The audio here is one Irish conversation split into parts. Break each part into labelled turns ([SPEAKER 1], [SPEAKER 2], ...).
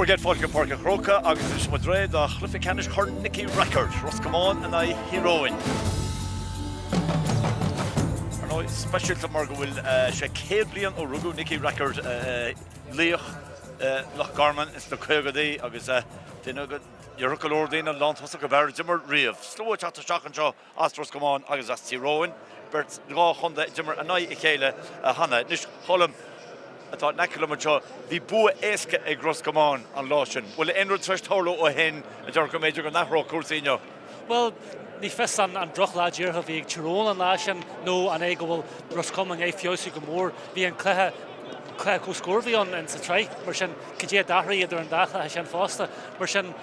[SPEAKER 1] Bhur gcéad fáilte go Páirc an Chrócaigh agus anois muid réidh do chluiche ceannais Chorn Nicky Rackard, Ros Comáin in aghaidh Thír Eoghain. Ar ndóigh, speisialta mar go bhfuil sé 100 bliain ó rugadh Nicky Rackard, laoch Loch Garman ins na caogadaí agus duine go ndéarfadh go leor daoine an lántosach ab fhearr a d'imir riamh. Slua ag teacht isteach anseo as Ros Comáin agus as Tír Eoghain, beirt 2 chontae a d'imir in aghaidh a chéile cheana. Anois, Colm, atá in aice liom anseo, bhí bua éasca ag Ros Comáin an lá sin. Bhfuil aon rud tar éis tarlú ó shin a déarfadh go mb'fhéidir go n-athródh cúrsaí inniu?
[SPEAKER 2] Bhuel, ní fios an drochlá díreach a bhí ag Tír Eoghain an lá sin nó an é go bhfuil Ros Comáin i ndiaidh feabhsú go mór. Bhí an cluiche, cluiche comhscóir a bhí ann sa tsraith, mar sin cad é a d'athraigh idir an dá chluiche sin fosta. Mar sin,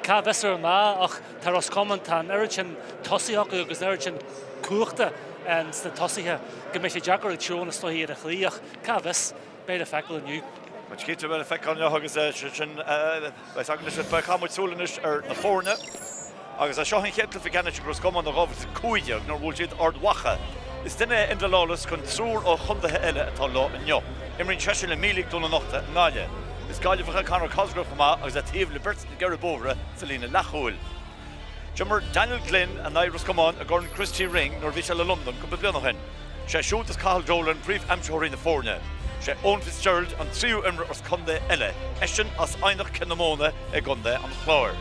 [SPEAKER 2] cá bhfios ar an lá ach Tá Ros Comáin, tá an oiread sin tosaithe acu agus an oiread sin cumhachta sna tosaithe go mbeidh sé deacair ag Tír Eoghain is dóichí iad a chloí ach cá bhfios, beidh le feiceáil inniu.
[SPEAKER 1] Muid cinnte beidh le feiceáil inniu agus sin beidh againn anois. Caithfidh muid súil anois ar na foirne agus seo an chéad cluiche ceannais ag Ros Comáin ó 2015 nuair a bhuail siad Ard Mhacha. Is duine é Enda Lawless den triúr ó chontaetha eile atá leo inniu. Imríonn seisean le Mílic Dún an Uchta i nGaillimh. Is Gaillimheach é Conor Cosgrave chomh maith agus é taobh le beirt na gCeithre Bóithre sa líne leathchúil. D'imir Daniel Glynn in aghaidh Ros Comáin i gCorn Christy Ring nuair a bhí sé le Londain cúpla bliain ó shin. Sé siúd is Cathal Dolan príomh-aimsitheoirí na foirne. Sé Eoin Fitzgerald an tríú imreoir as contae eile, eisean as Eidhneach Cith na Móna i gContae an Chláir.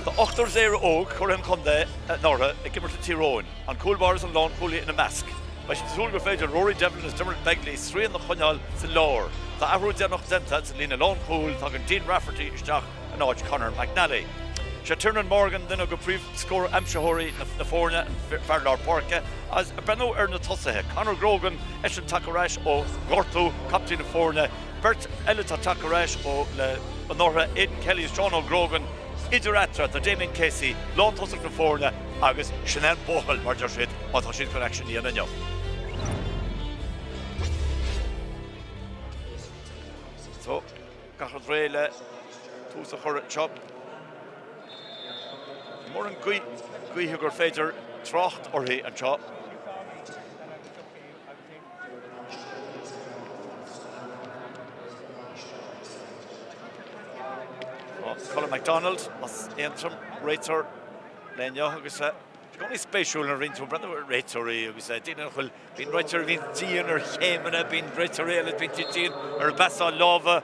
[SPEAKER 1] Tá ochtar as Éire Óg curaidh an chontae anuraidh ag imirt le Tír Eoghain, an cúl báire is an lánchúlaí ina measc. Beidh siad ag súil gur féidir Rory Devlin is Diarmuid Begley srian a choinneáil sa lár. Tá athrú déanach déanta sa líne lánchúil, tagann Dean Rafferty isteach in áit Conor McNally. Sé Tiernan Morgan duine de phríomh-scór-aimsitheoirí na foirne, an fear lár páirce, agus ag breathnú ar na tosaithe, Conor Grogan, eisean tagtha ar ais ó ghortú, captaen na foirne, beirt eile atá tagtha ar ais ó le anuraidh, Aidan Kelly is Seán Óg Grogan, idir eatarthu tá Damien Casey, lántosach na foirne, Agus sin é an buachaill, mar deir siad, má tá siad chun aicsean a dhéanamh inniu. So, gach rud réidh le tús a chur anseo. Ní mór an gaoth gur féidir trácht uirthi anseo. Colin McDonald as Aontroim, réiteoir lae inniu agus i gcónaí spéisiúil nuair a bhíonn tú ag breathnú ar réiteoirí agus daoine nach bhfuil, bíonn réiteoirí a bhíonn dian ar chéimeanna, bíonn réiteoirí eile a bhíonn dian ar an bpasáil láimhe.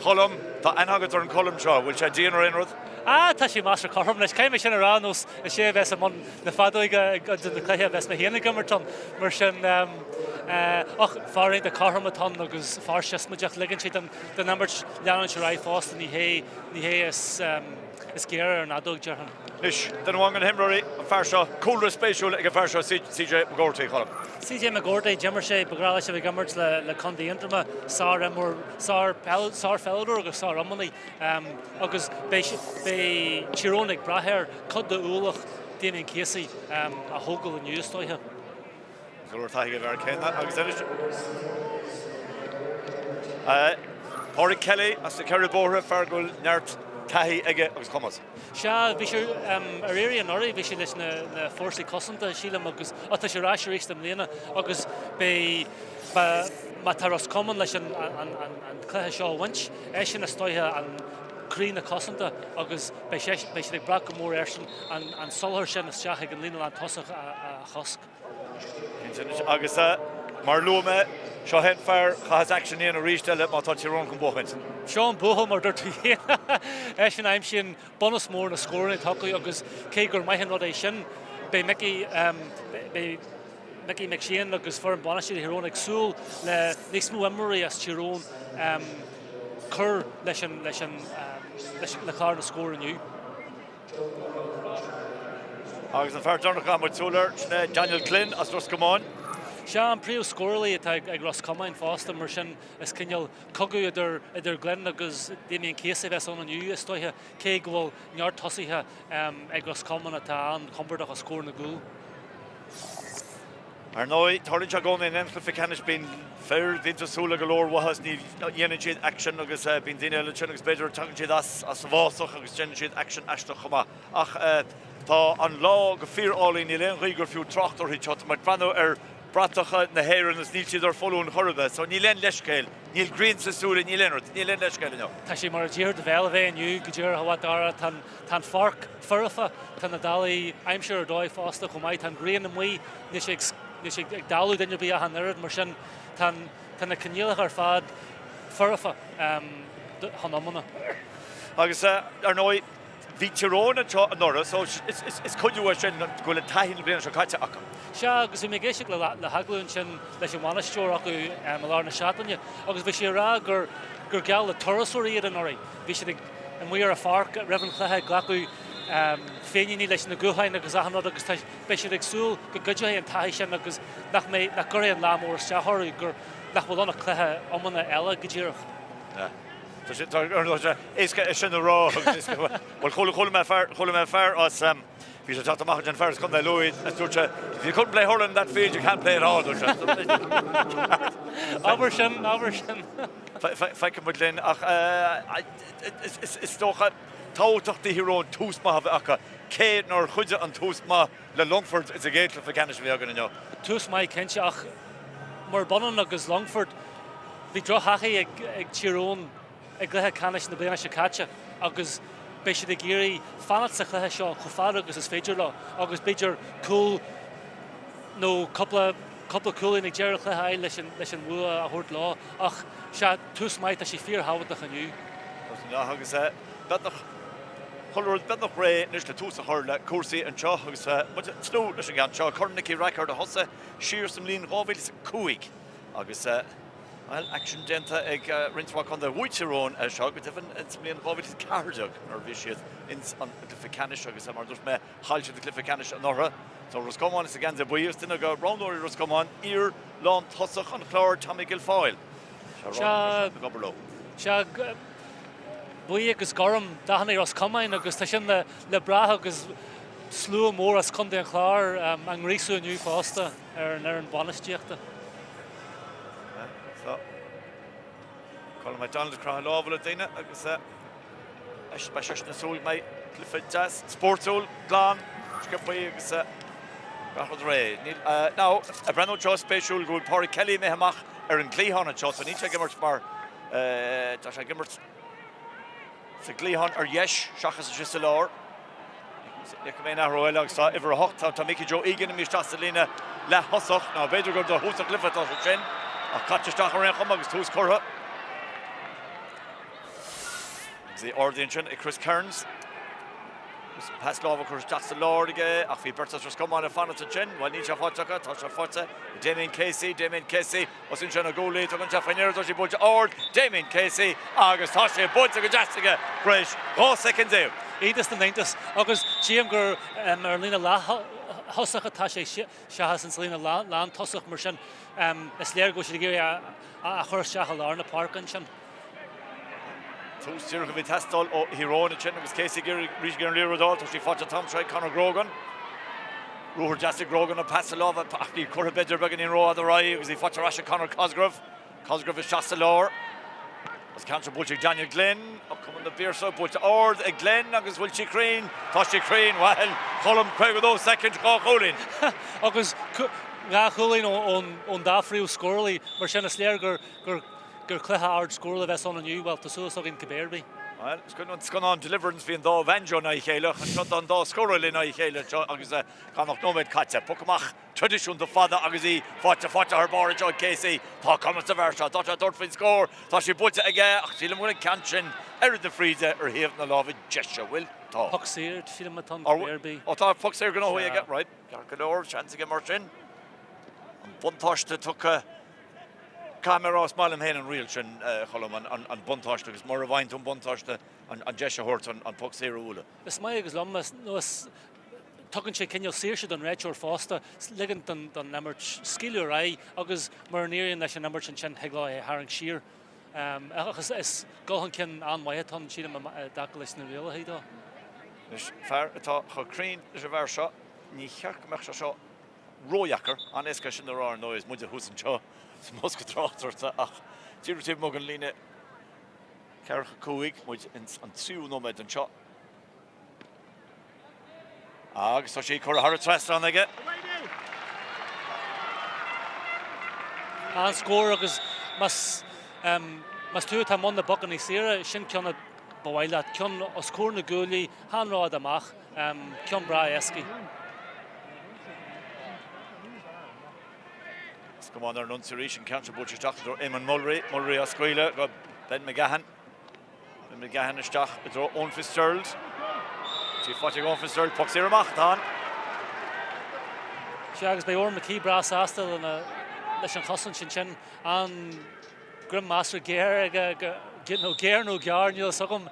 [SPEAKER 1] Colm, tá aithne agat ar an Colm seo, bhfuil sé dian ar aon rud?
[SPEAKER 2] Ah, tá sé measartha cothrom leis. Caithfidh mé sin a rá nós is é a bheas i mbun na feadóige ag na cluichí a bheas mé féin ag imirt ann. Mar sin, ach fear iontach cothrom atá ann agus fear siosmaideach. Ligeann sé don imirt leanúint ar aghaidh fosta, ní hé, ní hé is, is géire ar an fheadóg, déarfainn.
[SPEAKER 1] Anois, duine amháin de na himreoirí, an fear seo, cúlra spéisiúil ag an bhfear seo, CJ McGourty, Colm.
[SPEAKER 2] CJ McGourty, d'imir sé, ba ghnách leis a bheith ag imirt le Contae Aontroma, sár-imreoir, sár-pheileadóir agus sár-iománaí agus beidh Tír Eoghain ag brath air cuid de ualach Damien Casey a thógáil inniu is dóiche.
[SPEAKER 1] Go leor taithí ag an bhfear céanna agus anois Pádraig Kelly as na Ceithre Bóithre, fear go bhfuil neart taithí aige agus cumas.
[SPEAKER 2] Sea, bhí sé ar iarraidh anuraidh, bhí sé leis na Fórsaí Cosanta, sílim, agus tá sé ar ais arís i mbliana agus beidh, má tá Ros Comáin leis an cluiche seo a bhaint, eisean is dóiche an croí na cosanta agus beidh siad ag brath go mór airsean an soláthar sin isteach ag an líne lántosach a chosc.
[SPEAKER 1] Agus mar a luaigh mé, seo é an fear a chaithfeas aicsean a dhéanamh arís eile má tá Tír Eoghain chun buachaint.
[SPEAKER 2] Seo an buachaill, mar a dúirt tú féin. Eisean a aimsíonn bunús mór na scóranna atá acu agus cé gur maith an rud é sin, beidh Mickey, beidh Mickey McShane agus foireann bainistíochta Thír Eoghain ag súil le níos mó imreoirí as Tír Eoghain cur leis an, leis an, le clár na scór inniu.
[SPEAKER 1] Agus an fear deireanach a gcaithfidh muid súil air, sin é Daniel Glynn as Ros Comáin.
[SPEAKER 2] Sea, an príomh-scórálaí atá ag Ros Comáin fosta, mar sin is cineál cogadh idir idir Glynn agus Damien Casey a bheas ann inniu, is dóiche, cé go bhfuil neart tosaithe ag Ros Comáin atá an-chompordach os comhair na gcúl.
[SPEAKER 1] Ar ndóigh, tarlaíonn sé i gcónaí in aon chluiche ceannais, bíonn fir, bíonn tú ag súil le go leor uathu is ní dhéanann siad aicsean agus bíonn daoine eile ansin agus b'fhéidir tagann siad as as an bhfásach agus déanann siad aicsean aisteach chomh maith. Ach tá an lá go fíor-álainn, níl aon ghaoth gur fiú trácht uirthi. Tá muid ag breathnú ar. bratacha na hÉireann is níl siad ar foluain chor ar bith, so níl aon leithscéal, níl grian sna súile, níl aon rud, níl aon leithscéal inniu.
[SPEAKER 2] Tá sé mar a déarfadh do bhéal a bheith inniu, go díreach, a Mhac Dara, tá an, tá an pháirc foirfe, tá na dálaí aimsire ar dóigh fosta chomh maith, tá an ghrian amuigh, níl sé ag, níl sé ag dalladh duine ar bith ach an oiread, mar sin tá an, tá na coinníollacha ar fad foirfe chun iomána.
[SPEAKER 1] Agus ar ndóigh, Bhí Tír Eoghain anseo anuraidh so is cuidiú é sin go bhfuil an taithí na bliana seo caite acu.
[SPEAKER 2] Sea, agus bhí mé ag éisteacht le hagallamh ansin leis an bhainisteoir acu i lár na seachtaine agus bhí sé ag rá gur gur geall le turasóirí iad anuraidh. Bhí siad ag amuigh ar an pháirc roimh an chluiche ag glacadh féiníní leis na gutháin agus achan rud agus tá beidh siad ag súil go gcuideoidh an taithí sin agus nach mbeidh nach gcuirfidh an lá mór isteach orthu gur nach bhfuil ann ach cluiche iomána eile go díreach.
[SPEAKER 1] Tá sé tá sé éasca é sin a rá agus bhuel chuala chuala mé fear chuala mé fear as bhí sé ag teacht amach ansin fear as Contae Lú is dúirt sé if you couldn't play hurling in that field you can't play at all dúirt sé.
[SPEAKER 2] Abair sin, abair sin.
[SPEAKER 1] Feicfidh muid linn ach is dócha tábhachtach do Thír Eoghain tús maith a bheith acu cé nár chuidigh an tús maith le Longfort sa gcéad chluiche ceannais a bhí againn inniu.
[SPEAKER 2] Tús maith cinnte ach murab ionann agus Longfort, bhí drochthaithí ag Tír Eoghain i gcluiche ceannais na bliana seo caite agus beidh siad ag iarraidh fanacht sa chluiche seo chomh fada agus is féidir leo agus b'fhéidir cúl nó cúpla cúpla cúilín ag deireadh an chluiche a fháil leis an leis an bhua a thabhairt leo ach sea, tús maith, tá sé fíorthábhachtach inniu.
[SPEAKER 1] Agus beagnach chuile rud beagnach réidh anois le tús a chur le cúrsaí anseo agus muid ag tnúth leis an gceann seo, Corn Nicky Rackard a thosaigh siar sa mbliain 2005 agus, bhuel, aicsean déanta ag roinnt mhaith contae. Bhuaigh Tír Eoghain é seo go deimhin sa mbliain 2014 nuair a bhí siad ins an gcluiche ceannais agus mar a dúirt mé, chaill siad an cluiche ceannais anuraidh. So Ros Comáin sa gheansaí buí agus duine de roghnóirí Ros Comáin, iar-lántosach an Chláir Tommy Guilfoyle.
[SPEAKER 2] Sea, sea, buí agus gorm, dathanna Ros Comáin agus tá sin le brath agus slua mór as Contae an Chláir á ngríosú inniu fosta ar an fhoireann bainistíochta.
[SPEAKER 1] So, Colm McDonald ag croitheadh lámha le daoine agus beidh seisean ag súil go mbeidh cluiche deas, spórtúil, glan, sciobtha agus gach rud réidh. Níl, now, ag breathnú anseo, spéisiúil go bhfuil Pádraig Kelly imithe amach ar an gcliathán anseo, so níl sé ag imirt mar, tá sé ag imirt sa gcliathán ar dheis seachas istigh sa lár. Ní fhaca mé aon athrú eile agus tá uimhir 8, tá Mickey Joe Egan imithe isteach sa líne leath-thosach. Now b'fhéidir gur do thús an chluiche atá sé sin ach caite isteach ar aon chuma agus tús curtha. Agus í ardaithe ansin ag Chris Kearns. Agus pas láimhe curtha isteach sa lár aige ach bhí beirt as Ros Comáin ag fanacht ansin. Bhuel níl sé faighte acu, tá sé faighte ag Damien Casey, Damien Casey os cionn na gcuaillí, tugann sé faoi ndeara, tá sí buailte ard, Damien Casey agus tá sé buailte go deas aige tar éis 12 soicind.
[SPEAKER 2] Iontas na n-iontas agus tchím gur ar an líne leath-thosach atá sé seachas an líne lántosach mar sin is léir go bhfuil siad ag iarraidh a chur isteach i lár na páirce ansin.
[SPEAKER 1] Tús díreach a bhí ag teastáil ó Thír Eoghain ansin agus Casey ag iarraidh arís an liathróid a fháil. Tá sí faighte an t-am seo ag Conor Grogan. Ruathar deas ag Grogan an pas láimhe ach í curtha b'fhéidir beagáinín rófhada ar aghaidh agus í faighte ar ais ag Conor Cosgrove. Cosgrove isteach sa lár. Agus ceann seo buailte ag Daniel Glynn. Ó Cumann na bPiarsach buailte ard ag Glynn agus bhfuil sí cruinn? Tá sí cruinn. Bhuel, Colm 52 soicind, 2 chúilín.
[SPEAKER 2] Agus 2 chúilín ón dá phríomh-scórálaí mar sin is léir gur gur cluiche ard-scórála a bheas ann inniu, bhuel, tá súil againn cibé ar bith.
[SPEAKER 1] Bhuel, is cuimhin liom an scannán Deliverance, bhí an dá bhanjo in aghaidh a chéile, ach anseo tá an dá scórálaí in aghaidh a chéile anseo agus gan ach nóiméad caite. Poc amach traidisiúnta fada agus í faighte, faighte thar barr anseo ag Casey. Tá cumas sa bhfear seo, tá sé ag tabhairt faoin scór, tá sé buailte aige ach sílim go bhfuil an ceann sin oiread na fríde ar thaobh na láimhe deise, bhfuil? Tá.
[SPEAKER 2] Poc saor, sílim atá ann cibé ar bith.
[SPEAKER 1] Ó tá poc saor gnóthaithe aige, right, ceart go leor, seans aige mar sin. An buntáiste tugtha. Caithfidh mé a rá, is maith liom féin an riail sin, a Cholm, an buntáiste agus mura bhfaigheann tú an buntáiste, an deis a thabhairt an poc saor a bhualadh.
[SPEAKER 2] Is maith agus liom, nó is, tugann sé cineál saoirse don réiteoir fosta, ligint don imirt scaoileadh ar aghaidh agus mura n-éiríonn leis an imirt ansin thig leo é a tharraingt siar. Ach is dul chun cinn an-mhaith atá ann, sílim, i dtaca leis na rialacha dó.
[SPEAKER 1] Anois, fear atá chomh cruinn leis an bhfear seo, ní cheart go mbeadh sé seo ródheacair. An-éasca é sin a rá ar ndóigh is muide thuas anseo sa mbosca tráchtaireachta ach díreach taobh amuigh den líne ceathracha 5, muid ins an tríú nóiméad anseo agus tá sí curtha thar an trasnán aige.
[SPEAKER 2] An-scór agus más más tú atá i mbun na bpocanna saora, sin ceann a ba mhaith leat, ceann os comhair na gcuaillí, chan rófhada amach, ceann breá éascaí.
[SPEAKER 1] Ros Comáin ar an ionsaí arís, an ceann seo buailte isteach i dtreo Eamon Mulry, Mulry á scaoileadh go Ben McGahan. Ben McGahan isteach i dtreo Eoin Fitzgerald. Sí faighte ag Eoin Fitzgerald, poc saor amach atá ann.
[SPEAKER 2] Sea, agus beidh Odhrán McKee breá sásta lena, leis an chosaint sin sin. An greim measartha géar aige, nó géar nó gearr, níl a fhios agam,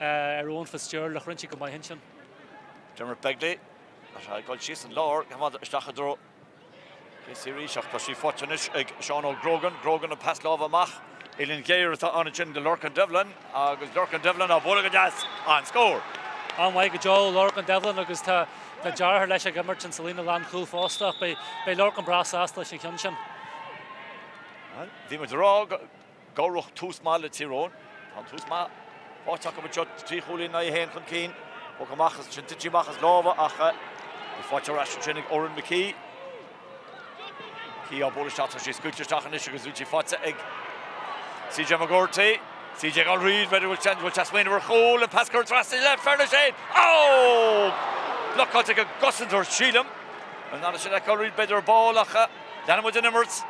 [SPEAKER 2] ar Eoin Fitzgerald ach rinne sé go maith ansin.
[SPEAKER 1] Dermot Begley, tá sé ag dul síos an lár, isteach i dtreo Casey arís ach tá sí faighte anois ag Seán Óg Grogan. Grogan an pas láimhe amach. Uillinn ghéar atá ann ansin do Lorcan Devlin agus Lorcan Devlin á bualadh go deas. An-scór!
[SPEAKER 2] An-mhaith go deo Lorcan Devlin agus tá deartháir leis ag imirt insa líne lánchúil fosta ach beidh Lorcan breá sásta leis an cheann sin.
[SPEAKER 1] Bhí muid ag rá go. Cabhródh tús maith le Tír Eoghain. Tá an tús maith faighte acu anseo, 3 chúilín in aghaidh 1 chun cinn. Poc amach ansin, tite amach as lámha ach í faighte ar ais ansin ag Odhrán McKee. McKee á bualadh isteach, tá sí scaoilte isteach anois agus bhí sí faighte ag CJ McGourty. CJ ag dul thríd, b'fhéidir go bhfuil sé ag smaoineamh ar chúl, an pas curtha trasna le Fergal Shane. Ó! Blocáilte ag an gcosantóir, sílim. An fhada sin a fheiceáil b'fhéidir ar ball ach leanann muid an imirt.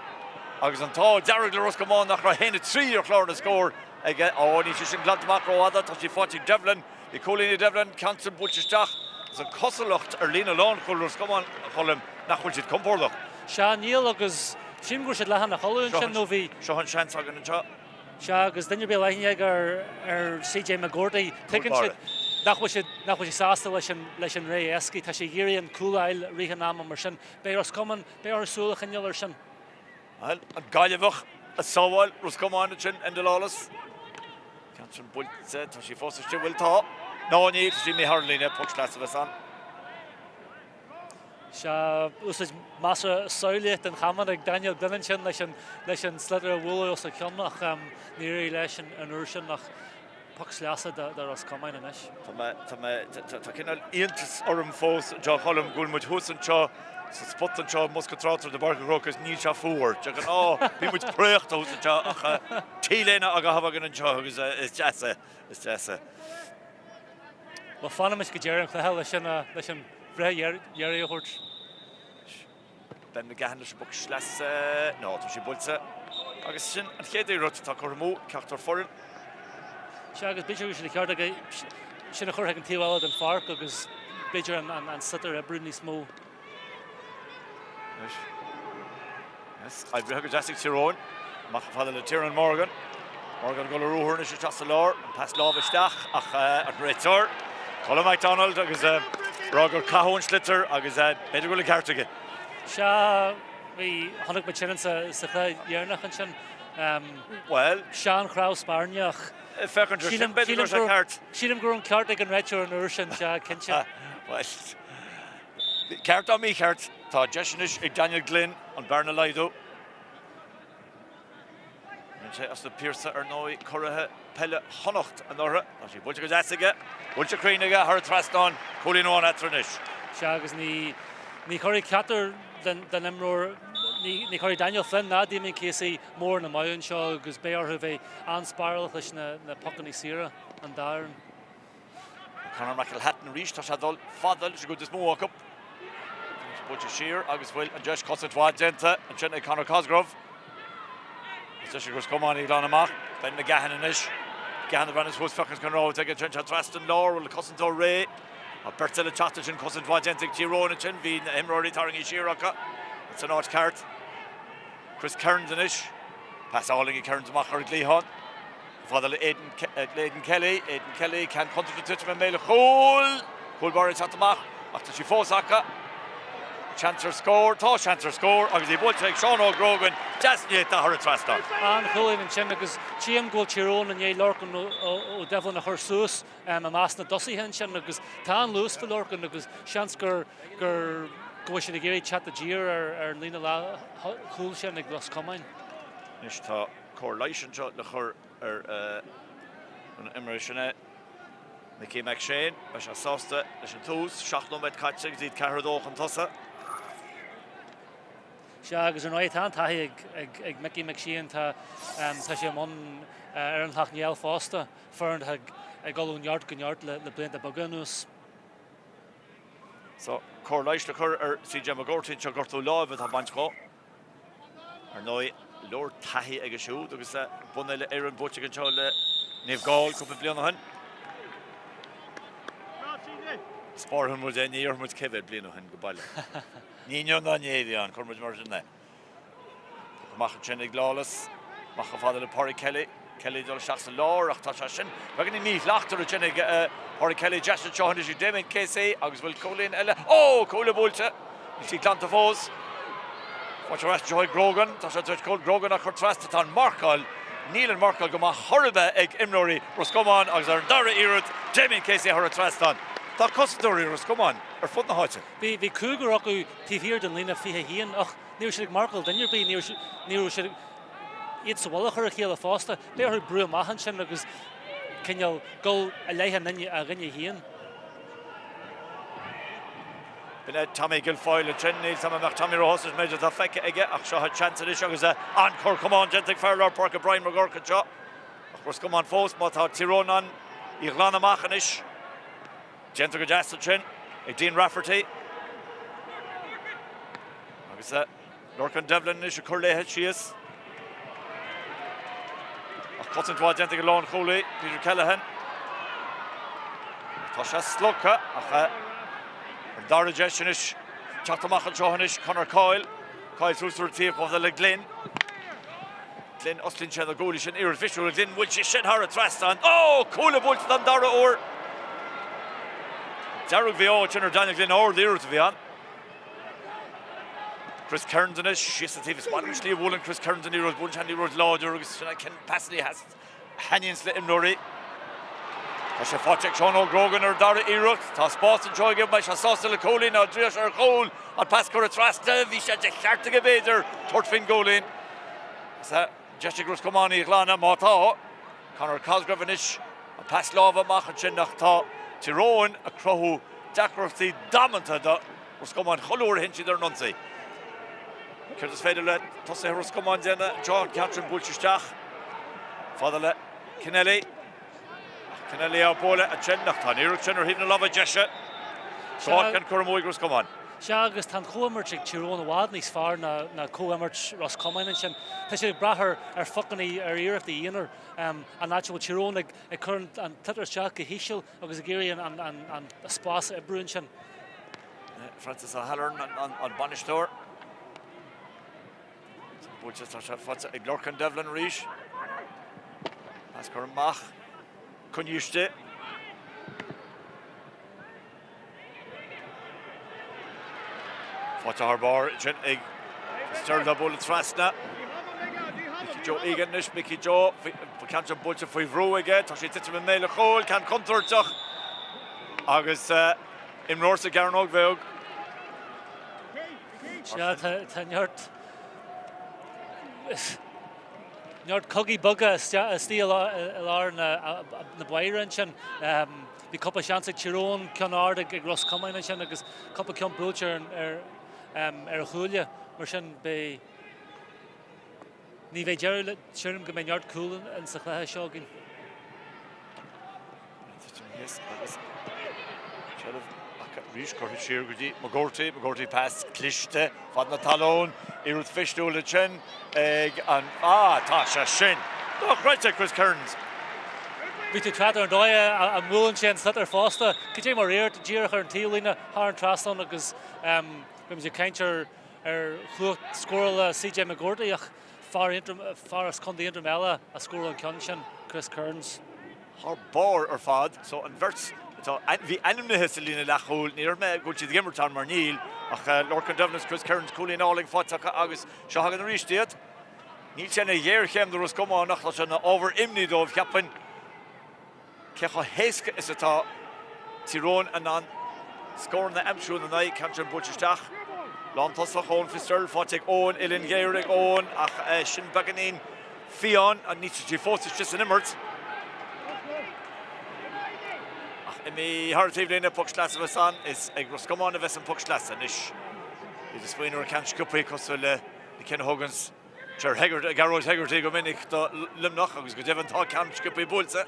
[SPEAKER 1] Agus an t-ádh dearg le Ros Comáin nach raibh 1-3 ar chlár na scór aige. Ó, níl sé sin glanta amach rófhada. Tá sí faighte ag Devlin. Bhí cúilín ag Devlin, ceann sin buailte isteach. Agus an cosúlacht ar líne lánchúil Ros Comáin, a Choilm, nach bhfuil siad compordach.
[SPEAKER 2] Sea, níl agus sílim go raibh siad leath ina chodladh ansin nó bhí.
[SPEAKER 1] Seo an seans againn anseo.
[SPEAKER 2] Sea, agus duine ar bith a bhfuil aithne aige ar ar CJ McGourty, tuigeann siad nach bhfuil siad nach bhfuil sé sásta leis an leis an réidh éascaí. Tá sé ag iarraidh an cúl a fháil i rith an ama mar sin beidh Ros Comáin, beidh orthu súil a choinneáil air sin.
[SPEAKER 1] Bhuel, an Gaillimheach a sábháil Ros Comáin ansin, Enda Lawless. Ceann sin buailte, tá sí fós istigh, bhfuil tá? Ná níl, tá sí imithe thar an líne, poc sleasa a bheas ann.
[SPEAKER 2] Sea, úsáid measartha samhlaíoch den chamán ag Daniel Glynn ansin leis an leis an sliotar a bhualadh os a chionn ach níor éirigh leis an uair sin ach Poc sleasa do Ros Comáin anois.
[SPEAKER 1] Tá mé, tá mé, tá cineál iontas orm fós anseo a Choilm, go bhfuil muid thuas anseo sa spota anseo i mBosca Tráchtaire i bPáirc an Chrócaigh agus níl sé fuar. De ghnáth bíonn muid préachta thuas anseo ach t-léine á gcaitheamh againn anseo agus is deas é, is deas é.
[SPEAKER 2] Bhuel, fanaimis go deireadh an chluiche leis an, leis an bhreith dheiridh a thabhairt.
[SPEAKER 1] Ben McGahan leis an bpoc sleasa. Ná, tá sé buailte. Agus sin an chéad iarracht atá curtha amú ag ceachtar foireann.
[SPEAKER 2] Sea, agus b'fhéidir go bhfuil sé de cheart aige sin a chur chuig an taobh eile den pháirc agus b'fhéidir an sliotar a oibriú níos mó.
[SPEAKER 1] Anois, yes, oibrithe go deas ag Tír Eoghain. Amach chomh fada le Tiernan Morgan. Morgan ag dul ar ruathar anois isteach sa lár. An pas láimhe isteach ach an réiteoir, Colm McDonald agus ag rá gur caitheadh an sliotar agus b'fhéidir go bhfuil an ceart aige.
[SPEAKER 2] Sea, bhí, chonaic muid sin sa chluiche dheireanach ansin.
[SPEAKER 1] Bhuel.
[SPEAKER 2] Sean-chnámh spairne ach.
[SPEAKER 1] Féachaint ar sin, b'fhéidir go raibh sé ceart.
[SPEAKER 2] Sílim go raibh an ceart ag an réiteoir an uair sin, sea, cinnte.
[SPEAKER 1] Bhuel, ceart nó mícheart, tá deis anois ag Daniel Glynn an bearna a laghdú. Bhain sé as na Piarsaigh ar ndóigh, curaithe peile Chonnacht anuraidh. Tá sí buailte go deas aige, buailte cruinn aige thar an trasnán, cúilín amháin eatarthu anois.
[SPEAKER 2] Sea, agus ní ní chuirfidh ceachtar den den imreoir, ní ní chuirfidh Daniel Flynn ná Damien Casey mórán amú anseo agus beidh orthu bheith an-spárálach leis na na pocanna saora, an dá fhoireann.
[SPEAKER 1] Conor McElhatton arís, tá sé ag dul fada leis an gcuid is mó acu. Buailte siar agus bhfuil an deis cosaint mhaith déanta ansin ag Conor Cosgrove. Is deis ag Ros Comáin í a ghlanadh amach. Ben McGahan anois. McGahan ag breathnú suas féachaint cén rogha atá aige ansin. Sé trasna an lár, bhfuil cosantóir réidh. Tá beirt eile ag teacht ansin, cosaint mhaith déanta ag Tír Eoghain ansin. Bhí na himreoirí tarraingthe siar acu san áit ceart. Chris Kearns anois. Pas álainn ag Kearns amach ar an gcliathán. Chomh fada le Aidan Kelly, Aidan Kelly, ceann contúirteach titim i mbéal an chúil! Cúl báire ag teacht amach ach tá sí fós acu. Seans ar scór, tá seans ar scór agus í buailte ag Seán Óg Grogan, deas néata thar an trasnán.
[SPEAKER 2] An-chúilín ansin agus tchím go bhfuil Tír Eoghain i ndiaidh Lorcan Ó Doibhlin a chur suas i measc na dtosaithe ansin agus tá an-luas faoi Lorcan agus seans gur gur go bhfuil siad ag iarraidh teacht i dtír ar ar an líne leathchúil sin ag Ros Comáin.
[SPEAKER 1] Anois tá Cóir leighis anseo le cur ar an imreoir sin é Mickey McShane. Beidh sé sásta leis an tús. 7 nóiméad caite agus iad 4-2 chun tosaigh.
[SPEAKER 2] Sea, agus ar ndóigh tá an-taithí ag Mickey McShane, tá sé i mbun fhoireann Shleacht Néill fosta, foireann atá ag dul ó neart go neart le blianta beaga anuas.
[SPEAKER 1] So, cóir leighis le cur ar CJ McGourty anseo, gortú láimhe atá ag baint dhó. Ar ndóigh, leor taithí aige siúd agus bonn uile Éireann buaite aige anseo le Naomh Gall cúpla bliain ó shin. Spárfaidh muid é, ní dhéarfaidh muid cé mhéad bliain ó shin go baile. Ní inniu ná inné a bhí ann, cuirfidh muid mar sin é. Amach ansin ag Lawless, amach chomh fada le Pádraig Kelly. Kelly ag dul isteach sa lár ach tá sé sin beagáinín míshlachtmhar ansin ag Pádraig Kelly. Deis anseo anois ag Damien Casey agus bhfuil cúilín eile. Ó! Cúl buailte! Níl sí glanta fós. Faighte ar ais anseo ag Grogan. Tá sé tar éis cúl Grogan a chur trasna. Tá an marcáil, níl an marcáil go maith chor ar bith ag imreoirí Ros Comáin agus ar an dara iarracht Damien Casey thar an trasnán. Tá cosantóirí Ros Comáin ar fud na háite.
[SPEAKER 2] Bhí cúigear acu taobh thiar den líne 21 ach ní raibh siad ag marcáil duine ar bith, ní raibh siad iad sa mhullach ar a chéile fosta. Beidh orthu brú amach ansin agus cineál dul i leith a nduine féin.
[SPEAKER 1] B'in é Tommy Guilfoyle ansin. Níl 's a'm an mbeadh Tommy róshásta leis an méid atá feicthe aige ach seo an seans anois agus an-chur camáin déanta ag fear lár páirce Brian McGurk anseo. Ach Ros Comáin fós má tá Tír Eoghain in ann í a ghlanadh amach anois. Déanta go deas ansin ag Dean Rafferty. Agus Lorcan Devlin anois ag cur léithe síos. Ach cosaint mhaith déanta ag an lánchúlaí, Peter Kelleghan. Tá sé slogtha ach an dara deis anois teacht amach anseo anois Conor Coyle. Coyle suas ar an taobh chomh fada le Glynn. Glynn, osclaíonn sé na guaillí sin, iarracht mhisniúil Glynn, bhuail sé sin thar an trasnán. Ó! Cúl buailte don dara huair. Dearg-mhí-ádh ansin ar Daniel Glynn, ard-iarracht a bhí ann. Chris Kearns anois, síos an taobh, is maith liom an slí a bhuaileann Chris Kearns an liathróid, buaileann sé an liathróid láidir agus sin an cineál pasanna a thaitníonns le imreoirí. Tá sé faighte ag Seán Óg Grogan ar an dara iarracht. Tá spás anseo aige, beidh sé sásta le cúilín, ná dríoch ar chúl, an pas curtha trasna, bhí sé de cheart aige b'fhéidir tabhairt faoin gcúilín. Sea, deis ag Ros Comáin í a ghlanadh, má tá. Conor Cosgrave anois, an pas láimhe amach ansin ach tá Tír Eoghain ag cruthú deacrachtaí damanta do Ros Comáin chuile uair a théann siad ar an ionsaí. Céard is féidir le tosaithe Ros Comáin déanamh anseo? An ceann sin buailte isteach fada le Kennelly. Ach Kennelly á bualadh ansin ach tá an iarracht sin ar thaobh na láimhe deise. Seo ceann curtha amú ag Ros Comáin.
[SPEAKER 2] Sea, agus tá an chomhimirt ag Tír Eoghain i bhfad níos fearr ná comhimirt Ros Comáin ansin. Tá siad ag brath ar phocanna, ar iarrachtaí aonair, an áit a bhfuil Tír Eoghain ag cur an tsliotar isteach go híseal agus ag iarraidh an spás a oibriú ansin.
[SPEAKER 1] Francis O'Halloran an bainisteoir. Buailte tá sé faighte ag Lorcan Devlin arís. Pas curtha amach. Coinnithe istigh. Faighte thar barr ansin ag Fitzgerald á bualadh trasna. Mickey Joe Egan anois, Mickey Joe, ceann sin buailte faoi bhrú aige, tá sé ag titim i mbéal an chúil, ceann contúirteach agus imreoir sa gcearnóg bheag.
[SPEAKER 2] Sea, tá neart neart cogaí beaga istigh i lár na báire ansin. Bhí cúpla seans ag Tír Eoghain, ceann ard ag Ros Comáin ansin agus cúpla ceann buailte ar ar chuaille. Mar sin beidh, ní bheidh deireadh le, sílim go mbeidh neart cúl sa chluiche seo againn.
[SPEAKER 1] Agus seilbh acu arís curtha siar go dtí McGourty, McGourty pas cliste fad na talún, iarracht mhisniúil ansin ag an, ah tá sé sin dochreidte Chris Kearns!
[SPEAKER 2] Bhí tú ag trácht ar an dóigh a mbuaileann sé an sliotar fosta. Cad é mar iarracht díreach ar an taobhlíne thar an trasnán agus beimid ag caint ar chumhacht scórála CJ McGourty ach fear as Contae Aontroim eile a scóráil an ceann sin, Chris Kearns.
[SPEAKER 1] Thar barr ar fad. So an bheirt atá, bhí ainmnithe sa líne leathchúil, ní déarfaidh mé go bhfuil siad ag imirt ann mar níl, ach Lorcan Devlin is Chris Kearns, cúilín álainn faighte acu agus seo againn arís iad. Níl sé ina ghéarchéim do Ros Comáin ach tá sé ina ábhar imní dóibh, cheapfainn, cé chomh héasca is atá Tír Eoghain in ann scóranna a aimsiú ina n-aghaidh, ceann sin buailte isteach. Lántosach Eoin Fitzgerald faighte ag Eoin, uillinn ghéar ag Eoin ach sin beagáinín fiáin, níl sí fós istigh san imirt. Ach imithe thar an taobhlíne, poc sleasa a bheas ann, is ag Ros Comáin a bheas an poc sleasa anois. Iad ag smaoineamh ar ceann sciobtha cosúil le. Ken Hogan's Ger Hegarty, Gearóid Hegarty go minic do Luimneach agus go deimhin tá ceann sciobtha buailte.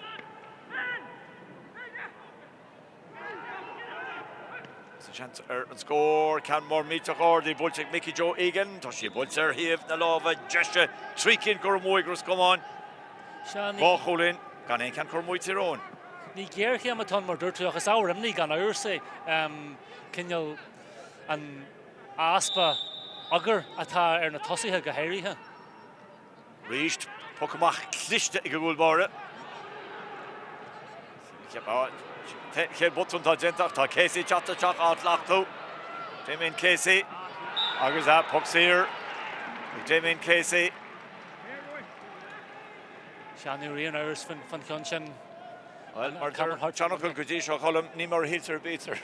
[SPEAKER 1] An seans ar an scór, ceann mór millteach ard í buailte ag Mickey Joe Egan. Tá sí buailte ar thaobh na láimhe deise, 3 cinn curtha amú ag Ros Comáin. 2 chúilín, gan aon cheann curtha amú ag Tír Eoghain.
[SPEAKER 2] Ní géarchéim atá ann mar dúirt tú ach is ábhar imní gan amhras é cineál an easpa eagair atá ar na tosaithe go háirithe.
[SPEAKER 1] Arís, poc amach cliste ag an gcúl báire. Chéad botún atá déanta ach tá Casey ag teacht isteach á shlachtú. Damien Casey agus a poc saor ag Damien Casey.
[SPEAKER 2] Sea, ní raibh aon amhras faoin cheann sin.
[SPEAKER 1] Bhuel, mar deir an seanfhocal go dtí seo, Colm, ní mar a shíltear a bítear.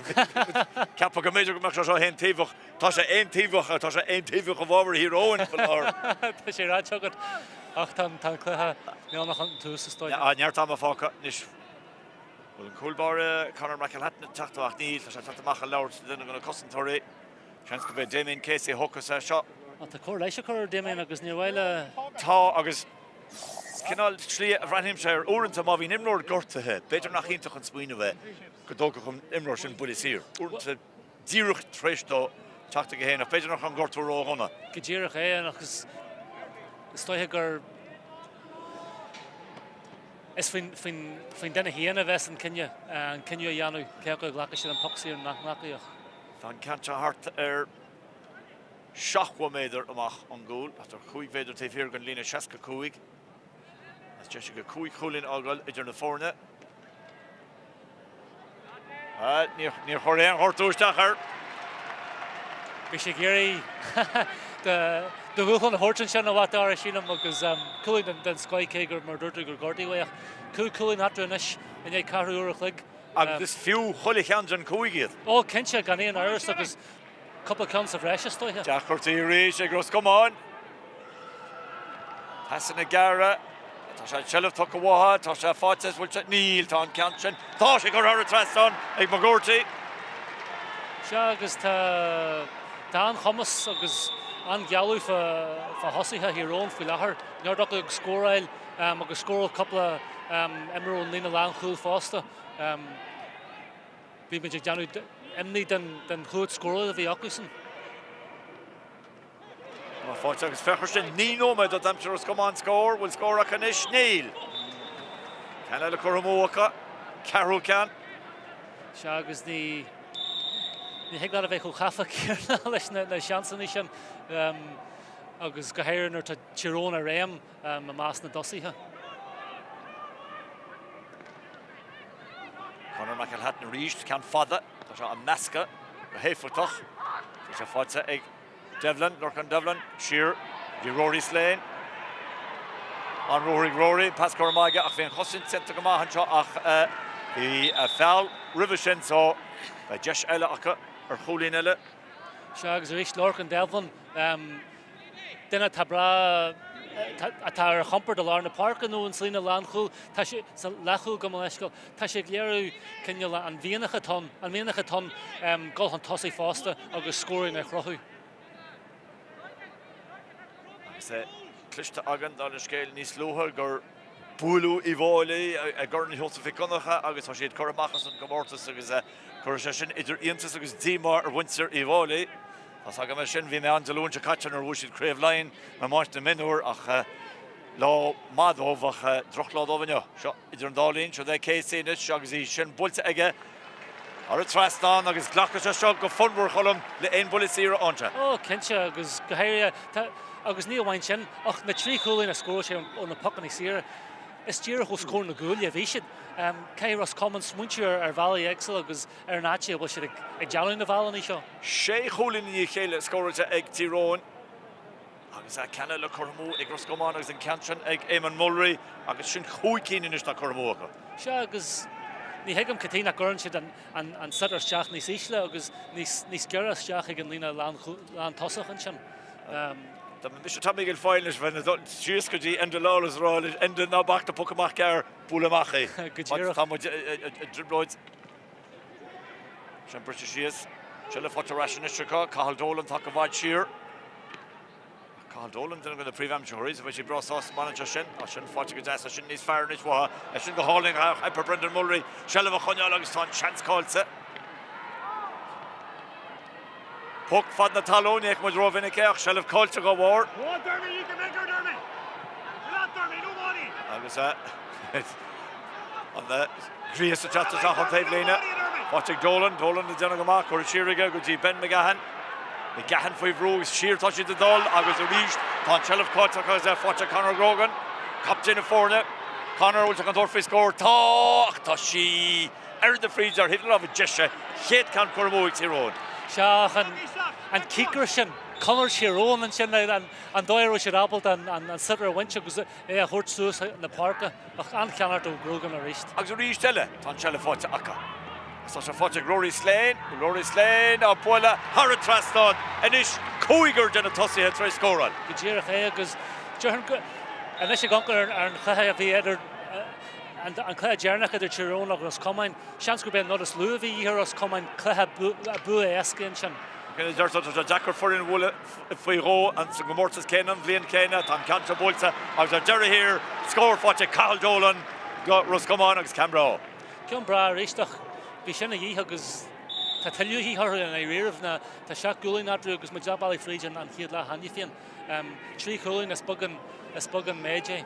[SPEAKER 1] Ceapadh go mb'fhéidir go mbeadh sé seo aontaobhach. Tá sé aontaobhach ach tá sé aontaobhach i bhfabhar Thír Eoghain faoi
[SPEAKER 2] láthair. Tá sé ráite agat ach tá an cluiche meánach an tús is dóigh.
[SPEAKER 1] Neart ama fágtha anois. Bhfuil an cúl báire Conor McElhatton ag teacht amach? Níl, tá sé ag teacht amach ag labhairt le duine de na cosantóirí. Seans gurb é Damien Casey a thógfas é seo.
[SPEAKER 2] Tá cóir leighis á cur ar Damien agus níor mhaith le.
[SPEAKER 1] Tá agus cineál slí a bhreathnaímse air uaireanta má bhíonn imreoir gortaithe, b'fhéidir nach iontach an smaoineamh é go dtógfadh an imreoir sin buille saor. Uaireanta díreach tar éis dó teacht aige féin ach b'fhéidir nach raibh an gortú ródhona.
[SPEAKER 2] Go díreach é agus is dóiche gur is faoin duine féin a bheas an cinneadh, an cinneadh a dhéanamh cé acu a ghlacfaidh siad an poc saor nó nach nglacfaidh ach.
[SPEAKER 1] Tá an ceann seo thart ar 70 méadar amach ón gcúl, thart ar 5 mhéadar taobh thiar den líne 65. Is deis aige 5 chúilín a fhágáil idir na foirne. Níor chuir aon ghortú isteach air.
[SPEAKER 2] Bhí sé ag iarraidh do dhúshlán a thabhairt ansin a Mhac Dara, sílim, agus cúilín den scoith cé gur mar dúirt tú gur gortaíodh é ach 5 chúilín eatarthu anois i ndiaidh ceathrú uair a chloig.
[SPEAKER 1] Agus is fiú chuile cheann den chúig iad.
[SPEAKER 2] Ó, cinnte, gan aon amhras agus cúpla ceann sa bhreis is dóiche.
[SPEAKER 1] Deacrachtaí arís ag Ros Comáin. Pasanna gearra. Tá sé an tseilbh tugtha uathu. Tá sé faighte is bhfuil sé. Níl, tá an ceann sin. Tá sé curtha thar an trasnán ag McGourty.
[SPEAKER 2] Sea, agus tá tá an-chumas agus an-ghealladh fá thosaithe Thír Eoghain faoi láthair. Neart acu ag scóráil agus scóráil cúpla imreoir ón líne lánchúil fosta. Bhí muid ag déanamh imní den chumhacht scórála a bhí acusan.
[SPEAKER 1] Tá faighte agus féach air sin, 9 nóiméad a d'aimsigh Ros Comáin scór, bhfuil scór acu anois? Níl! Ceann eile curtha amú acu, ceathrú ceann.
[SPEAKER 2] Sea, agus ní ní thig leat a bheith chomh gafa céanna leis na seansanna sin agus go háirithe nuair atá Tír Eoghain i réim i measc na dtosaithe.
[SPEAKER 1] Conor McElhatton arís, ceann fada, tá sé á meascadh go héifeachtach. Tá sé faighte ag Devlin, Lorcan Devlin, siar go dtí Rory Slane. An-ruathar ag Rory, pas curtha amach aige ach bhí an chosaint déanta go maith anseo ach bhí feall roimhe sin so beidh deis eile acu ar chúilín eile.
[SPEAKER 2] Sea agus arís Lorcan Devlin, duine atá breá, atá ar a chompord i lár na páirce nó sa líne lánchúil, tá sé, sa leathchúl gabh mo leithscéal, tá sé ag léiriú cineál an mhianach atá ann, an mianach atá ann dul chun tosaigh fosta agus scóranna a chruthú.
[SPEAKER 1] Agus é cloiste againn, dála an scéil, níos luaithe gur buaileadh Uíbh Fhailí i gCorn Sheosaimh Mhic Dhonncha agus tá siad curtha amach as an gcomórtas agus cuirfidh sé sin idir iontas agus díomá ar mhuintir Uíbh Fhailí. Tá's agam é sin, bhí mé ann Dé Luain seo caite nuair a bhuaigh siad Craobh Laighean in iomáint na mionúr ach lá maith dóibh ach drochlá dóibh inniu. Seo idir an dá linn, seo é Casey anois agus í sin buailte aige thar an trasnán agus glacfaidh sé seo go fonnmhar Cholm le aon bhuille saor a fhaigheann sé.
[SPEAKER 2] Ó cinnte agus go háirithe agus ní amháin sin ach na trí chúilín a scóráil sé ó na pocanna saora, is díreach os comhair na gcuaille a bhí siad. Caithfidh Ros Comáin smaointiú ar bhealaí éagsúla agus ar an áit a bhfuil siad ag déanamh na bhfeallanna seo.
[SPEAKER 1] Sé chúilín i ndiaidh a chéile scóráilte ag Tír Eoghain agus ceann eile curtha amú ag Ros Comáin agus an ceann sin ag Éamonn Mulry agus sin chúig cinn anois atá curtha amú acu.
[SPEAKER 2] Sea agus ní thuigim cad chuige nach gcuireann siad an sliotar isteach níos ísle agus níos giorra isteach ag an líne lántosach ansin.
[SPEAKER 1] Dá mba mise Tommy Guilfoyle anois bheinn ag dul síos go dtí Enda Lawless a rá leis, Enda ná bac le poc amach gearr, buail amach é.
[SPEAKER 2] Go díreach.
[SPEAKER 1] Tá muid i dtrioblóid. Sin briste síos. Seilbh faighte ar ais anois acu. Cathal Dolan tagtha i bhfad siar. Cathal Dolan, duine de na príomhaimsitheoirí, so beidh sé breá sásta má bhaineann sé sin. Tá sin faighte go deas, tá sin níos fearr anois uathu. É sin go hálainn, theip ar Brendan Mullery seilbh a choinneáil agus tá an seans caillte. Poc fad na talún, ní fheiceann muid rómhinic é ach seilbh caillte dá bharr. Agus an ghríos ag teacht isteach ón taobhlíne. Faighte ag Dolan, Dolan ag déanamh go maith, curtha siar aige go dtí Ben McGahan. McGahan faoi bhrú agus siar tá siad ag dul agus arís tá an tseilbh caillte acu agus é faighte ag Conor Grogan, captaen na foirne. Conor, bhfuil sé chun tabhairt faoi scór? Tá! Ach tá sí ar na fríde ar thaobh na láimhe deise. Chéad ceann curtha amú ag Tír Eoghain.
[SPEAKER 2] Sea, ach an cíocras sin, conair Thír Eoghain ansin, an dóigh a raibh siad ábalta an sliotar a bhaint agus é a thabhairt suas na páirce. Ach an-cheannaireacht ó Grogan arís.
[SPEAKER 1] Agus arís eile, tá an tseilbh faighte acu. Agus tá sé faighte ag Rory Slane. Rory Slane á bualadh thar an trasnán. Anois cúigear de na tosaithe tar éis scóráil.
[SPEAKER 2] Go díreach é agus déarfainn go, anois ag amharc ar an chluiche a bhí idir, an cluiche deireanach idir Tír Eoghain agus Ros Comáin, seans gurb é an rud is lú a bhí de dhíth ar Ros Comáin, cluiche bua éasca ansin.
[SPEAKER 1] Tá sé deacair foireann a bhualadh faoi dhó sa gcomórtas céanna an bhliain chéanna. Tá an ceann seo buailte agus ar deireadh thiar, scór faighte ag Cathal Dolan do Ros Comáin agus ceann breá.
[SPEAKER 2] Ceann breá arís ach bhí sin a dhíth agus tá tuilleadh a dhíth orthu i ndáiríribh. Tá 7 gcúilín eatarthu agus muid leath bealaigh fríd an chéad leath cheana féin. 3 chúilín is beag an méid é.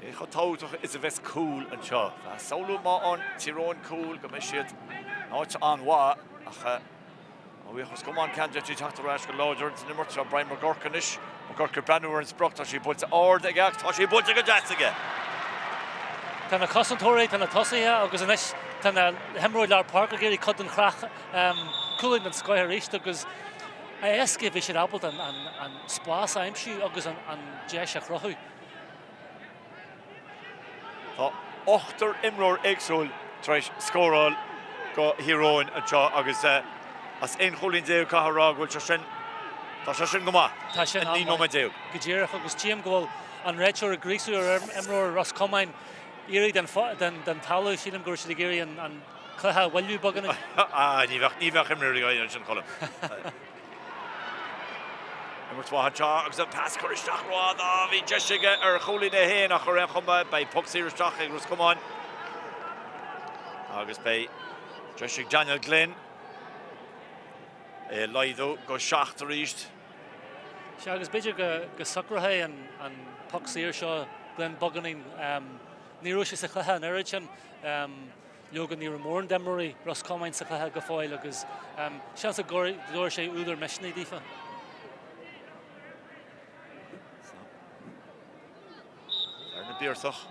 [SPEAKER 1] Cé chomh tábhachtach is a bheas cúl anseo? Tá samhlú má fhaigheann Tír Eoghain cúl go mbeidh siad in áit an-mhaith ach má bhíodh Ros Comáin ceann d'fhéadfaí teacht ar ais go láidir san imirt seo. Brian McGurk anois. McGurk ag breathnú ar an sprioc. Tá sí buailte ard aige ach tá sí buailte go deas aige.
[SPEAKER 2] Tá na cosantóirí, tá na tosaithe agus anois tá na himreoirí lár páirce ag iarraidh cuid den chreach cúilín den scoith arís agus a éasca a bhí siad ábalta an spás a aimsiú agus an deis a chruthú.
[SPEAKER 1] Tá ochtar imreoir éagsúil tar éis scóráil do Thír Eoghain anseo agus as 11 chúilín caithfidh a rá go bhfuil sé sin, tá sé sin go maith.
[SPEAKER 2] Tá sin an-mhaith. 19 nóiméad. Go díreach agus tchím go bhfuil an réiteoir ag gríosú ar imreoir Ros Comáin éirí den talamh. Sílim go raibh siad ag iarraidh an cluiche a mhoilliú beagáinín.
[SPEAKER 1] Ah, ní bheadh, ní bheadh imreoirí againn ansin, Colm. Imirt mhaith anseo agus an pas curtha isteach rófhada. Bhí deis aige ar chúilín é féin ach ar aon chuma beidh poc saor isteach ag Ros Comáin agus beidh deis ag Daniel Glynn é a laghdú go 7 arís.
[SPEAKER 2] Sea agus b'fhéidir go socróidh an poc saor seo Glynn beagáinín. Ní raibh sé sa chluiche an oiread sin. Leoga ní raibh mórán d'imreoirí Ros Comáin sa chluiche go fóill agus seans go dtabharfaidh sé údar misnigh daofa.
[SPEAKER 1] Ar na bPiarsach.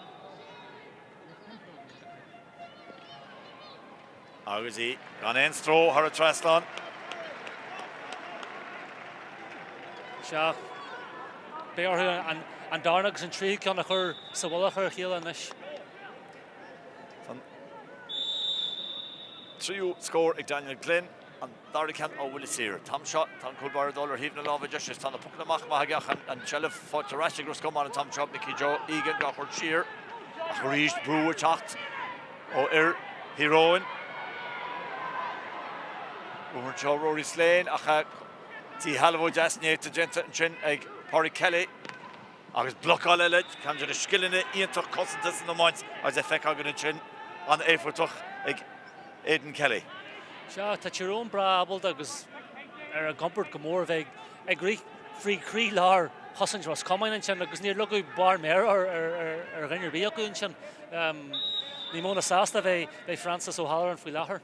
[SPEAKER 1] Agus í gan aon stró thar an trasnán.
[SPEAKER 2] Sea, beidh orthu an darna agus an tríú ceann a chur sa mhullach ar a chéile anois.
[SPEAKER 1] An tríú scór ag Daniel Glynn, an dara ceann ó bhuille saor. An t-am seo, tá an cúl báire ag dul ar thaobh na láimhe deise is tá na pocanna amach maith aige ach an tseilbh faighte ar ais ag Ros Comáin an t-am seo, Mickey Joe Egan á chur siar ach arís brú ag teacht ó fhir Thír Eoghain. Uair anseo Rory Slane ach díshealbhú deas néata déanta ansin ag Pádraig Kelly. Agus blocáil eile, ceann de na scileanna iontach cosanta san iomáint agus é feicthe againn ansin, an-éifeachtach ag Aidan Kelly.
[SPEAKER 2] Sea, tá Tír Eoghain breá ábalta agus ar a gcompord go mór a bheith ag rith frí chroílár chosaint Ros Comáin ansin agus níor leagadh barr méire ar dhuine ar bith acu ansin. Ní mó ná sásta a bheidh Francis O'Halloran faoi láthair.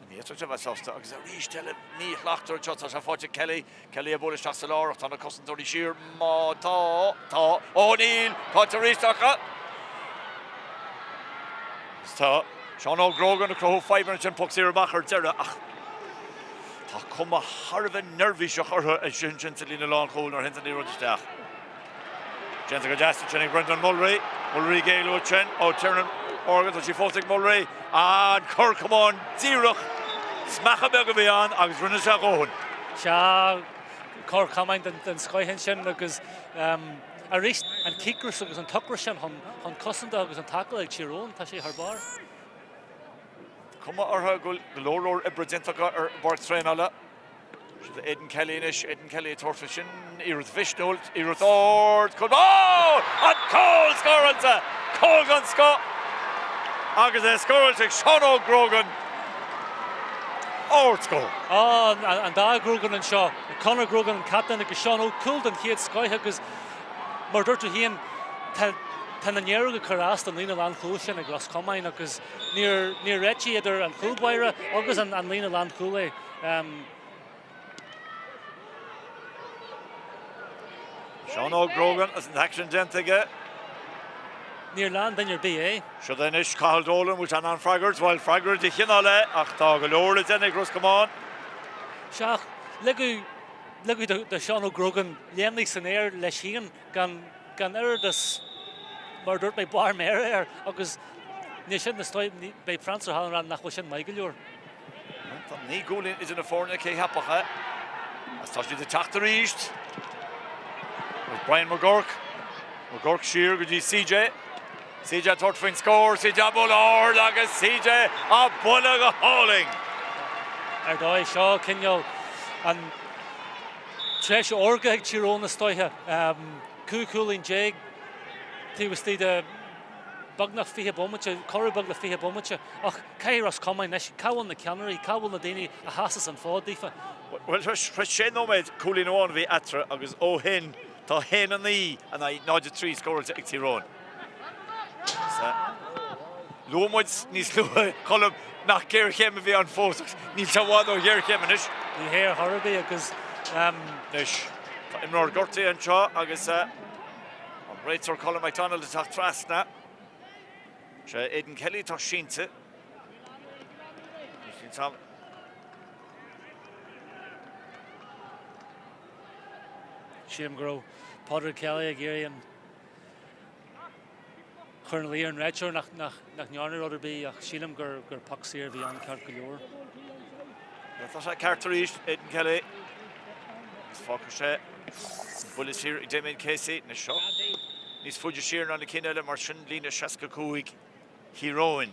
[SPEAKER 1] Ní fhéadfadh sé a bheith sásta agus arís eile míshlacht anseo. Tá sé faighte ag Kelly. Kelly ag bualadh isteach sa lár ach tá na cosantóirí siar. Má tá, tá. Ó níl! Faighte arís acu. Agus tá Seán Óg Grogan ag cruthú fadhbanna ansin, poc saor amach ar deireadh ach tá cuma thar a bheith neirbhíseach orthu ansin sa líne lánchúil nuair a théann an liathróid isteach. Déanta go deas ansin ag Brendan Mullery. Mullery ag éalú ansin ó Tiernan Morgan. Tá sí fós ag Mullery. An cor camáin díreach. Smeachadh beag a bhí ann agus rinne sé a dhóthain.
[SPEAKER 2] Sea, cor camáin den scoith ansin agus arís an cíocras agus an t-ocras sin chun cosanta agus an tackle ag Tír Eoghain, tá sé thar barr.
[SPEAKER 1] Cuma orthu go bhfuil go leor leor oibre déanta acu ar an bpáirc traenála. Siod é Aidan Kelly anois, Aidan Kelly ag tabhairt faoi sin, iarracht mhisniúil, iarracht ard, cúl, oh! An cúl scóráilte! Cúl den scoth! Agus é scóráilte ag Seán Óg Grogan. Ardscór!
[SPEAKER 2] Á, an dá Grogan anseo, Conor Grogan an captaen agus Seán Óg, cúl den chéad scoith agus mar a dúirt tú féin, tá tá na néaróga ag cur as don líne lánchúil sin ag Ros Comáin agus níor níor réitigh idir an chúl báire agus an an líne lánchúil é.
[SPEAKER 1] Seán Óg Grogan agus an t-aicsean déanta aige.
[SPEAKER 2] Níor lean duine ar bith é.
[SPEAKER 1] Siod é anois Cathal Dolan, bhfuil sé in ann freagairt? Bhuel, freagra de chineál é ach tá go leor le déanamh ag Ros Comáin.
[SPEAKER 2] Sea, ach ligeadh, ligeadh do Sheán Óg Grogan léimnigh san aer leis féin gan, gan oiread is, mar a dúirt mé, barr méire air agus níl sin, is dóigh, beidh Francis O'Halloran nach bhfuil sin maith go leor.
[SPEAKER 1] Tá 9 gcúilín idir na foirne, cé cheapfadh é? Agus tá siad ag teacht arís. Agus Brian McGurk, McGurk siar go dtí CJ. CJ ag tabhairt faoin scór, CJ á bualadh ard agus CJ á bualadh go hálainn.
[SPEAKER 2] Ar dóigh, seo cineál an tréimhse órga ag Tír Eoghain is dóiche. 15 cúilín taobh istigh de beagnach 20 bomaite, corradh beag le 20 bomaite, ach caithfidh Ros Comáin anois, cá bhfuil na ceannairí, cá bhfuil na daoine a sheasas an fód daofa?
[SPEAKER 1] Bhuel, tar éis sé nóiméad, cúilín amháin a bhí eatarthu agus ó shin tá 1-9 in aghaidh 0-3 scóráilte ag Tír Eoghain. Luaigh muid níos luaithe, Colm, nach géarchéim a bhí ann fós ach níl sé i bhfad ó ghéarchéim anois.
[SPEAKER 2] Ní hé ar chor ar bith agus.
[SPEAKER 1] Anois, tá imreoir gortaithe anseo agus. An réiteoir Colin McDonald ag teacht trasna. Sé Aidan Kelly atá sínte.
[SPEAKER 2] Sílim go raibh Padraig Kelly ag iarraidh an chur ina luí ar an réiteoir nach ndearnadh rud ar bith ach sílim gur gur poc saor a bhí ann ceart go leor.
[SPEAKER 1] Tá sé ceart arís, Aidan Kelly. Agus fágfaidh sé an buille siar ag Damien Casey. Anois seo níos faide siar ná na cinn eile, mar sin líne 65 Thír Eoghain.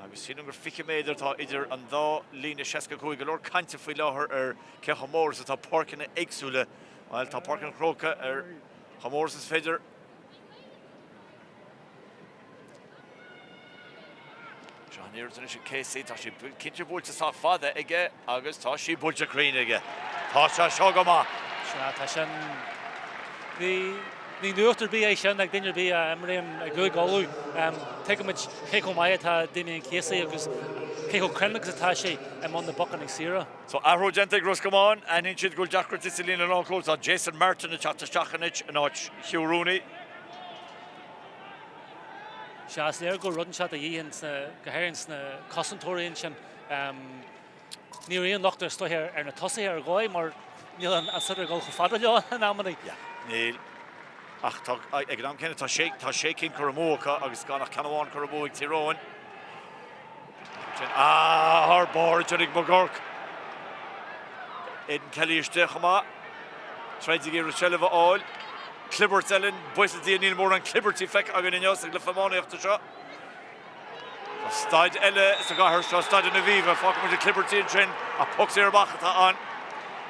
[SPEAKER 1] Agus sílim gur 20 méadar atá idir an dá líne 65. Go leor cainte faoi láthair ar cé chomh mór is atá páirceanna éagsúla. Bhuel, tá Páirc an Chrócaigh ar chomh mór is is féidir. Seo an iarracht anois ag Casey, tá sí cinnte buailte sách fada aige agus tá sí buailte cruinn aige. Tá sé seo go maith.
[SPEAKER 2] Sea, tá sin. Ní, ní nuacht ar bith é sin ag duine ar bith a imríonn i gCúige Uladh. Tuigimid cé chomh maith atá Damien Casey agus cé chomh cruinn agus atá sé i mbun na bpocanna saora.
[SPEAKER 1] So athrú déanta ag Ros Comáin, aithníonn siad go bhfuil deacrachtaí sa líne lánchúil. Tá Jason Martin ag teacht isteach anois in áit Hugh Rooney.
[SPEAKER 2] Sea, is léir go bhfuil rud inteacht de dhíth ins na, go háirithe ins na cosantóirí ansin. Ní raibh aon locht is dóiche ar na tosaithe ar dhóigh mar níl an saothar ag dul chomh fada leo in amannaí.
[SPEAKER 1] Yeah, níl. Ach tá, ag an am céanna tá sé, tá sé cinn curtha amú acu agus gan ach ceann amháin curtha amú ag Tír Eoghain. Sin, ah, thar barr ansin ag McGurk. Aidan Kelly istigh chomh maith. Troid ag iarraidh seilbh a fháil. Clibirt eile, buíochas le Dia níl mórán clibirtí feicthe againn inniu sa gcluiche iománaíochta seo. Tá staid eile sa gcathair seo, Staid an Aviva. Fágfaidh muid na clibirtí ansin ach poc saor amach atá ann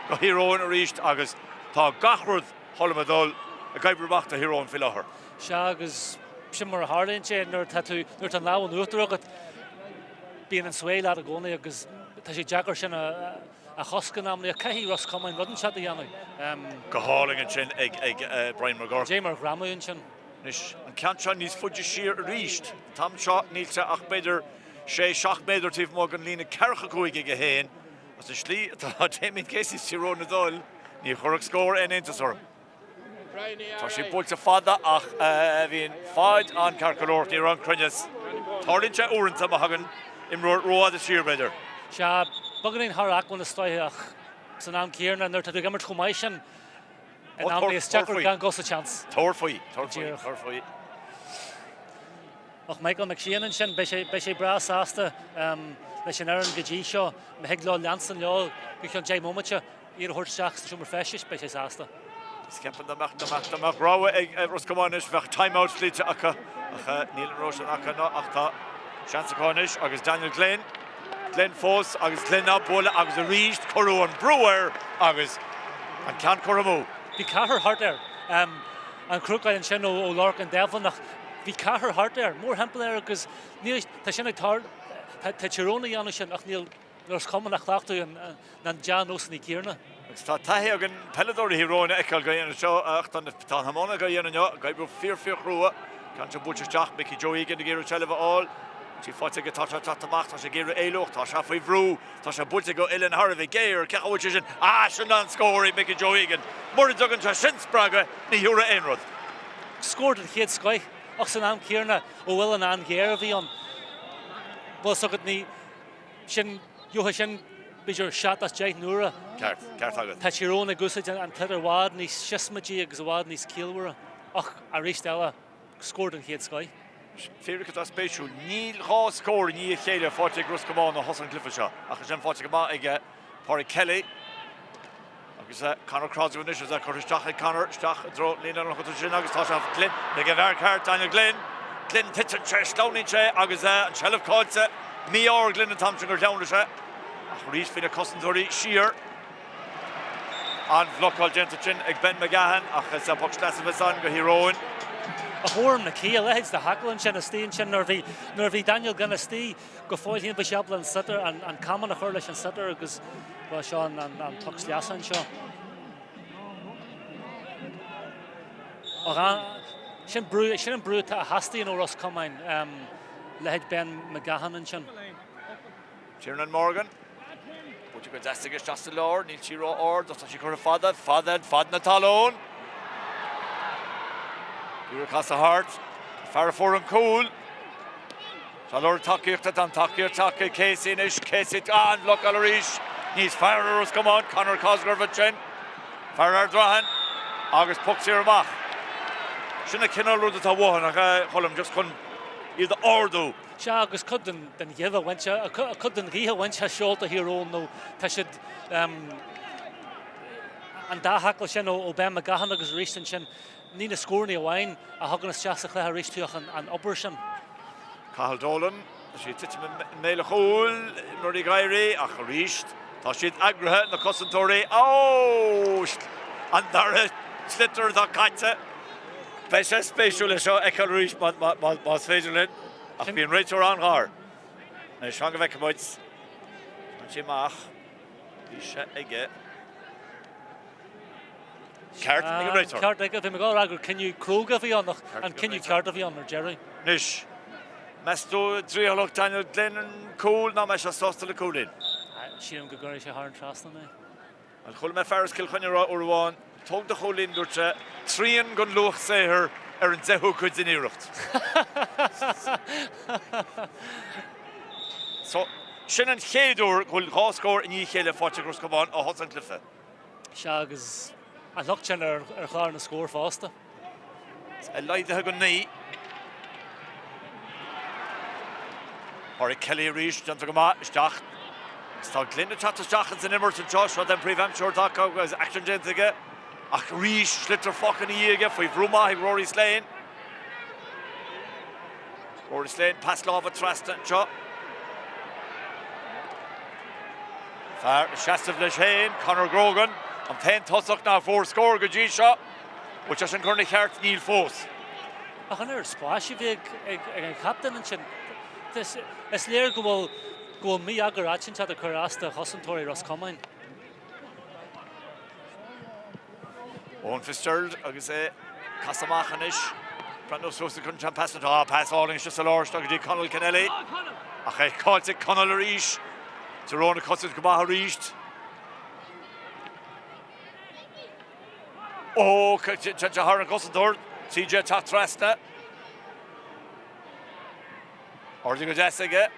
[SPEAKER 1] do Thír Eoghain arís agus tá gach rud Colm ag dul ag oibriú amach do Thír Eoghain faoi láthair.
[SPEAKER 2] Sea agus sin mar a tharlaíonn sé nuair atá tú, nuair atá an lámh in uachtar agat, bíonn an sway leat i gcónaí agus tá sé deacair sin a a chosc in amannaí ach caithfidh Ros Comáin rud inteacht a dhéanamh.
[SPEAKER 1] Go hálainn ansin ag Brian McGurk.
[SPEAKER 2] Cad é mar ghreamú ansin.
[SPEAKER 1] Anois an ceann seo níos faide siar arís. An t-am seo níl sé ach b'fhéidir sé, 7 méadar taobh amuigh den líne 45 aige féin. As an slí atá Damien Casey is Tír Eoghain ag dul, ní chuirfeadh scór aon iontas orm. Tá sí buailte fada ach bhí an fad an-ceart go leor, ní raibh an cruinneas. Tarlaíonn sé uaireanta má thagann imreoir rófhada siar, b'fhéidir.
[SPEAKER 2] Sea, beagáinín thar acmhainn is dóiche ach san am céanna nuair atá tú ag imirt chomh maith sin in amannaí is deacair gan dul sa tseans.
[SPEAKER 1] Tabhair faoi, tabhair faoi, tabhair faoi.
[SPEAKER 2] Ach Michael McSheehan ansin, beidh sé, beidh sé breá sásta leis an fhoireann go dtí seo. Má thig leo leanstan leo go ceann 10 mbomaite. Iad a thabhairt isteach sa seomra feistis, beidh sé sásta.
[SPEAKER 1] Is ceapaim dá mbeadh, dá mbeadh, dá mbeadh rogha ag Ros Comáin anois, bheadh time out dlite acu. Ach níl an rogha sin acu ná ach tá seans acu anois agus Daniel Glynn. Glynn fós agus Glynn á bualadh agus arís cuireadh an brú air agus an ceann curtha amú.
[SPEAKER 2] Bhí ceathrar thart air. An chrúcáil ansin ó Lorcan Devlin ach bhí ceathrar thart air, mórthimpeall air agus níl, tá sin ag tarlú, tá Tír Eoghain a dhéanamh sin ach níl Ros Comáin á chleachtadh na dea-nósanna céanna.
[SPEAKER 1] Agus tá taithí againn peileadóirí Thír Eoghain a fheiceáil á dhéanamh seo ach tá na hiománaithe á dhéanamh inniu, ag oibriú fíor fíor chrua. Ceann seo buailte isteach, Mickey Joe Egan ag iarraidh seilbh a fháil. Tá sí faighte aige, tá sé ag teacht amach, tá sé ag iarraidh éalú ach tá sé faoi bhrú. Tá sé buailte go uillinn thar a bheith géar, cén chaoi a bhfuil sé sin? Ah, sin an scór ag Mickey Joe Egan. Mura dtugann sé sin spreagadh, ní thiúrfaidh aon rud.
[SPEAKER 2] Scór den chéad scoith ach san am céanna ó uillinn an-ghéar a bhí ann. Bhfuil 's agat, ní. Sin, gheobhaidh sin b'fhéidir 7 as 10 n-uaire.
[SPEAKER 1] Ceart, ceart agat.
[SPEAKER 2] Tá Tír Eoghain ag úsáid an tsliotar i bhfad níos siosmaidí agus i bhfad níos ciallmhaire. Ach arís eile, scór den chéad scoith.
[SPEAKER 1] Fíric atá spéisiúil, níl 2 scór i ndiaidh a chéile faighte ag Ros Comáin ó thosach an chluiche seo, ach ansin faighte go maith ag Pádraig Kelly. Agus Conor Crosgrove anois is é curtha isteach ag Conor, isteach i dtreo líne an chontae sin agus tá sé Glynn ag an bhfear ceart, Daniel Glynn. Glynn titeann sé, sleamhnaíonn sé agus an tseilbh caillte. Mí-ádh ar Glynn an t-am sin gur shleamhnaigh sé. Ach arís bhí na cosantóirí siar. An bhlocáil déanta ansin ag Ben McGahan ach is poc sleasa a bheas ann do Thír Eoghain.
[SPEAKER 2] A thuairim na cé a leithéid de thackle ansin istigh ansin nuair a bhí nuair a bhí Daniel Glynn istigh go fóill féin bhí sé ábalta an sliotar an camán a chur leis an sliotar agus Bhuel, seo an poc sleasa anseo. Ach sin brú, sin an brú atá a theastaíonn ó Ros Comáin, leithéid Ben McGahan ansin.
[SPEAKER 1] Tiernan Morgan. Buailte go deas aige isteach sa lár, níl sí ró-ard ach tá sí curtha fada, fada, fad na talún. Iarraidh casadh thart. Fear a fuair an cúl. Tá lorg tacaíochta, tá an tacaíocht tagtha ag Casey anois, Casey, ah, an bhlocáil arís, níos fearr ar Ros Comáin, Conor Cosgrove ansin, fear Ard Raithin, agus poc saor amach. Sin an cineál rud atá uathu, nach ea, a Choilm, just chun iad a ardú.
[SPEAKER 2] Sea, agus cuid den ghaoth a bhaint, cuid den ghaoth a bhaint as seolta Thír Eoghain nó tá siad, an dá thackle sin ó Ben McGahan agus arís ansin, Ní na scóranna amháin a thugann isteach sa chluiche arís tú ach an obair sin.
[SPEAKER 1] Cathal Dolan, tá sí ag titim i mbéal an chúil, imreoirí ag éirí ach arís tá siad eagraithe, na cosantóirí. Ó! An dara sliotar atá caite. Beidh sé spéisiúil é seo a fheiceáil arís más féidir linn ach bhí an réiteoir an-ghar. Anois fan go bhfeicfidh muid. Bhain sí amach. Bhí sé aige. Ceart ag an réiteoir.
[SPEAKER 2] Ceart aige. Bhí mé ag dul a rá gur cinneadh cróga a bhí ann ach an cinneadh ceart a bhí ann ar deireadh.
[SPEAKER 1] Anois, meas tú an dtriailfeadh Daniel Glynn an cúl nó an mbeidh sé sásta le cúilín?
[SPEAKER 2] Sílim go gcuirfidh sé thar an trasnán é.
[SPEAKER 1] Bhuel, chuala mé fear as Cill Chainnigh a rá uair amháin, tóg do chúilín, dúirt sé, trian den luach saothair ar an deichiú cuid den iarracht. So, sin an chéad uair go bhfuil 2 scór i ndiaidh a chéile faighte ag Ros Comáin ó thosach an chluiche.
[SPEAKER 2] Sea, agus an shliocht sin ar chlár na scór fosta.
[SPEAKER 1] É laghdaithe go 9. Pádraig Kelly arís, déanta go maith, isteach. Agus tá Glynn ag teacht isteach ins an imirt anseo, seo den príomhaimseoir atá acu agus aicsean déanta aige. Ach arís, sliotar fágtha ina dhiaidh aige, faoi bhrú maith ag Rory Slane. Rory Slane, pas láimhe trasna anseo. Fear ag seasamh leis féin, Conor Grogan, an t-aon tosach nach bhfuair scór go dtí seo. Bhfuil sé sin curtha ina cheart? Níl fós.
[SPEAKER 2] Ach an oiread spáis a bhí ag an chaptaen ansin, is léir go bhfuil go bhfuil mí-eagar áit inteacht ag cur as do chosantóirí Ros Comáin.
[SPEAKER 1] Owen Fitzgerald agus é casadh amach anois. Breathnú suas ag an pas atá pas álainn istigh sa lár isteach go dtí Conall Kennelly. Ach é caillte ag Conall arís. Tír Eoghain ag cosaint go maith arís. Ó, téann sé thar an gcosantóir. CJ teacht trasna. Ardaithe go deas aige.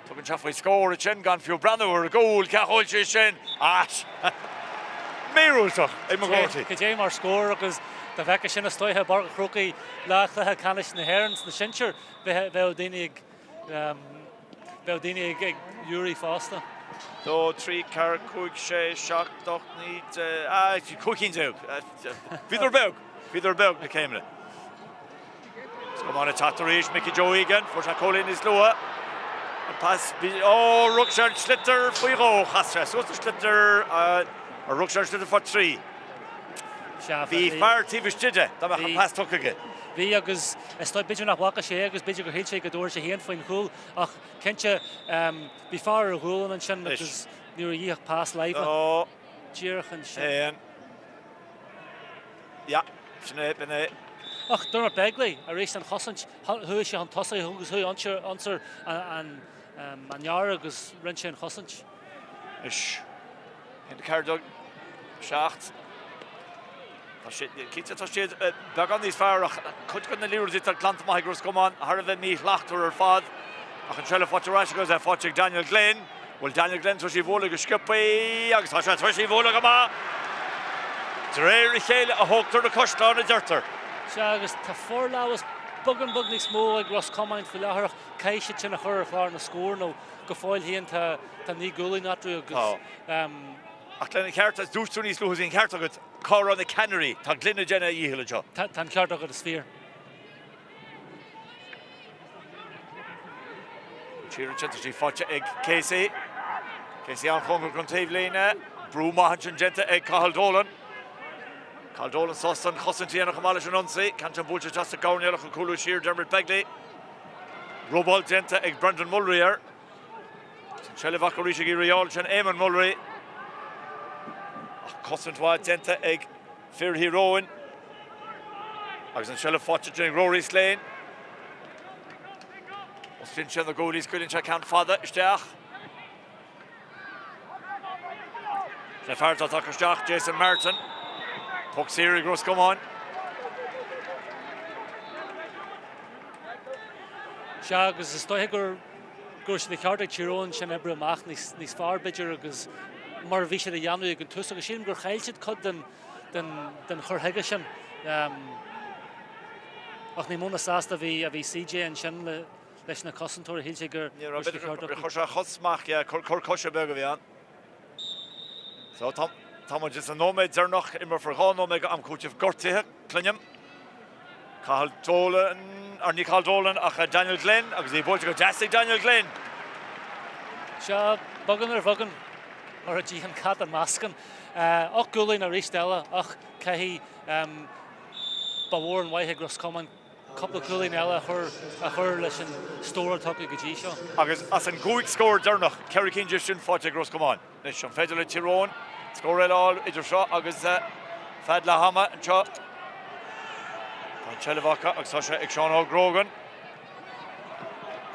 [SPEAKER 1] Tugann sé faoi scór ansin gan fiú breathnú ar an gcúl. Cén chaoi a bhfuil sé sin? Ait! Míorúilteach ag McGroarty.
[SPEAKER 2] Cad é mar scór agus dá bhfeicfeá sin istoíche i bPáirc an Chrócaigh lá chluiche ceannais na hÉireann sna sinsir, bheadh daoine ag bheadh daoine ag liúraigh fosta.
[SPEAKER 1] 2, 3, 4, 5, 6, 7, 8, 9, 10, 15 cinn. Bhíodar beag, bhíodar beag na céimeanna. Ros Comáin ag teacht arís, Mickey Joe Egan, fuair sé cúilín níos luaithe. An pas, ó, rug sé an sliotar faoi dhó, chas sé suas an sliotar, ar rug sé an sliotar fá thrí? Bhí fear taobh istigh de, dá mbeadh an pas tugtha aige.
[SPEAKER 2] Bhí agus is dóigh, b'fhéidir nach bhfaca sé é agus b'fhéidir gur shíl sé go dtabharfadh sé féin faoin chúl ach cinnte bhí fear ar a ghualainn ansin agus ní raibh a dhíth ach pas láimhe díreach ansin.
[SPEAKER 1] Yeah, sin é, b'in é.
[SPEAKER 2] Ach Dermot Begley, arís an chosaint, chuaigh sé chun tosaigh agus chuaigh ionsar an fhear agus rinne sé an chosaint.
[SPEAKER 1] Anois, 1, 4, 7. Tá sé, cinnte tá siad beagán níos fearr ach cuid de na liathróidí atá glanta amach ag Ros Comáin thar a bheith míshlachtmhar ar fad. Ach an tseilbh faighte ar ais agus é faighte ag Daniel Glynn. Bhfuil Daniel Glynn tar éis í bhualadh go sciobtha agus tá sé tar éis í bhualadh go maith! De réir a chéile a thógtar na caisleáin, a deirtear.
[SPEAKER 2] Sea, agus tá forlámhas beagán beag níos mó ag Ros Comáin faoi láthair ach caithfidh siad sin a chur ar chlár na scór nó go fóill féin tá 9 gcúilín eatarthu agus.
[SPEAKER 1] Tá. Ach lena cheart, is dúirt tú níos luaithe, bhí an ceart agat, cá raibh na ceannairí? Tá Glynn ag déanamh a dhícheall anseo.
[SPEAKER 2] Tá an ceart agat, is fíor.
[SPEAKER 1] Siar ansin tá sí faighte ag Casey. Casey an-chóngarach don taobhlíne. Brú maith ansin déanta ag Cathal Dolan. Cathal Dolan sásta an chosaint a dhéanamh chomh maith leis an ionsaí. Ceann sin buailte isteach sa gcoirnéal ach ag cúlú siar Dermot Begley. Robáil déanta ag Brendan Mulry air. An tseilbh acu arís ag iarraidh a fháil sin Eamon Mulry. Ach cosaint mhaith déanta ag Fir Thír Eoghain agus an tseilbh faighte ansin ag Rory Slane. Osclaíonn sé na guaillí, scaoileann sé ceann fada isteach. Sé fear atá tagtha isteach, Jason Martin. Poc saor ag Ros Comáin.
[SPEAKER 2] Sea, agus is dóiche gur go raibh sé de cheart ag Tír Eoghain sin oibriú amach níos níos fearr b'fhéidir agus mar a bhí siad a dhéanamh ag an tús agus sílim gur chaill siad cuid den den den chur chuige sin. Ach ní mó ná sásta a bhí a bhí CJ ansin le leis na cosantóirí, shíl sé gur
[SPEAKER 1] Ní raibh sé de cheart acu. Chuir sé a chos amach, yeah, cor coise beag a bhí ann. So tá tá muid sa nóiméad deireanach, imreofar 2 nóiméad d'am cúitimh gortuithe, cluinim. Cathal Dolan, or ní Cathal Dolan ach Daniel Glynn agus í buailte go deas ag Daniel Glynn.
[SPEAKER 2] Seo beagán ar bheagán mar a d'itheann cat an meascán. 8 gcúilín arís eile ach caithfidh ba mhór an mhaith ag Ros Comáin cúpla cúilín eile a chur a chur leis an stór atá acu go dtí seo.
[SPEAKER 1] Agus as an gcúig scór deireanach, ceithre cinn díobh sin faighte ag Ros Comáin. Anois, an féidir le Tír Eoghain scór eile a fháil idir seo agus fead leath ama anseo? Tá an tseilbh acu agus tá sé ag Seán Óg Grogan.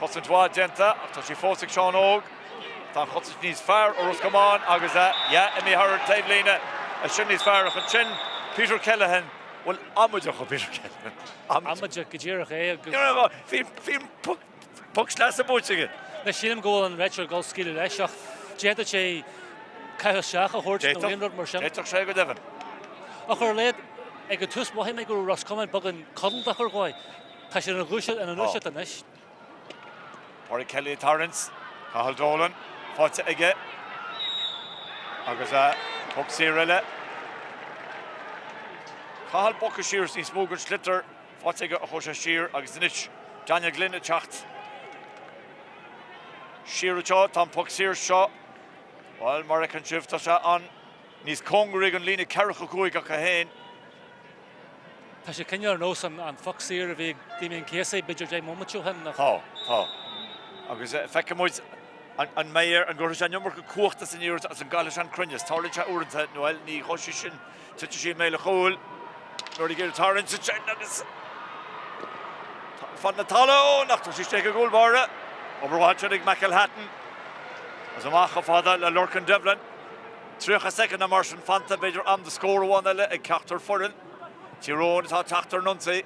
[SPEAKER 1] Cosaint mhaith déanta ach tá sí fós ag Seán Óg. Tá an chosaint níos fearr ó Ros Comáin agus yeah, imithe thar an taobhlíne. Sin níos fearr ach ansin Peter Kelleghan, bhuel amaideach ó Peter Kelleghan.
[SPEAKER 2] Amaideach go díreach é
[SPEAKER 1] agus. Bhí an puc Poc sleasa buaite aige.
[SPEAKER 2] Anois sílim go bhfuil an réiteoir ag dul scaoileadh leis ach d'fhéadfadh sé caitheamh isteach a thabhairt nó aon rud mar sin.
[SPEAKER 1] D'fhéadfadh sé go deimhin.
[SPEAKER 2] Ach ar a laghad, ag an tús mhothaigh mé go raibh Ros Comáin beagán codlata ar dhóigh. Tá siad ina ndúiseacht anois.
[SPEAKER 1] Pádraig Kelly ag tarraingt. Cathal Dolan faighte aige. Agus poc saor eile. Cathal bogtha siar níos mó den sliotar. Faighte aige a chuaigh sé siar agus anois Daniel Glynn ag teacht siar anseo. Tá an poc saor seo, bhuel, mar a fheiceann sibh, tá sé an níos cóngaraí don líne 45 acu féin.
[SPEAKER 2] Tá sé cineál ar nós an phoc saor a bhí ag Damien Casey b'fhéidir 10 mbomaite ó shin.
[SPEAKER 1] Tá, tá. Agus feicfidh muid an mbeidh air, an gcuirfidh sé an iomarca cumhachta san iarracht agus an gcaillfidh sé an cruinneas. Tarlaíonn sé uaireanta, nó bhuel, ní ghoidfidh sin. Titfidh sí i mbéal an chúil nuair a ag tarraingt ansin agus fad na talún ach tá sí istigh ag an gcúl báire. Obair mhaith ansin ag McElhatton. Agus amach chomh fada le Lorcan Devlin. 30 soicind nó mar sin fanta, b'fhéidir am do scór amháin eile ag ceachtar foireann. Tír Eoghain atá ag teacht ar an ionsaí.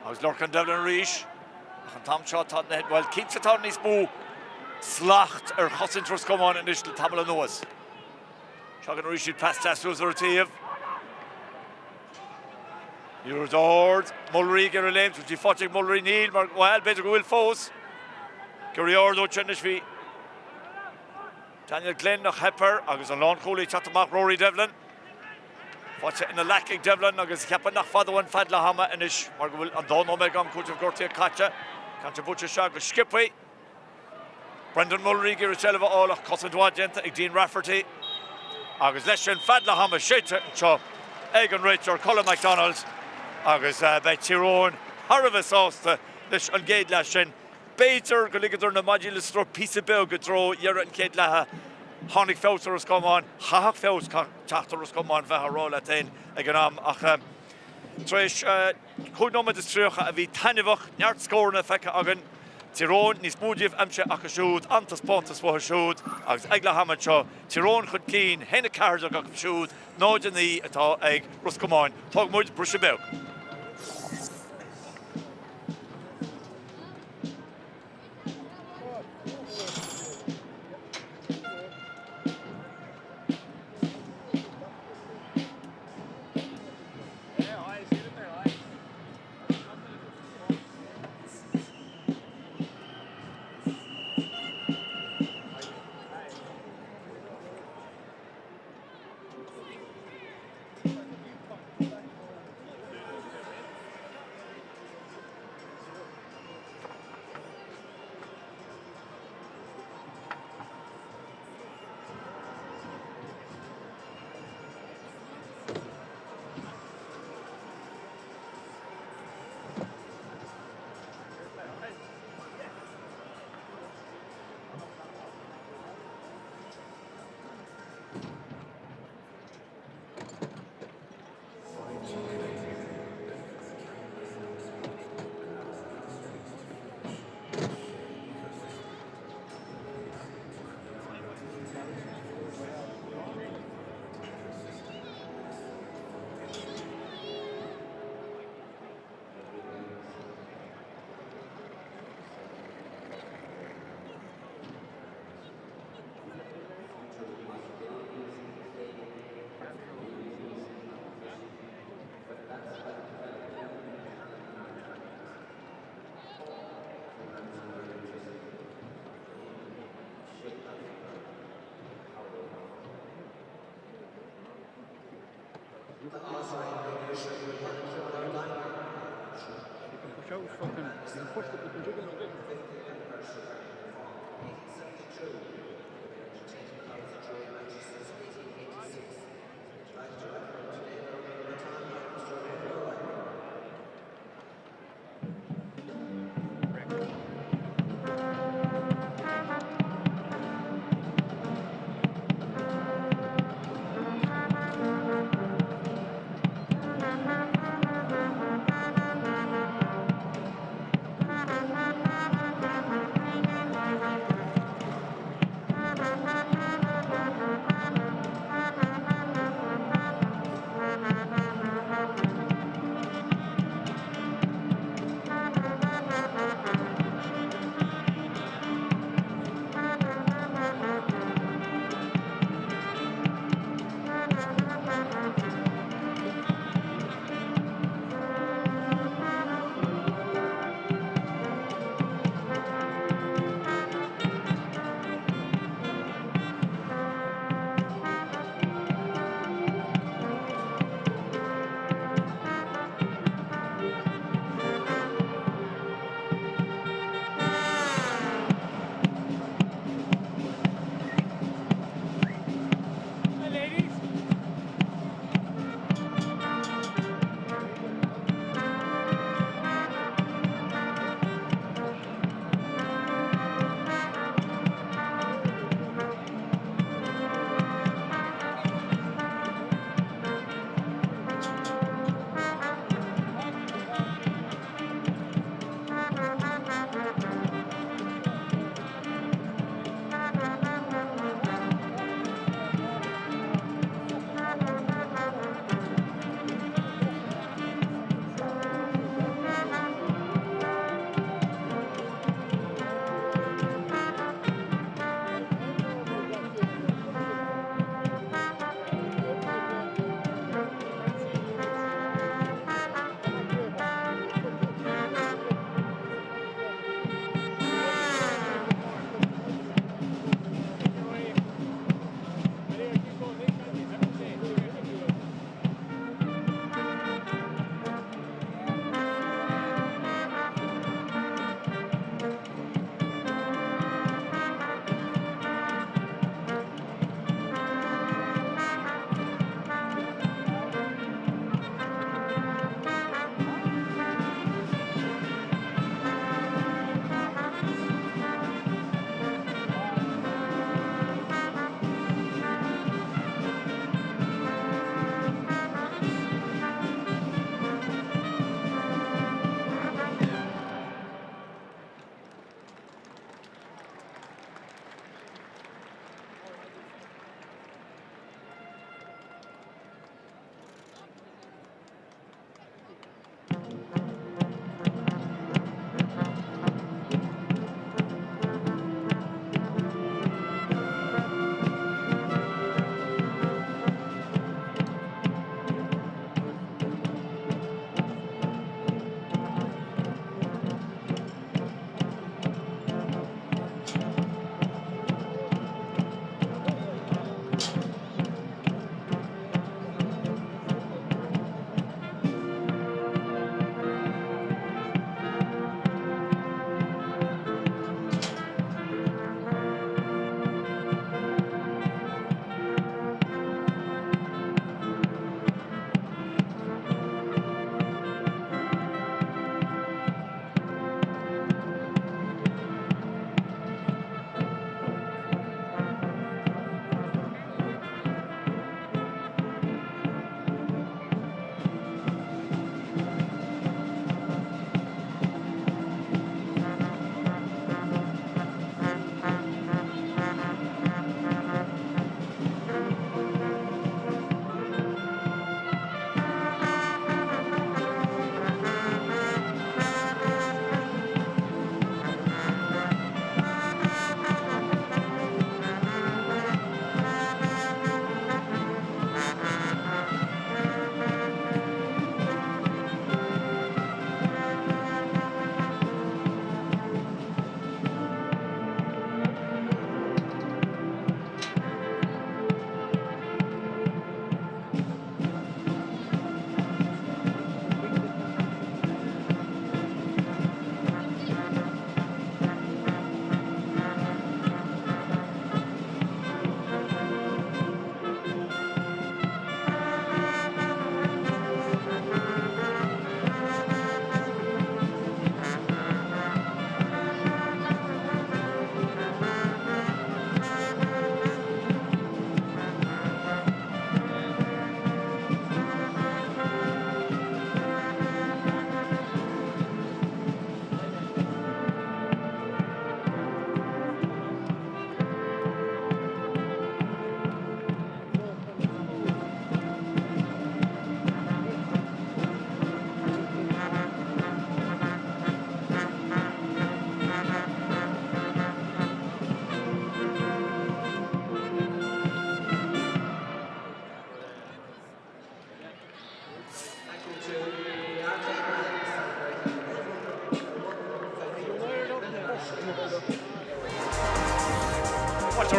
[SPEAKER 1] Agus Lorcan Devlin arís. Ach an t-am seo tá, bhuel, cinnte tá níos mó slacht ar chosaint Ros Comáin anois le tamall anuas. Tagann arís iad pas deas suas ar an taobh. Liathróid ard, Mulry ag iarraidh léimt, bhí faighte ag Mulry, níl, mar, bhuel, b'fhéidir go bhfuil fós. Iarraidh ard ó anois bhí Daniel Glynn ach theip air agus an lánchúlaí ag teacht amach Rory Devlin. Faighte ina leac ag Devlin agus cheapfainn nach fada uainn fead leath ama anois mar go bhfuil an dá nóiméad d'am cúitimh gortaithe caite. Ceann sin buailte isteach go sciobtha. Brendan Mullery ag iarraidh seilbh a fháil ach cosaint mhaith déanta ag Dean Rafferty agus leis sin fead leath ama séidte anseo ag an réiteoir Colm McDonald agus beidh Tír Eoghain thar a bheith sásta leis an gcéad leath sin. B'fhéidir go ligeadar na maidí le stró píosa beag i dtreo dheireadh an chéad leatha. Tháinig feabhas ar Ros Comáin, chaithfeadh feabhas teacht ar Ros Comáin bheith á rá leat féin ag an am ach tar éis 5 nóiméad is 30 a bhí taitneamhach, neart scóranna feicthe againn. Tír Eoghain, níos mó díobh aimsithe acu siúd, an-taispeántas uathu siúd agus ag leath ama anseo, Tír Eoghain chun cinn, 1-14 acu siúd, 0-9 atá ag Ros Comáin. Tógfaidh muid briseadh beag.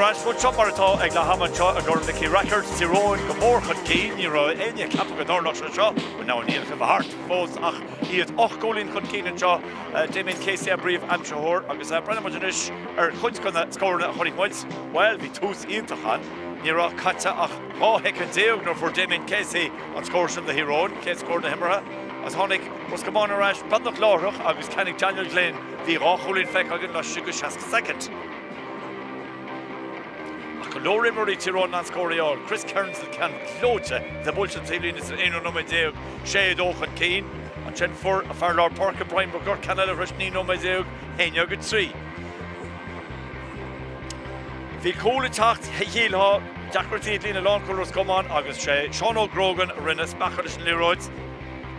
[SPEAKER 1] ar ais. Bhuel, seo mar atá ag leath ama anseo i gCorn Nicky Rackard. Tír Eoghain go mór chun cinn. Ní raibh éinne ag ceapadh go dtarlódh sé seo. Bhuel, now níl an cluiche thart fós ach iad 8 gcúilín chun cinn anseo. Damien Casey a bpríomh-aimsitheoir agus breathnaíonn muid anois ar chuid de na scóranna a chonaic muid. Bhuel, bhí tús iontach ann. Ní raibh caite ach 12 shoicind nuair a fuair Damien Casey an scór sin do Thír Eoghain, céad scór na himeartha. Agus tháinig Ros Comáin ar ais beagnach láithreach agus ceann ag Daniel Glynn. Bhí 2 chúilín feicthe againn laistigh de 60 soicind. Ach go leor imreoirí Tír Eoghain in ann scór a fháil. Chris Kearns le ceann gleoite is é buailte an taobhlíne san aonú nóiméad déag, 6, 2 chun cinn. Ansin fuair a fear lár páirce Brian McGurk ceann eile tar éis 19 nóiméad, 1-3. Bhí cúl ag teacht, shílfeá, deacrachtaí ag líne lánchúil Ros Comáin agus sé Seán Óg Grogan a rinne smeachadh leis an liathróid.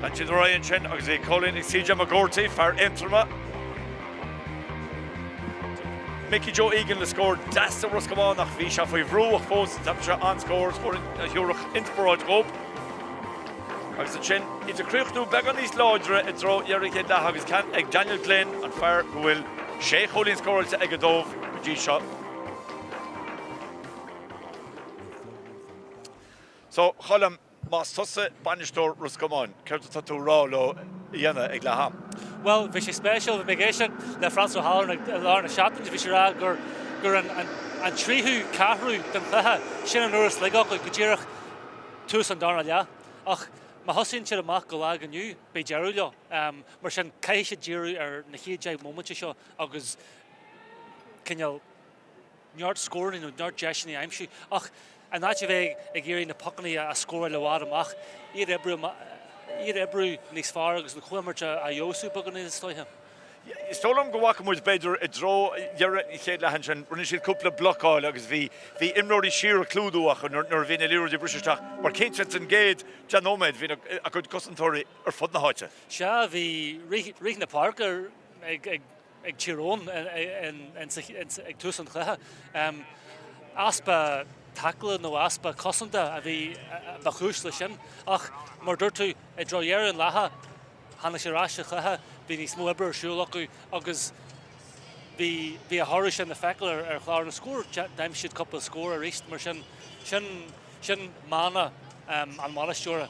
[SPEAKER 1] Lean siad ar aghaidh ansin agus bhí cúilín ag CJ McGourty, fear Aontroma. Mickey Joe Egan le scór deas do Ros Comáin ach bhí sé faoi bhrú ach fós d'aimsigh sé an-scór, scór a thabharfadh inspioráid dhóibh. Agus ansin iad ag críochnú beagán níos láidre i dtreo dheireadh an chéad leath agus ceann ag Daniel Glynn, an fear go bhfuil sé chúilín scóráilte aige dóibh go dtí seo. So, Colm, más tusa bainisteoir Ros Comáin, céard atá tú a rá leo a dhéanamh ag leath am?
[SPEAKER 2] Bhuel, bhí sé spéisiúil, bhí mé ag éisteacht le Francis O'Halloran i lár na seachtaine, bhí sé ag rá gur gur an an tríú ceathrú den chluiche, sin an uair is laige acu, go díreach tús an darna leath. Ach má thosaíonn siad amach go lag inniu, beidh deireadh leo. Mar sin, caithfidh siad díriú ar na chéad 10 mbomaite seo agus cineál neart scóranna nó neart deiseanna a aimsiú. Ach in áit a bheith ag iarraidh na pocanna a scóráil i bhfad amach, iad a oibriú iad a oibriú níos fearr agus an chomhimirt a fheabhsú beagáinín is dóiche.
[SPEAKER 1] Is dóigh liom go bhfaca muid b'fhéidir i dtreo dheireadh an chéad leath ansin, rinne siad cúpla blocáil agus bhí bhí imreoirí siar ag clúdú acu nuair a bhí na liathróidí ag briseadh isteach mar cinnte san gcéad 10 nóiméad bhí a gcuid cosantóirí ar fud na háite.
[SPEAKER 2] Sea, bhí rith na páirce ag ag ag Tír Eoghain ag tús an chluiche. Easpa taicle nó easpa cosanta a bhí ba chúis leis sin ach mar a dúirt tú, i dtreo dheireadh an leatha, tháinig siad ar ais sa chluiche, bhí níos mó oibre ar siúl acu agus bhí bhí a thoradh sin le feiceáil ar chlár na scór. D'aimsigh siad cúpla scór arís mar sin sin sin mana an bhainisteora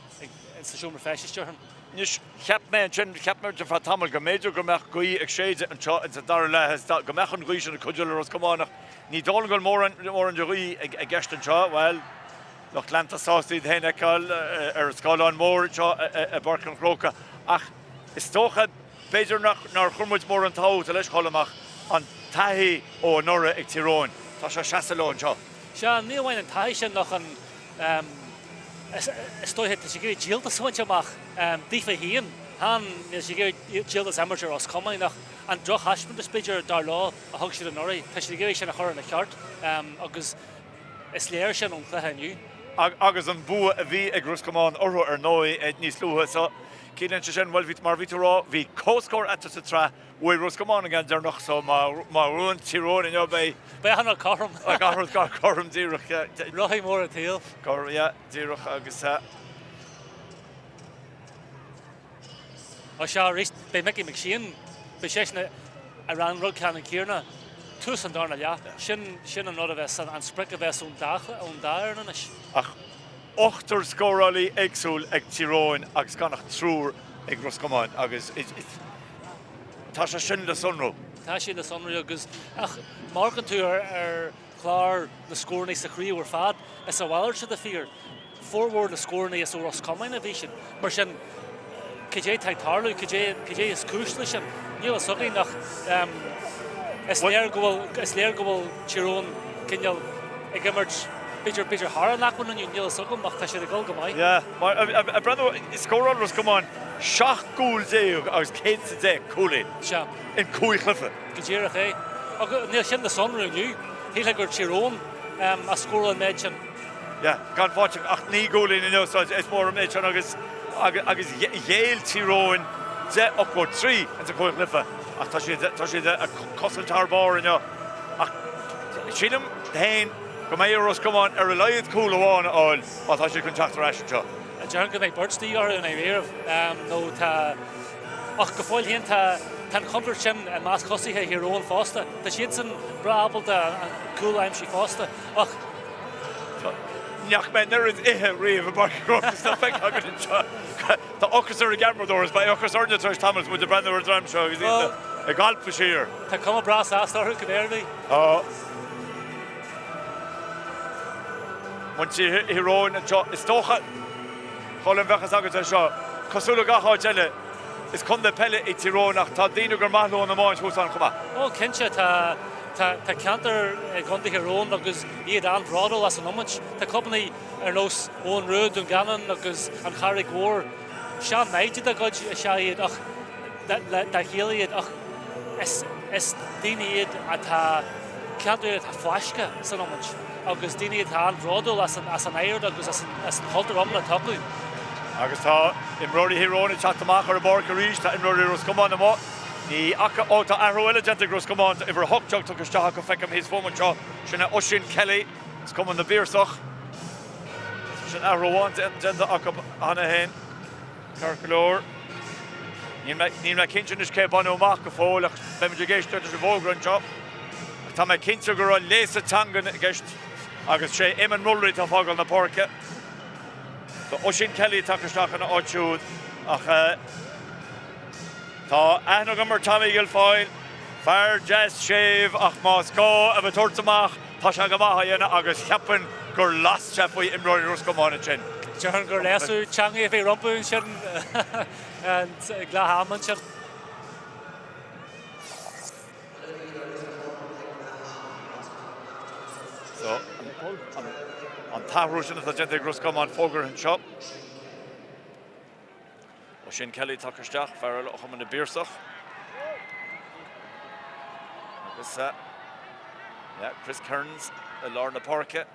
[SPEAKER 2] sa seomra feistis, déarfainn.
[SPEAKER 1] Anois, cheap mé ansin, cheap mé ar feadh tamaill go mb'fhéidir go mbeadh gaoth ag séideadh anseo ins an dara leath is go mbeadh an ghaoth sin ag cuidiú le Ros Comáin ach ní dóigh liom go bhfuil mórán, mórán de ghaoth i gceist anseo. Bhuel, lucht leanta sásta iad féin a fheiceáil ar an scáileán mór anseo i bPáirc an Chrócaigh ach is dócha, b'fhéidir nach, nár chuir muid mórán tábhachta leis, Colm, ach an taithí ó anuraidh ag Tír Eoghain, tá sé ag seasamh leo anseo.
[SPEAKER 2] Sea, ní amháin an taithí sin ach an, Is dóiche, tá siad ag iarraidh díoltas a bhaint amach daofa féin. Chan, níl siad ag iarraidh díoltas a imirt ar Ros Comáin ach an drochthaispeántas, b'fhéidir, dar leo, a thug siad anuraidh. Tá siad ag iarraidh sin a chur ina cheart agus is léir sin ón chluiche inniu.
[SPEAKER 1] Agus an bua a bhí ag Ros Comáin orthu, ar ndóigh, níos luaithe. So, ciallaíonn sé sin, bhuel, bhí, mar a bhí tú a rá, bhí comhscór eatarthu sa tsraith. Bhuaigh Ros Comáin an ceann deireanach so má bhuann Tír Eoghain inniu beidh.
[SPEAKER 2] Beidh an rud cothrom.
[SPEAKER 1] Beidh an rud cothrom díreach.
[SPEAKER 2] Rothaí móra an tsaoil.
[SPEAKER 1] Cothrom, yeah, díreach agus.
[SPEAKER 2] Ó sea, arís, beidh Mickey McShane, beidh seisean ag rá an rud ceannann céanna, tús an darna leath. Sin, sin an rud a bheas, an sprioc a bheas ón dá, ón dá fhoireann anois.
[SPEAKER 1] Ach ochtar scórálaí éagsúil ag Tír Eoghain agus gan ach triúr ag Ros Comáin agus Tá sé sin le sonrú.
[SPEAKER 2] Tá sé le sonrú agus, ach má amharcann tú ar chlár na scóranna sa chraobh ar fad, is a mhalairt atá fíor. Formhór na scóranna is ó Ros Comáin a bhí siad. Mar sin, cad é atá ag tarlú? Cad é, cad é is cúis leis sin? Níl a fhios againn ach is léir go bhfuil, is léir go bhfuil Tír Eoghain cineál ag imirt, b'fhéidir, b'fhéidir thar a n-acmhainn inniu, níl a fhios agam ach tá siad ag dul go maith.
[SPEAKER 1] Yeah, mar, ag breathnú, scóráil Ros Comáin 17 gcúl agus 110 cúilín
[SPEAKER 2] Sea.
[SPEAKER 1] in 5 chluiche.
[SPEAKER 2] Go díreach é. Agus níl sin le sonrú inniu. Shílfeá gur Tír Eoghain a scóráil an méid sin.
[SPEAKER 1] Yeah, gan faighte ach 9 gcúilín inniu so is mór an méid sin agus agus ghéill Tír Eoghain 10 83 ins an chúig chluiche ach tá siad tá siad ag cosaint thar barr inniu. Ach sílim féin go mbeidh ar Ros Comáin ar a laghad cúl amháin a fháil má tá siad chun teacht ar ais anseo.
[SPEAKER 2] Déarfainn go mbeidh beirt de dhíth orthu i ndáiríribh nó tá, ach go fóill féin tá. tá an chontúirt sin i measc thosaithe Thír Eoghain fosta. Tá siadsan breá ábalta an cúl a aimsiú fosta ach.
[SPEAKER 1] Ní fhaca mé an oiread ithe riamh i bPáirc an Chrócaigh is atá feicthe againn anseo. Tá ocras ar an gceamaradóir is beidh ocras orainne tar éis tamaill is muid ag breathnú ar an dream seo agus iad ag alpadh siar.
[SPEAKER 2] Tá cuma breá sásta orthu cibé ar bith.
[SPEAKER 1] Tá. Muintir Thír Eoghain anseo is dócha. Colm, bheadh fhios agat é seo. Cosúil le gach áit eile, is contae peile é Tír Eoghain ach tá daoine gur maith leo an iomáint thuas ann chomh maith.
[SPEAKER 2] Ó, cinnte, tá. Tá ceantar i gContae Thír Eoghain agus iad an-bhródúil as an iomáint. Tá clubanna ar nós Eoghan Rua, Dún Geanainn agus An Charraig Mhór, sean-naimhde dá gcuid is ea iad ach dá chéile iad ach is daoine iad atá, ceantar iad atá fáiscthe san iomáint agus daoine atá an-bhródúil as an oidhreacht agus as an chultúr iomána atá acu.
[SPEAKER 1] Agus tá imreoirí Thír Eoghain ag teacht amach ar an bpáirc arís, tá imreoirí Ros Comáin amuigh. Ní fhaca, ó tá athrú eile déanta ag Ros Comáin, tá uimhir 18 tugtha isteach acu, feicim thíos fúm anseo, sin é Oisín Kelly as Cumann na bPiarsach. Sin athrú amháin déanta acu cheana féin. Ceart go leor. Níl mé, níl mé cinnte anois cé a baineadh amach go fóill ach beimid ag éisteacht leis an bhfógra anseo. Ach tá mé cinnte go raibh léasadh teangan i gceist agus sé Eamon Mullery atá ag fágáil na páirce. Tá Oisín Kelly tagtha isteach ina áit siúd ach tá aithne agam ar Tommy Guilfoyle, fear deas séimh ach más gá a bheith ag tabhairt amach tá sé go maith á dhéanamh agus cheapfainn gur las sé faoi imreoirí Ros Comáin ansin.
[SPEAKER 2] Déarfainn gur léasadh teanga a bhí rompu ansin ag leath ama ansin.
[SPEAKER 1] So, an t-athrú sin atá déanta ag Ros Comáin fógartha anseo. Oisín Kelly tagtha isteach, fear eile ó Chumann na bPiarsach. Agus yeah, Chris Kearns i lár na páirce.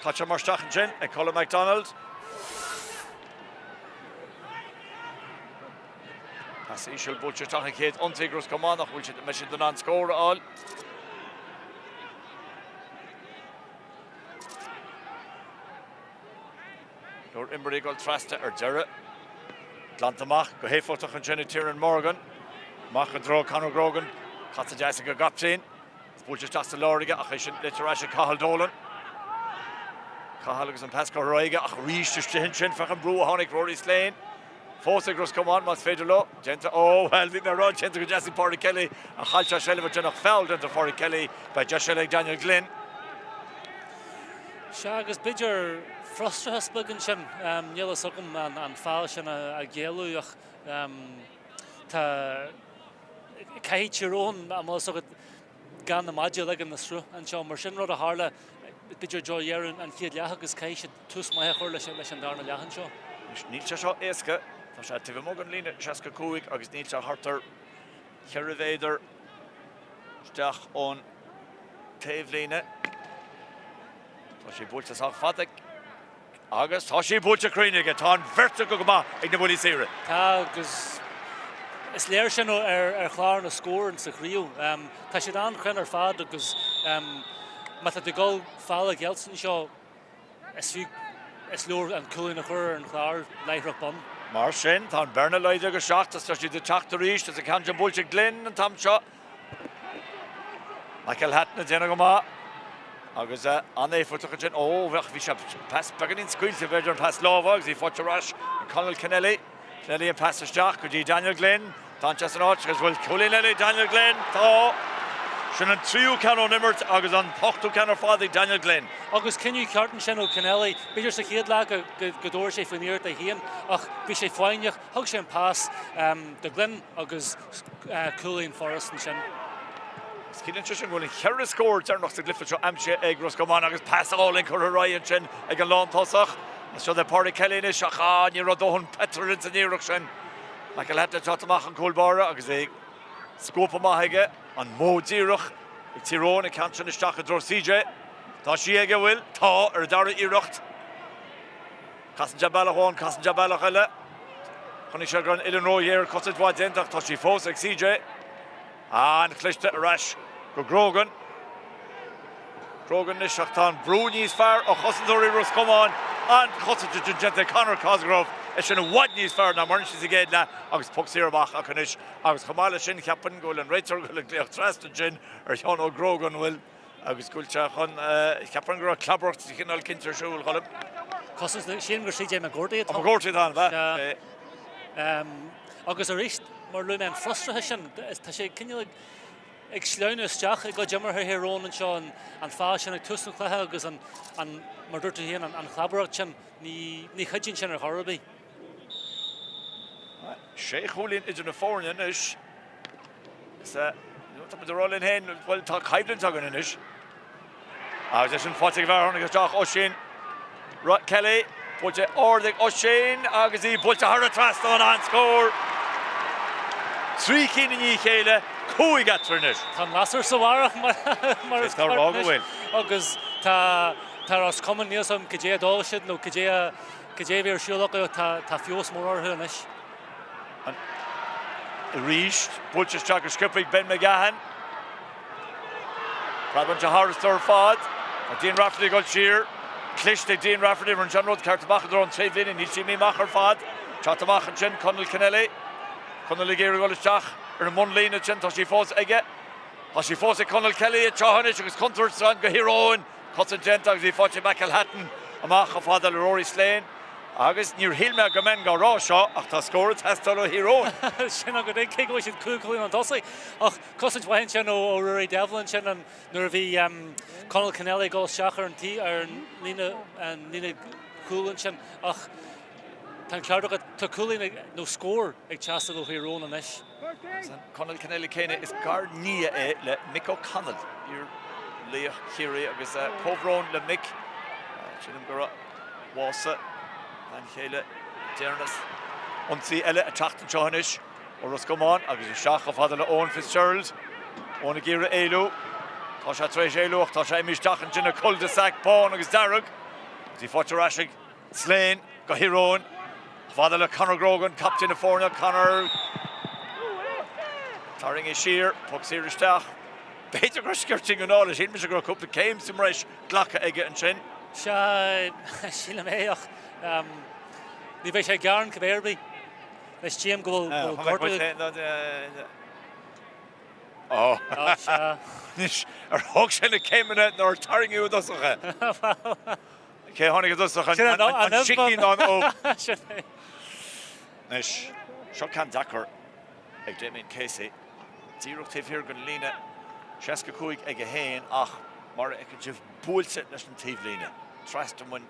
[SPEAKER 1] Caite amach isteach ansin ag Colin McDonald. Pas íseal buailte isteach an chéad ionsaí ag Ros Comáin ach bhfuil siad mbeidh siad in ann scór a fháil. Leor imreoirí ag dul trasna ar deireadh. Glanta amach go héifeachtach ansin ag Tiernan Morgan. Amach i dtreo Conor Grogan. Caite deas ag an gcaptaen. Is buailte isteach sa lár aige ach é sin léite ar ais ag Cathal Dolan. Cathal agus an pas curtha ar aghaidh aige ach arís istigh ansin féach an brú a tháinig Rory Slane. Fós ag Ros Comáin más féidir leo. Déanta, ó bhuel bhí mé ag rá déanta go deas ag Pádraig Kelly ach chaill sé seilbh ansin ach feall déanta ar Phádraig Kelly. Beidh deis eile ag Daniel Glynn.
[SPEAKER 2] Sea agus b'fhéidir frustrachas beag ansin. Níl fhios agam an feall sin a ghéilleadh ach tá, caithfidh Tír Eoghain, an bhfuil fhios agat, gan na maidí a ligean na sruth anseo mar sin rud a tharla b'fhéidir i dtreo dheireadh an chéad leath agus caithfidh siad tús maith a chur leis an darna leath anseo.
[SPEAKER 1] Anois níl sé seo éasca, tá sé taobh amuigh den líne 65 agus níl sé thart ar cheithre mhéadar isteach ón taobhlíne. Tá sé buailte sách fada. Agus tá sí buailte cruinn aige. Tá an bheirt acu go maith ag na buillí saora.
[SPEAKER 2] Tá agus is léir sin ar chlár na scór sa chraobh. Tá siad an-chruinn ar fad agus má tá tú ag dul feall a cheilt anseo, is fiú, is leor an cúilín a chur ar an chlár láithreach bonn.
[SPEAKER 1] Mar sin, tá an bhearna laghdaithe go 7 agus tá siad ag teacht arís. Is an ceann sin buailte ag Glynn an t-am seo. McElhatton ag déanamh go maith agus an-éifeachtach ansin. Ó, bheadh, bhí sé pas beagáinín scaoilte, b'fhéidir an pas láimhe agus í faighte ar ais ag Conal Kennelly. Kennelly an pas isteach go dtí Daniel Glynn. Tá sé san áit agus bhfuil cúilín eile ag Daniel Glynn? Tá. Sin an tríú ceann ón imirt agus an t-ochtú ceann ar fad ag Daniel Glynn.
[SPEAKER 2] Agus cinneadh ceart ansin ó Kennelly. B'fhéidir sa chéad leath go dtabharfadh sé faoin iarracht é féin ach bhí sé foighneach, thug sé an pas do Glynn agus cúilín furast ansin.
[SPEAKER 1] Is cinnte ansin go bhfuil an cheithre scór deireanach sa gcluiche seo aimsithe ag Ros Comáin agus pas álainn curtha ar aghaidh ansin ag an lántosach. Is seo é Pádraig Kelly anois ach ah, ní raibh dóthain peitril ins an iarracht sin. McElhatton ag teacht amach an cúl báire agus é scuabtha amach aige. An modh díreach ag Tír Eoghain an ceann sin isteach i dtreo CJ. Tá sí aige, bhfuil? Tá, ar an dara iarracht. Casann sé bealach amháin, casann sé bealach eile. Chonaic sé go raibh an uillinn róghéar, cosaint mhaith déanta ach tá sí fós ag CJ. An-chliste ar ais go Grogan. Grogan anois ach tá an brú níos fearr ó chosantóirí Ros Comáin. An-chosaint ansin déanta ag Conor Cosgrove. É sin i bhfad níos fearr ná mar a rinne siad sa gcéad leath agus poc saor amach acu anois agus chomh maith leis sin cheapfainn go bhfuil an réiteoir ag dul ag glaoch trasna ansin ar Sheán Óg Grogan, an bhfuil? Agus go bhfuil sé chun, cheapfainn go raibh clabaireacht de chineál eicínt ar siúl, Choilm.
[SPEAKER 2] Cosúil, sílim gur CJ McGourty atá.
[SPEAKER 1] Ó McGourty atá ann, ab ea?
[SPEAKER 2] Sea. Agus arís, mar a luaigh mé, an frustrachas sin, tá sé cineál ag sleamhnú isteach i gcuid imeartha Thír Eoghain anseo, an fáth sin ag tús an chluiche agus an, mar a dúirt tú féin, an chlabaireacht sin, ní chuidíonn sin ar chor ar bith.
[SPEAKER 1] Sé chúilín idir na foirne anois. Is tá muid ag rá linn féin, bhuel tá coimhlint againn anois. Agus é sin faighte ag an bhfear a tháinig isteach, Oisín Kelly, buailte ard ag Oisín agus í buailte thar an trasnán, an-scór! 3 cinn i ndiaidh a chéile, 5 eatarthu anois.
[SPEAKER 2] Tá an lasair sa bharrach mar is ceart anois agus tá Ros Comáin, níl 's agam cad é a d'ól siad nó cad é a bhí ar siúl acu, tá feabhas mór orthu anois.
[SPEAKER 1] Arís, buailte isteach go sciobtha ag Ben McGahan. Preabann sé tharastu ar fad. Tá Dean Rafferty ag dul siar. Cliste ag Dean Rafferty, rinne sé an rud ceart amach i dtreo an taobhlíne. Níl sí imithe amach ar fad. Teacht amach ansin, Conall Kennelly. Conall ag iarraidh dul isteach ar an mbunlíne ansin. Tá sí fós aige. Tá sí fós ag Conall Kelly anseo anois agus contúirt ann do Thír Eoghain. Cosaint déanta agus í faighte ag McElhatton amach chomh fada le Rory Slane. Agus níor shíl mé go mbeinn á rá seo ach tá scór ag teastáil ó Thír Eoghain.
[SPEAKER 2] Sin agat é, cé go bhfuil siad cúig chúilín chun tosaigh. Ach cosaint mhaith ansin ó Ruairí Devlin ansin nuair a bhí Conall Kennelly ag dul isteach ar an tí ar an líne an líne chúil ansin. Ach tá an ceart agat, tá cúilín ag, nó scór ag teastáil ó Thír Eoghain anois.
[SPEAKER 1] Agus an Conall Kennelly céanna, is gar-nia é le Mick O'Connell, iar-laoch Chiarraí agus comhbhrón le Mick. Sílim go raibh. Bhásaigh a bhean chéile le deireanas. Ionsaí eile ag teacht anseo anois ó Ros Comáin agus isteach chomh fada le Owen Fitzgerald. Owen ag iarraidh éalú. Tá sé tar éis éalú ach tá sé imithe isteach ansin i cul de sac bán agus dearg. Agus í faighte ar ais ag Slane go Thír Eoghain. Chomh fada le Conor Grogan, captaen na foirne. Conor tarraingthe siar, poc saor isteach. B'fhéidir gur sciorting anall é. Shíl mise go raibh cúpla céim sa mbreis glactha aige ansin.
[SPEAKER 2] Sea, sílim é ach ní bheidh sé ag gearán cibé ar bith. Anois tchím go bhfuil gortú.
[SPEAKER 1] Ó, sea. Anois, ar thóg sé na céimeanna nó ar tarraingeadh i dtosach é? Cé a tháinig i dtosach, an sicín nó an ubh?
[SPEAKER 2] Sin é.
[SPEAKER 1] Anois, seo ceann deacair ag Damien Casey. Díreach taobh thiar den líne 65 aige féin ach mar a fheiceann sibh buailte leis an taobhlíne, trasna an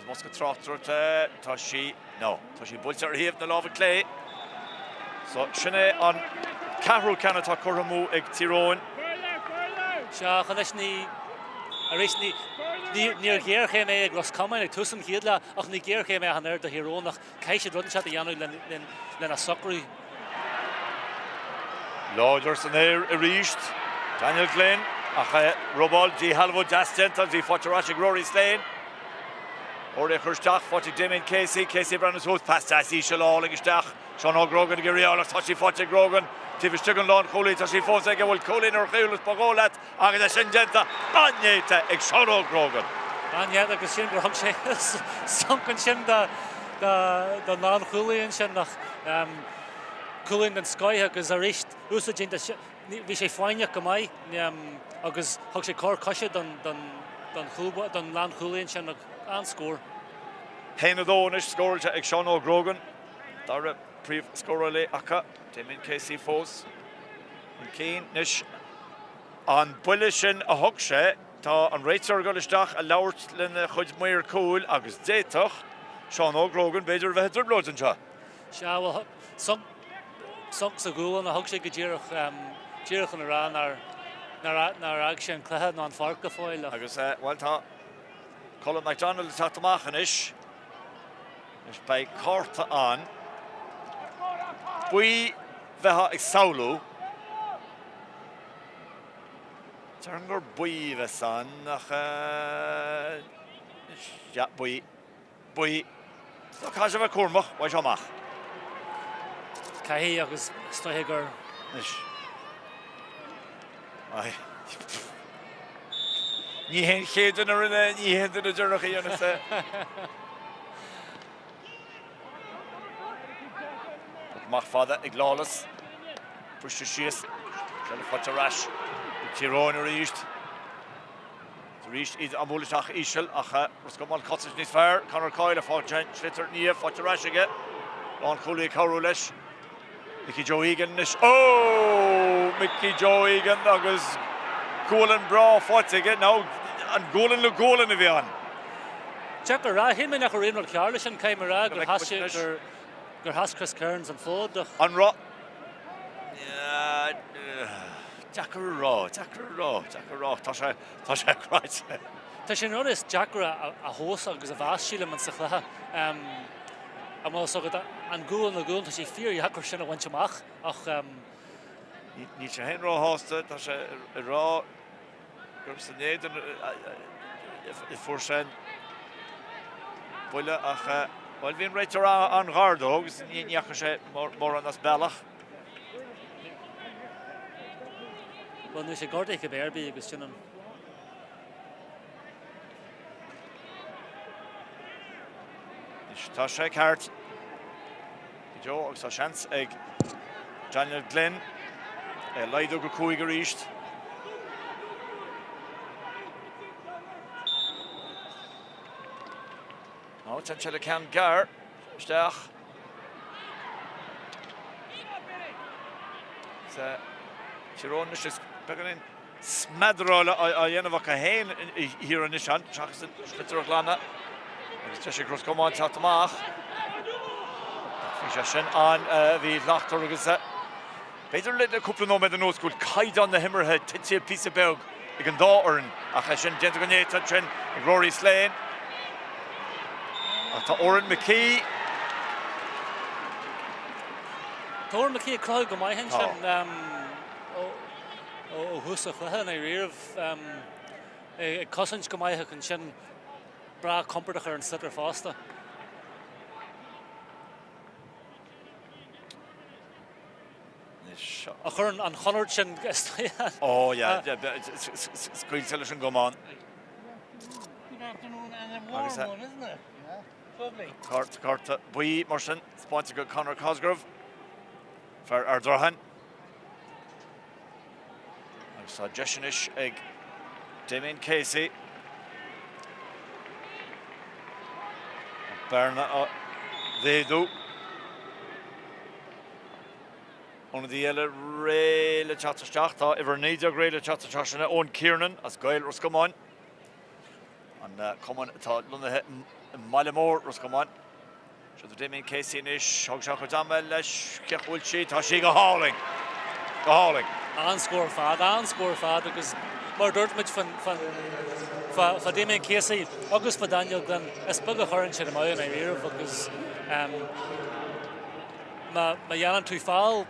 [SPEAKER 1] bhosca tráchtaireachta. Tá sí, no, tá sí buailte ar thaobh na láimhe clé. So sin é an ceathrú ceann atá curtha amú ag Tír Eoghain.
[SPEAKER 2] Sea, ach anois ní, arís ní, níor ghéarchéim é ag Ros Comáin ag tús an chéad leath ach ní géarchéim é ach an oiread do Thír Eoghain ach Caithfidh siad rud inteacht a dhéanamh lena socrú.
[SPEAKER 1] Láidir san aer arís, Daniel Glynn, ach robáil, díshealbhú deas déanta agus í faighte ar ais ag Rory Slane. Rory ag cur isteach, faighte ag Damien Casey, Casey ag breathnú suas, pas deas íseal álainn isteach. Seán Óg Grogan ag iarraidh a fháil ach tá sí faighte ag Grogan. Taobh istigh den lánchúlaí, tá sí fós aige, bhfuil cúilín ar shiúl is ba dhóigh leat. Agus é sin déanta, an-néata ag Seán Óg Grogan.
[SPEAKER 2] An-néata agus sin gur thug sé sonc ansin don lánchúlaí ansin ach cúilín den scoith agus arís úsáid déanta, bhí sé foighneach go maith agus thug sé cor coise don lánchúlaí ansin ach an-scór.
[SPEAKER 1] 1-2 anois scóráilte ag Seán Óg Grogan, dara príomhscórálaí acu, Damien Casey fós. Chun cinn anois. An buille sin a thug sé, tá an réiteoir ag dul isteach a labhairt lena chuid maor cúil agus d'fhéadfadh Seán Óg Grogan b'fhéidir a bheith i dtrioblóid anseo.
[SPEAKER 2] Sea, bhuel, sonc, sonc sa ghualainn a thug sé go díreach, díreach chun a rá nár, nár, nár fhág sé an cluiche ná an pháirc go fóill
[SPEAKER 1] ach. Agus, bhuel, tá Colm McDonald ag teacht amach anois. Anois beidh cárta ann. Buí bheifeá ag samhlú. Déarfainn gur buí a bheas ann ach yeah, buí. Buí. So caithfidh sé a bheith cúramach, beidh sé amach.
[SPEAKER 2] Caithfidh agus is dóiche gur.
[SPEAKER 1] Anois. Ai. Ní hé an chéad duine a rinne, ní hé an duine deireanach a dhéanfas é. Amach fada ag Lawless. Briste síos. Seilbh faighte ar ais ag Tír Eoghain arís. Arís iad á mbualadh isteach íseal ach Ros Comáin cosaint níos fearr. Conor Coyle ag fágaint an sliotar ina dhiaidh faighte ar ais aige. Lánchúlaí ag cabhrú leis. Mickey Joe Egan anois. Ó! Mickey Joe Egan agus gualainn breá faighte aige. Now, an gualainn le gualainn a bhí ann.
[SPEAKER 2] Deacair a rá. Shíl mé nach raibh aon rud cearr leis sin. Caithfidh mé a rá gur sheas sé gur gur sheas Chris Kearns an fód ach.
[SPEAKER 1] An raibh? Deacair a rá, deacair a rá, deacair a rá. Tá sé, tá sé cráite.
[SPEAKER 2] Tá sé an rud is deacra a thomhas agus a mheas, sílim, insa chluiche. An bhfuil a fhios agat, an gualainn le gualainn, tá sé fíordheacair sin a bhaint amach ach.
[SPEAKER 1] Níl sé féin róshásta, tá sé ag rá gur san éadan a fuair sé an buille ach, bhuel, bhí an réiteoir an-ghar dó agus ní dheachaigh sé mórán as bealach.
[SPEAKER 2] Bhuel, níl sé gortaithe cibé ar bith agus sin an.
[SPEAKER 1] Anois tá sé ceart go deo agus tá seans ag Daniel Glynn é a laghdú go 5 arís. Nó téann sé le ceann gearr isteach. Tír Eoghain anois is beagáinín smeadaráil á dhéanamh acu féin thiar anois ann, seachas an sliotar a ghlanadh. Agus deis ag Ros Comáin teacht amach. Bhí sé sin an-mhíshlachtmhar agus b'fhéidir le cúpla nóiméad anuas go bhfuil caighdeán na himeartha tite píosa beag ag an dá fhoireann ach é sin déanta go néata ansin ag Rory Slane. Ach tá Odhrán McKee.
[SPEAKER 2] Tá Odhrán McKee ag cruthú go maith ansin. Ó thús an chluiche i ndáiríribh, ag cosaint go maith ach ansin breá compordach ar an sliotar fosta. A chuireann an chonairt sin istoíche.
[SPEAKER 1] Ó yeah, scaoilte leis an gcamán. Agus cárta buí mar sin, spáinte go Conor Cosgrove, fear Ard Rathain. Agus tá deis anois ag Damien Casey. An bearna a mhéadú. Ionadaí eile réidh le teacht isteach. Tá uimhir 19 réidh le teacht isteach sin é Eoin Kiernan as Gaeil Ros Comáin. An cumann atá lonnaithe i mbaile mór Ros Comáin. Seo do Damien Casey anois. Thóg sé a chuid ama leis. Cé chaoi bhfuil sí? Tá sí go hálainn! Go hálainn!
[SPEAKER 2] An-scór ar fad, an-scór ar fad agus mar a dúirt muid fá Damien Casey agus fá Daniel Glynn, is beag a chuireann siad amú i ndáiríribh agus má dhéanann tú feall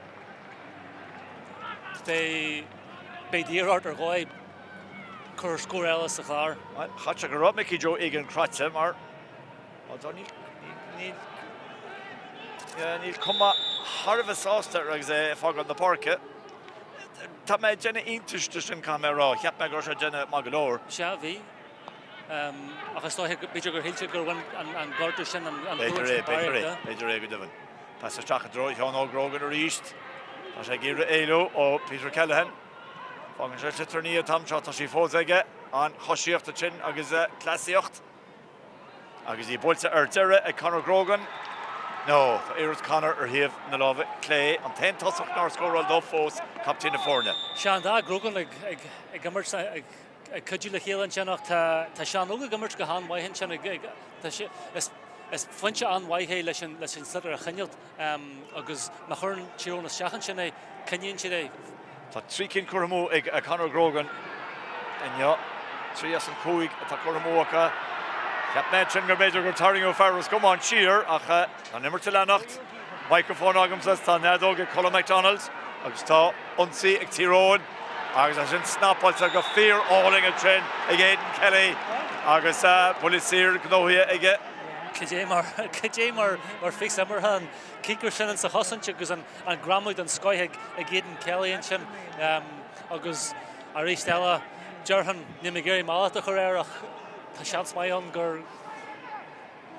[SPEAKER 2] beidh beidh ort ar dhóigh cur scór eile sa chlár.
[SPEAKER 1] Chaithfeadh sé go raibh Mickey Joe Egan cráite mar Níl cuma thar a bheith sásta air agus é ag fágáil na páirce. Tá mé ag déanamh iontais de sin, caithfidh mé a rá. Cheap mé go raibh sé ag déanamh maith go leor.
[SPEAKER 2] Sea, bhí. Ach is dóiche, b'fhéidir gur shíl sé gur bhain an gortú sin an
[SPEAKER 1] B'fhéidir é, b'fhéidir é, b'fhéidir é go deimhin. Pas isteach i dtreo Sheán Óg Grogan arís. Tá sé ag iarraidh éalú ó Peter Kelleghan. Fágann sé sliotar ina dhiaidh an t-am seo, tá sí fós aige. An choisíocht ansin agus cleasaíocht. Agus í buailte ar deireadh ag Conor Grogan. No, tá iarracht Conor ar thaobh na láimhe clé. An t-aon tosach nár scóráil dóibh fós, captaen na foirne.
[SPEAKER 2] Sea, an dá Grogan ag imirt, ag cuidiú le chéile ansin ach tá Seán Óg ag imirt go han-mhaith ansin. Is foinse an-mhaith é leis an sliotar a choinneáilt. Agus má chuireann Tír Eoghain isteach ansin é, coinníonn siad é.
[SPEAKER 1] Tá 3 cinn curtha amú ag Conor Grogan inniu. 3 as an 5 atá curtha amú acu. Cheap mé ansin go mb'fhéidir gur tarraingeodh fear Ros Comáin siar ach tá an imirt ag leanacht. Microphone agamsa, tá an fheadóg ag Colm McDonald agus tá ionsaí ag Tír Eoghain agus é sin snapáilte go fíor-álainn ansin ag Aidan Kelly agus buille saor gnóthaithe aige.
[SPEAKER 2] Cad é mar, cad é mar, mar phíosa imeartha an cíncear sin insa chosaint agus an, an greamú den scoith ag, ag Aidan Kelly ansin agus arís eile déarfainn, níl mé ag iarraidh mallacht a chur air ach tá seans maith ann gur.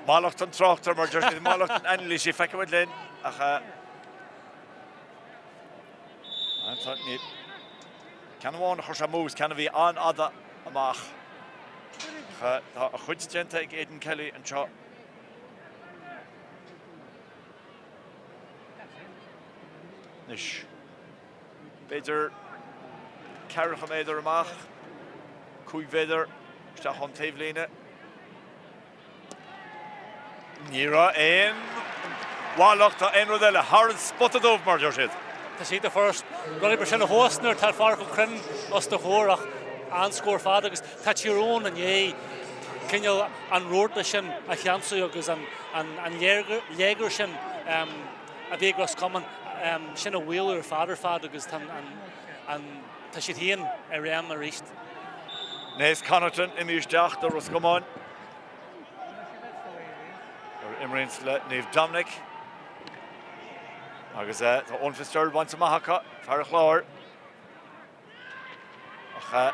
[SPEAKER 1] Mallacht an tráchtaire mar deir siad, mallacht an anailísí, feicfidh muid linn ach. Ceann amháin a chuir sé amú is ceann a bhí an-fhada amach. Tá a chuid déanta ag Aidan Kelly anseo. Anois, b'fhéidir ceathracha méadar amach, 5 mhéadar isteach ón taobhlíne. Ní raibh aon mhallacht ná aon rud eile thar an spota dubh, mar a deir siad.
[SPEAKER 2] Tá sé iontach furast rudaí mar sin a thomhas nuair atá fear chomh cruinn os do chomhair ach an-scór fada agus tá Tír Eoghain i ndiaidh cineál an rabharta sin a cheansú agus an léigear sin a bhí ag Ros Comáin sin a mhaolú ar fad ar fad agus tá an tá siad féin i réim arís.
[SPEAKER 1] Nace Connaughton imithe isteach do Ros Comáin. A imríonn le Naomh Dominic. Agus tá Eoin Fitzgerald bainte amach acu, fear an Chláir. Ach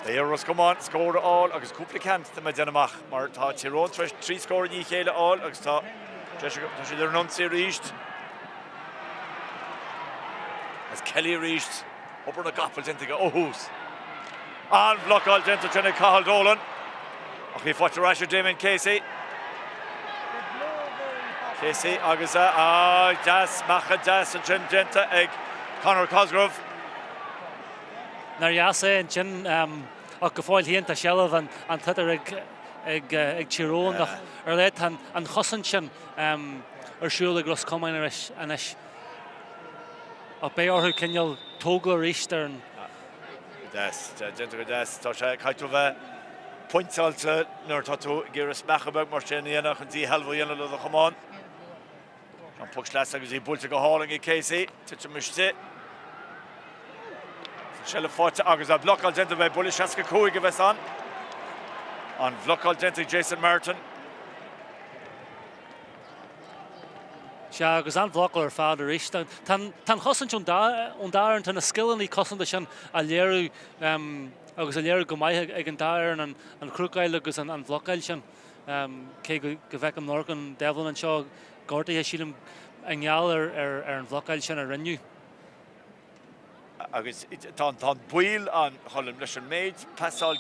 [SPEAKER 1] beidh ar Ros Comáin scór a fháil agus cúpla ceann tá mé ag déanamh amach mar tá Tír Eoghain tar éis 3 scór i ndiaidh a chéile a fháil agus tá tá siad ar an ionsaí arís. Is Kelly arís. Obair na gcapall déanta aige ó thús. An-bhlocáil déanta ansin ag Cathal Dolan. Ach í faighte ar ais ag Damien Casey. Casey agus a deas, smeachadh deas ansin déanta ag Conor Cosgrove.
[SPEAKER 2] Nár dheas é ansin ach go fóill féin tá seilbh an tsliotair ag ag Tír Eoghain ach ar a laghad tá an chosaint sin ar siúl ag Ros Comáin anois. Ach beidh orthu cineál tógáil arís ar an.
[SPEAKER 1] Go deas. Déanta go deas. Tá sé, caithfidh tú a bheith pointeáilte nuair atá tú ag iarraidh smeachadh beag mar sin a dhéanamh chun díshealbhú a dhéanamh le do chamán. An puc sleasa agus í buailte go hálainn ag Casey. Titim istigh. Seilbh faighte agus an bhlocáil déanta beidh buille 65 a bheas ann. An bhlocáil déanta ag Jason Martin.
[SPEAKER 2] Sea, agus an-bhlocáil ar fad arís. Tá an chosaint ón dá fhoireann, tá na scileanna cosanta sin á léiriú agus á léiriú go maith ag an dá fhoireann, an chrúcáil agus an bhlocáil sin. Cé go bhfeicim Lorcan Devlin anseo gortaithe, sílim, i ngeall ar an bhlocáil sin a rinneadh.
[SPEAKER 1] Agus tá an baol ann, Colm, leis an méid pasáil,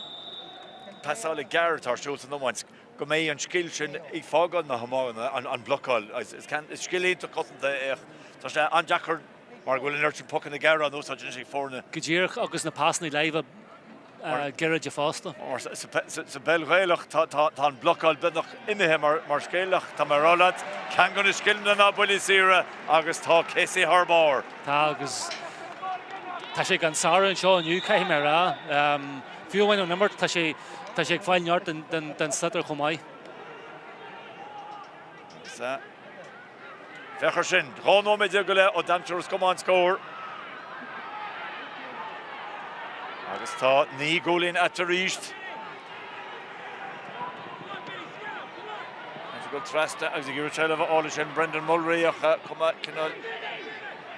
[SPEAKER 1] pasála gearr atá ar siúl san iomáint, go mbeidh an scil sin ag fágáil na hiomána, an bhlocáil. Is scil iontach cosanta é ach tá sé an-deacair mar go bhfuil an oiread sin pocanna gearra á n-úsáid anois ag foirne.
[SPEAKER 2] Go díreach, agus na pasanna láimhe gairide fosta.
[SPEAKER 1] Sa bpeil Ghaelach tá an bhlocáil beagnach imithe mar scil ach tá mé ag rá leat, ceann de na scileanna ná buillí saora agus tá Casey thar barr.
[SPEAKER 2] Tá agus tá sé gan sárú anseo inniu, caithfidh mé a rá. Fiú amháin ón imirt, tá sé tá sé ag fáil neart den sliotar chomh maith.
[SPEAKER 1] Sea. Féach air sin, 12 nóiméad go leith ó d'aimsigh Ros Comáin scór. Agus tá 9 gcúilín eatarthu arís. Ag dul trasna agus ag iarraidh seilbh a fháil ansin Brendan Mulry ach cuma cineál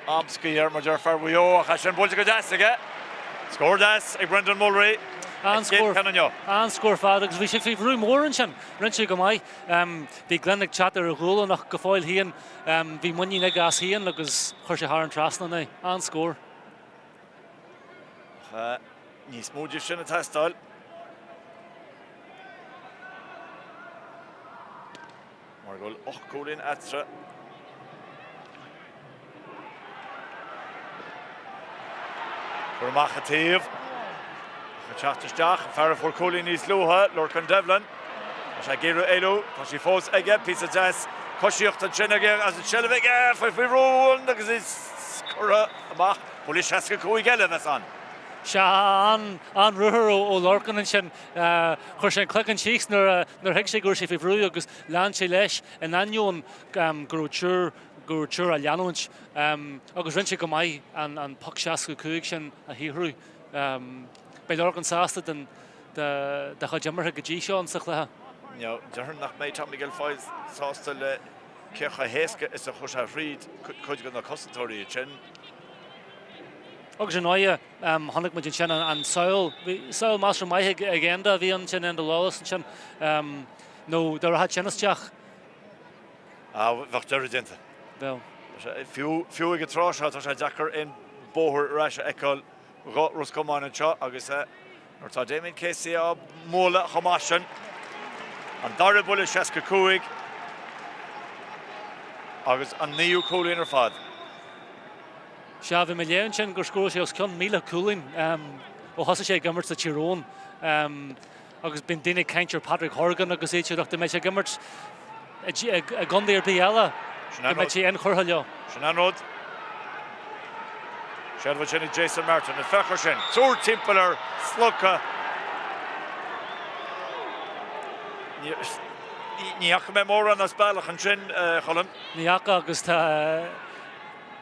[SPEAKER 1] amscaí air mar deir fear Mhaigh Eo ach é sin buailte go deas aige. Scór deas ag Brendan Mulry.
[SPEAKER 2] An-scór fada agus bhí sé faoi bhrú mór ansin. Rinne sé go maith. Bhí Glenn ag teacht ar a ghualainn ach go fóill féin bhí muinín aige as féin agus chuir sé thar an trasnán é. An-scór.
[SPEAKER 1] Ach níos mó díobh sin ag teastáil. Mar go bhfuil 8 gcúilín eatarthu. Cur amach an taobh. Ach ag teacht isteach, an fear a fuair cúilín níos luaithe, Lorcan Devlin. Tá sé ag iarraidh éalú, tá sí fós aige, píosa deas coisíochta ansin aige agus an tseilbh aige faoi bhrú agus í curtha amach. Buille 65 eile a bheas ann.
[SPEAKER 2] Sea, an-ruathar ó Lorcan ansin. Chuir sé an cloigeann síos nuair a thuig sé go raibh sé faoi bhrú agus lean sé leis in ainneoin go raibh triúr go raibh triúr á leanúint agus rinne sé go maith an poc 65 sin a shaothrú. Beidh Lorcan sásta den dá chuid imeartha go dtí seo sa chluiche.
[SPEAKER 1] Déarfainn nach mbeidh Tommy Guilfoyle sásta le cé chomh héasca is a chuaigh sé thríd cuid de na cosantóirí ansin.
[SPEAKER 2] Agus ar ndóighe, chonaic muid ansin an samhail, bhí samhail measartha maith ag Enda a bhí ansin, Enda Lawless ansin, nó dá rachadh sin isteach.
[SPEAKER 1] Bheadh deireadh déanta.
[SPEAKER 2] Bheadh.
[SPEAKER 1] Fiú, fiú ag an tráth seo tá sé deacair aon. bóthair ar ais a fheiceáil do Ros Comáin anseo agus nuair atá Damien Casey á mbualadh chomh maith sin, an dara buille 65 agus an naoú cúilín ar fad.
[SPEAKER 2] Sea, bhí mé ag léamh ansin gur scóráil sé os cionn 1,000 cúilín ó thosaigh sé ag imirt do Tír Eoghain. Agus bíonn daoine ag caint ar Patrick Horgan agus iad siúd ach dá mbeadh sé ag imirt i gcontae ar bith eile, go mbeadh sé inchurtha leo.
[SPEAKER 1] Sin an rud. Seilbh ansin ag Jason Martin. Féach air sin. Triúr timpeall air, slogtha. Ní fhaca mé mórán as bealach ansin, a Cholm.
[SPEAKER 2] Ní fhaca agus tá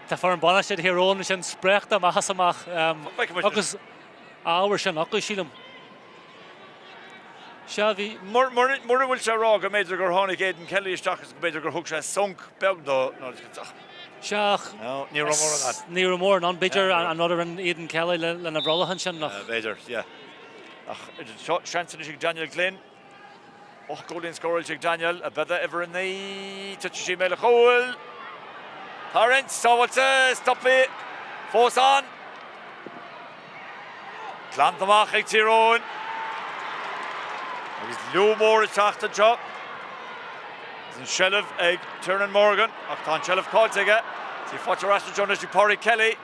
[SPEAKER 2] tá foireann bainistíochta Thír Eoghain ansin spréachta amach is amach agus ábhar sin acu, sílim.
[SPEAKER 1] Sea, bhí. Mura bhfuil sé a rá go mb'fhéidir gur tháinig Aidan Kelly isteach agus go mb'fhéidir gur thug sé sonc beag dó nó ach.
[SPEAKER 2] Sea, ach.
[SPEAKER 1] Ní raibh mórán ann.
[SPEAKER 2] Ní raibh mórán ann. B'fhéidir an rud a rinne Aidan Kelly lena bhrollach ansin ach.
[SPEAKER 1] B'fhéidir, yeah. Ach seans anois ag Daniel Glynn. 8 gcúilín scóráilte ag Daniel, ab ea uimhir 9, titfidh sí i mbéal an chúil. Tarraingt, sábháilte, stoptha, fós ann. Glanta amach ag Tír Eoghain. Agus liú mór ag teacht anseo. Agus an seilbh ag Tiernan Morgan, ach tá an tseilbh caillte aige. Tá sí faighte ar ais anseo anois ag Pádraig Kelly.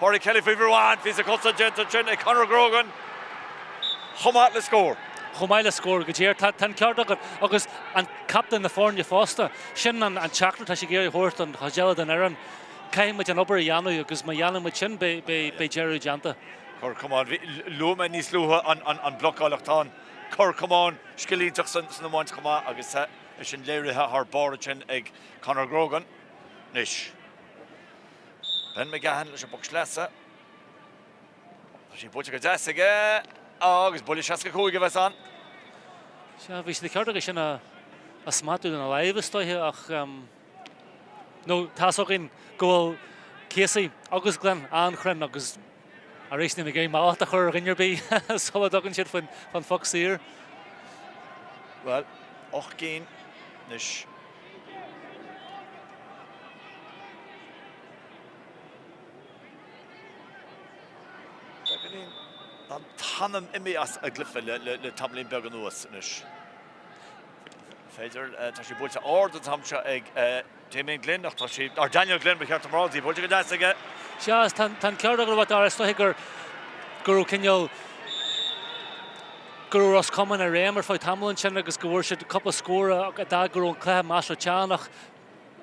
[SPEAKER 1] Pádraig Kelly faoi bhrú an phíosa cosa déanta ansin ag Conor Grogan chomh maith le scór.
[SPEAKER 2] Chomh maith le scór go díreach. Tá an ceart agat agus an captaen na foirne fosta. Sin an teachtaireacht atá sé ag iarraidh a thabhairt don chuid eile den fhoireann. Caithfidh muid an obair a dhéanamh agus má dhéanann muid sin beidh deireadh déanta.
[SPEAKER 1] Cor camáin. Luaigh mé níos luaithe an bhlocáil ach tá an cor camáin scil iontach san iomáint chomh maith agus é sin léirithe thar barr ansin ag Conor Grogan. Anois. Ben McGahan leis an bpoc sleasa. Tá sí buailte go deas aige agus buille 65 a bheas ann.
[SPEAKER 2] Sea, bhí sé de cheart aige sin a smachtú lena láimh is dóiche ach nó tá's againn go bhfuil Casey agus Glynn an-chruinn agus arís níl mé ag iarraidh mallacht a chur ar dhuine ar bith sula dtugann siad faoin phoc saor.
[SPEAKER 1] Bhuel, 8 gcinn anois. Beagáinín an t-anam imithe as an gcluiche le tamaillín beag anuas anois. Féidir, tá sí buailte ard an t-am seo ag Damien Glynn ach tá sí, or Daniel Glynn ba cheart dom a rá, tá sí buailte go deas aige.
[SPEAKER 2] Sea, tá an ceart agat a Dhara, is dóiche gur go raibh cineál, go raibh Ros Comáin i réim ar feadh tamaill ansin agus go bhfuair siad cúpla scór a d'fhág go raibh an cluiche measartha teann ach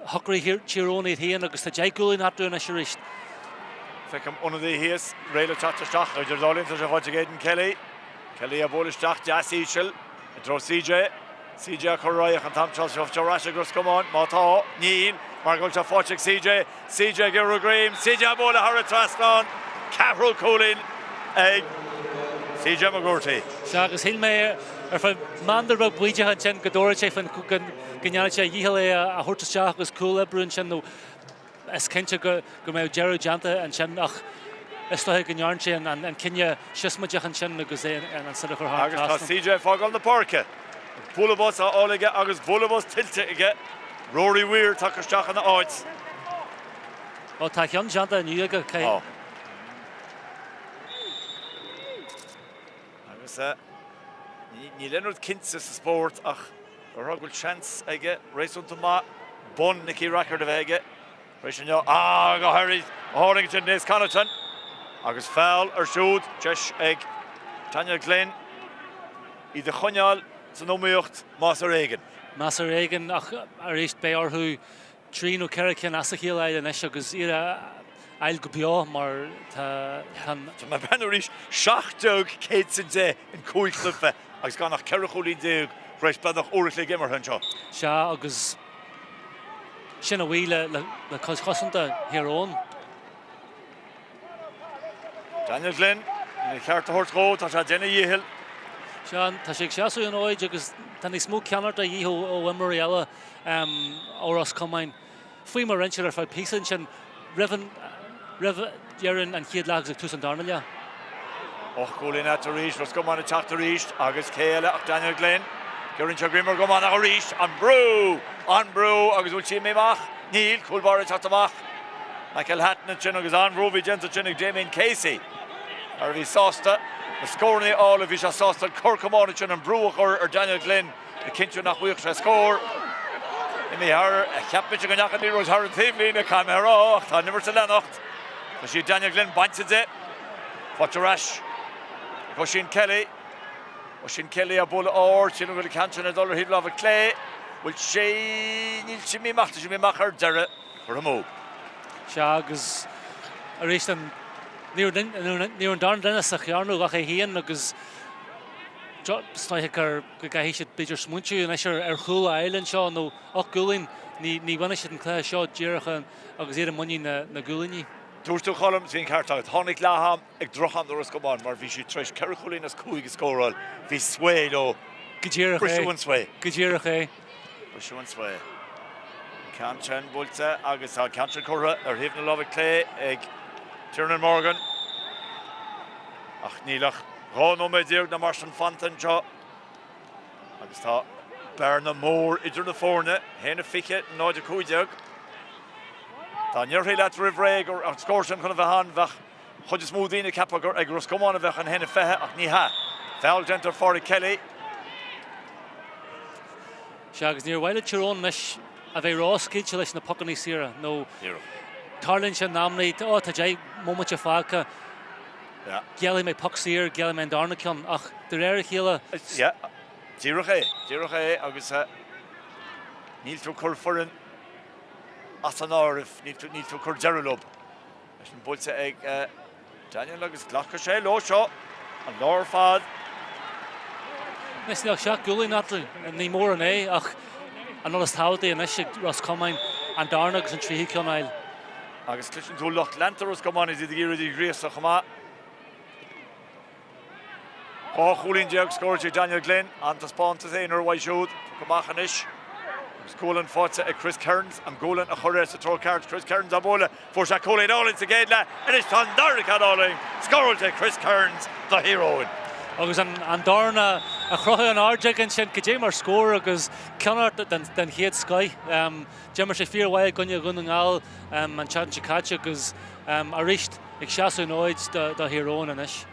[SPEAKER 2] shocraigh Tír Eoghain iad féin agus tá 10 gcúilín eatarthu anois arís.
[SPEAKER 1] Feicim ionadaí thíos, réidh le teacht isteach idir an dá linn, tá sé faighte ag Aidan Kelly. Kelly á bualadh isteach deas íseal i dtreo CJ. CJ á cur ar aghaidh ach an t-am seo tá sé ar ais ag Ros Comáin. Má tá, níl, mar go bhfuil sé faighte ag CJ. CJ ag iarraidh greim, CJ á bualadh thar an trasnán. Ceathrú cúilín ag CJ McGroarty.
[SPEAKER 2] Sea, agus shíl mé ar feadh meandar beag baoideach ansin go dtabharfadh sé faoin, go ndéanfadh sé a dhícheall é a thabhairt isteach agus cúl a oibriú ansin nó is cinnte go mbeadh deireadh déanta ansin ach is dóiche go ndearna sé an cinneadh siosmaideach ansin agus é an sliotar a chur thar an
[SPEAKER 1] Agus tá
[SPEAKER 2] trasnán.
[SPEAKER 1] CJ ag fágáil na páirce. Bualadh bos á fháil aige agus bualadh bos tuillte aige. Rory Weir tagtha isteach ina áit.
[SPEAKER 2] Ó tá a chion déanta inniu aige.
[SPEAKER 1] Tá. Agus níl aon rud cinnte sa spórt ach déarfá go bhfuil seans aige réasúnta maith bonn Nicky Rackard a bheith aige tar éis inniu. Ah, go háirid a tháinig ansin Nace Connaughton agus feall air siúd, deis ag Daniel Glynn iad a choinneáil san iomaíocht más ar éigean.
[SPEAKER 2] Más ar éigean ach arís beidh orthu trí nó 4 cinn as a chéile a fháil anois agus iad a fháil go beo mar tá an.
[SPEAKER 1] Tá mé ag breathnú arís, 1,710 in 5 chluiche agus gan ach 14 chúilín tar éis beagnach uair a chloig imeartha anseo.
[SPEAKER 2] Sea, agus sin a bhuí le cuid chosanta Thír Eoghain.
[SPEAKER 1] Daniel Glynn, a cheart a thabhairt dhó, tá sé ag déanamh a dhíchill.
[SPEAKER 2] Sea, tá sé ag seasamh an fhóid agus tá níos mó ceannaireachta de dhíth ó imreoirí eile ó Ros Comáin. Faoi mar a rinne siad ar feadh píosa ansin roimh an roimh dheireadh an chéad leath agus ag tús an darna leath.
[SPEAKER 1] 8 gcúilín eatarthu arís, Ros Comáin ag teacht arís agus cé eile ach Daniel Glynn. Cuireann sé greim ar an gcamán ach arís an brú! An brú agus bhfuil sí imithe amach? Níl, cúl báire ag teacht amach. McElhatton ansin agus an-bhrú a bhí déanta ansin ag Damien Casey. Mar a bhí sásta na scóranna a fháil, bhí sé sásta an cor camáin ansin, an brú a chur ar Daniel Glynn le cinntiú nach bhfaigheadh sé scór. Imithe thar, cheap mise go ndeachaigh an liathróid thar an taobhlíne, caithfidh mé a rá, ach tá an imirt ag leanacht. Tá sí Daniel Glynn bainte de. Faighte ar ais ag Oisín Kelly. Oisín Kelly á bualadh ard, sílim go bhfuil an ceann sin ag dul ar thaobh láimhe clé. Bhfuil sé, níl sé imithe amach, tá sé imithe amach ar deireadh. Curtha amú.
[SPEAKER 2] Sea, agus arís an, ní raibh an darna duine sa chearnóg ach é féin agus is dóiche gur, go gcaithfidh siad b'fhéidir smaointiú anois ar chúl a fháil anseo nó 8 gcúilín, ní, ní bhainfidh siad an cluiche seo díreach agus iad i muinín na, na gcúilíní.
[SPEAKER 1] Dúirt tú, Colm, bhí an ceart agat. Tháinig leath-am ag droch-am do Ros Comáin mar bhí siad tar éis 4 chúilín as 5 a scóráil. Bhí sway leo.
[SPEAKER 2] Go díreach é.
[SPEAKER 1] Briseadh an sway.
[SPEAKER 2] Go díreach é.
[SPEAKER 1] Briseadh an sway. An ceann sin buailte agus tá an ceann sin curtha ar thaobh na láimhe clé ag Tiernan Morgan. Ach níl ach 12 nóiméad nó mar sin fanta anseo agus tá bearna mór idir na foirne, 1-20, 0-15. Dá ndéarfaí leat roimh ré go raibh an scór sin chun a bheith ann, bheadh an chuid is mó daoine ag ceapadh gur ag Ros Comáin a bheadh an 1-20 ach ní hea. Feall déanta ar Phádraig Kelly.
[SPEAKER 2] Sea, agus níor mhaith le Tír Eoghain anois a bheith ró-scaoilte leis na pocanna saora nó tarlaíonn sé in amanna, ó tá 10 mbomaite fágtha, géillfidh mé poc saor, géillfidh mé an darna ceann, ach de réir a chéile.
[SPEAKER 1] Yeah, díreach é, díreach é agus níl tú ag cur foireann as an áireamh, níl tú, níl tú ag cur deireadh leo. Leis an buailte ag Daniel agus glacfaidh sé leo seo an lá ar fad.
[SPEAKER 2] Anois níl ach 7 gcúilín eatarthu, ní mórán é ach an rud is tábhachtaí anois ag Ros Comáin an darna agus an tríú ceann a fháil.
[SPEAKER 1] Agus cloiseann tú lucht leanta Ros Comáin is iad ag iarraidh iad a ghríosadh chomh maith. 12 chúilín scóráilte ag Daniel Glynn, an-taispeántas aonair uaidh siúd. Poc amach anois agus gualainn faighte ag Chris Kearns, an gualainn a chur air sa treo ceart. Chris Kearns á bualadh, fuair sé cúilín álainn sa gcéad leath, anois tá an dara ceann álainn scóráilte ag Chris Kearns do Thír Eoghain.
[SPEAKER 2] Agus an dorn a chroitheadh in airde aige ansin, cad é mar scór agus ceannaireacht den chéad scoith. D'imir sé fíormhaith i gcoinne Dhún na nGall an tseachtain seo caite agus arís ag seasamh an fhóid do Thír Eoghain anois.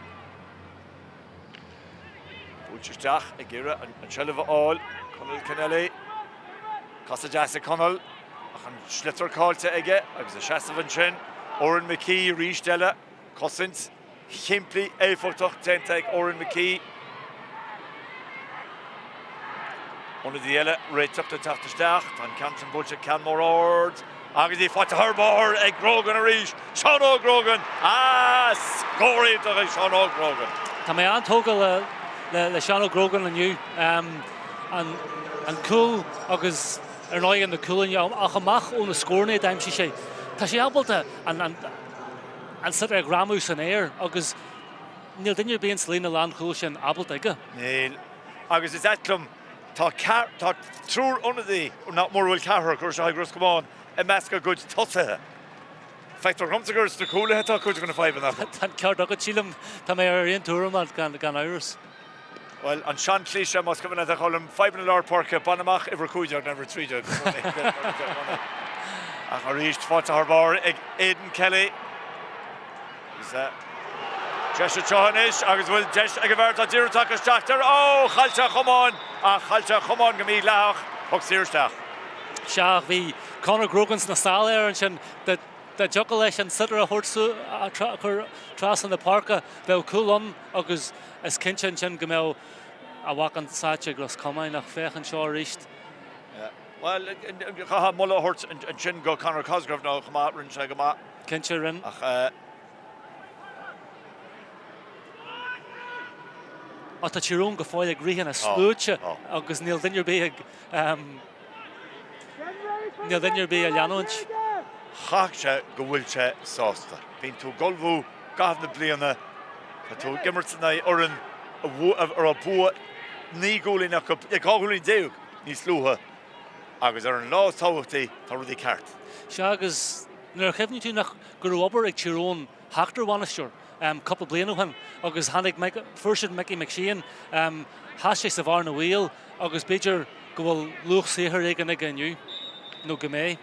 [SPEAKER 1] Buailte isteach ag iarraidh an tseilbh a fháil, Conall Kennelly. Casadh deas ag Conall ach an sliotar caillte aige agus a seasamh ansin. Odhrán McKee arís eile. Cosaint shimplí éifeachtach déanta ag Odhrán McKee. Ionadaí eile réiteach le teacht isteach. Tá an ceann sin buailte ceann mór ard agus í faighte thar barr ag Grogan arís. Seán Óg Grogan! Ah! Scór iontach ag Seán Óg Grogan.
[SPEAKER 2] Tá mé an-tógtha le Seán Óg Grogan inniu. An cúl agus ar ndóigh na cúilíní ach amach ó na scóranna a d'aimsigh sé. Tá sé ábalta an sliotar a ghreamú san aer agus níl duine ar bith ins líne lánchúil sin ábalta aige.
[SPEAKER 1] Níl. Agus is ait liom, tá tá triúr ionadaí, mura bhfuil ceathrar, curtha isteach ag Ros Comáin i measc a gcuid tosaithe. Feictear dhomsa gur sna cúlaithe atá cuid de na fadhbanna
[SPEAKER 2] acu. Tá an ceart agat, sílim. Tá mé ar aon tuairim leat, gan amhras.
[SPEAKER 1] Bhuel, an sean-cliché, más cuimhin leat, a Choilm, fadhbanna lár páirce, bain amach uimhir 15 nó uimhir 13. Ach arís, faighte thar barr ag Aidan Kelly. Agus deis anseo anois agus bhfuil deis ag an bhfear atá díreach tagtha isteach ar ó, chaill sé a chamán ach chaill sé a chamán go mídhleathach, poc saor isteach.
[SPEAKER 2] Sea, bhí Conor Grogan sna sála air ansin. Dá dtiocfadh leis an sliotar a thabhairt a chur trasna na páirce, bheadh cúl ann agus is cinnte ansin go mbeadh a bhacán sáite ag Ros Comáin ach féach anseo arís.
[SPEAKER 1] Bhuel, chaithfeá moladh a thabhairt ansin go Conor Cosgrove nó chomh maith, rinne sé go maith.
[SPEAKER 2] Cinnte, rinne.
[SPEAKER 1] Ach.
[SPEAKER 2] Ach tá Tír Eoghain go fóill ag rith ina sluaite agus níl duine ar bith ag, níl duine ar bith á leanúint.
[SPEAKER 1] Chaithfeadh sé go bhfuil sé sásta. Bíonn tú ag ullmhú i gcaitheamh na bliana, tá tú ag imirt in aghaidh fhoireann a raibh bua 19 gcúilín acu, 12 gcúilín níos luaithe agus ar an lá is tábhachtaí tá rudaí ceart.
[SPEAKER 2] Sea agus nuair a chuimhníonn tú nach go raibh obair ag Tír Eoghain theacht ar bhainisteoir cúpla bliain ó shin agus tháinig fuair siad Mickey McShane, sheas sé sa bhearna bhaoil agus b'fhéidir go bhfuil luach saothair éigin aige inniu, nó go mbeidh.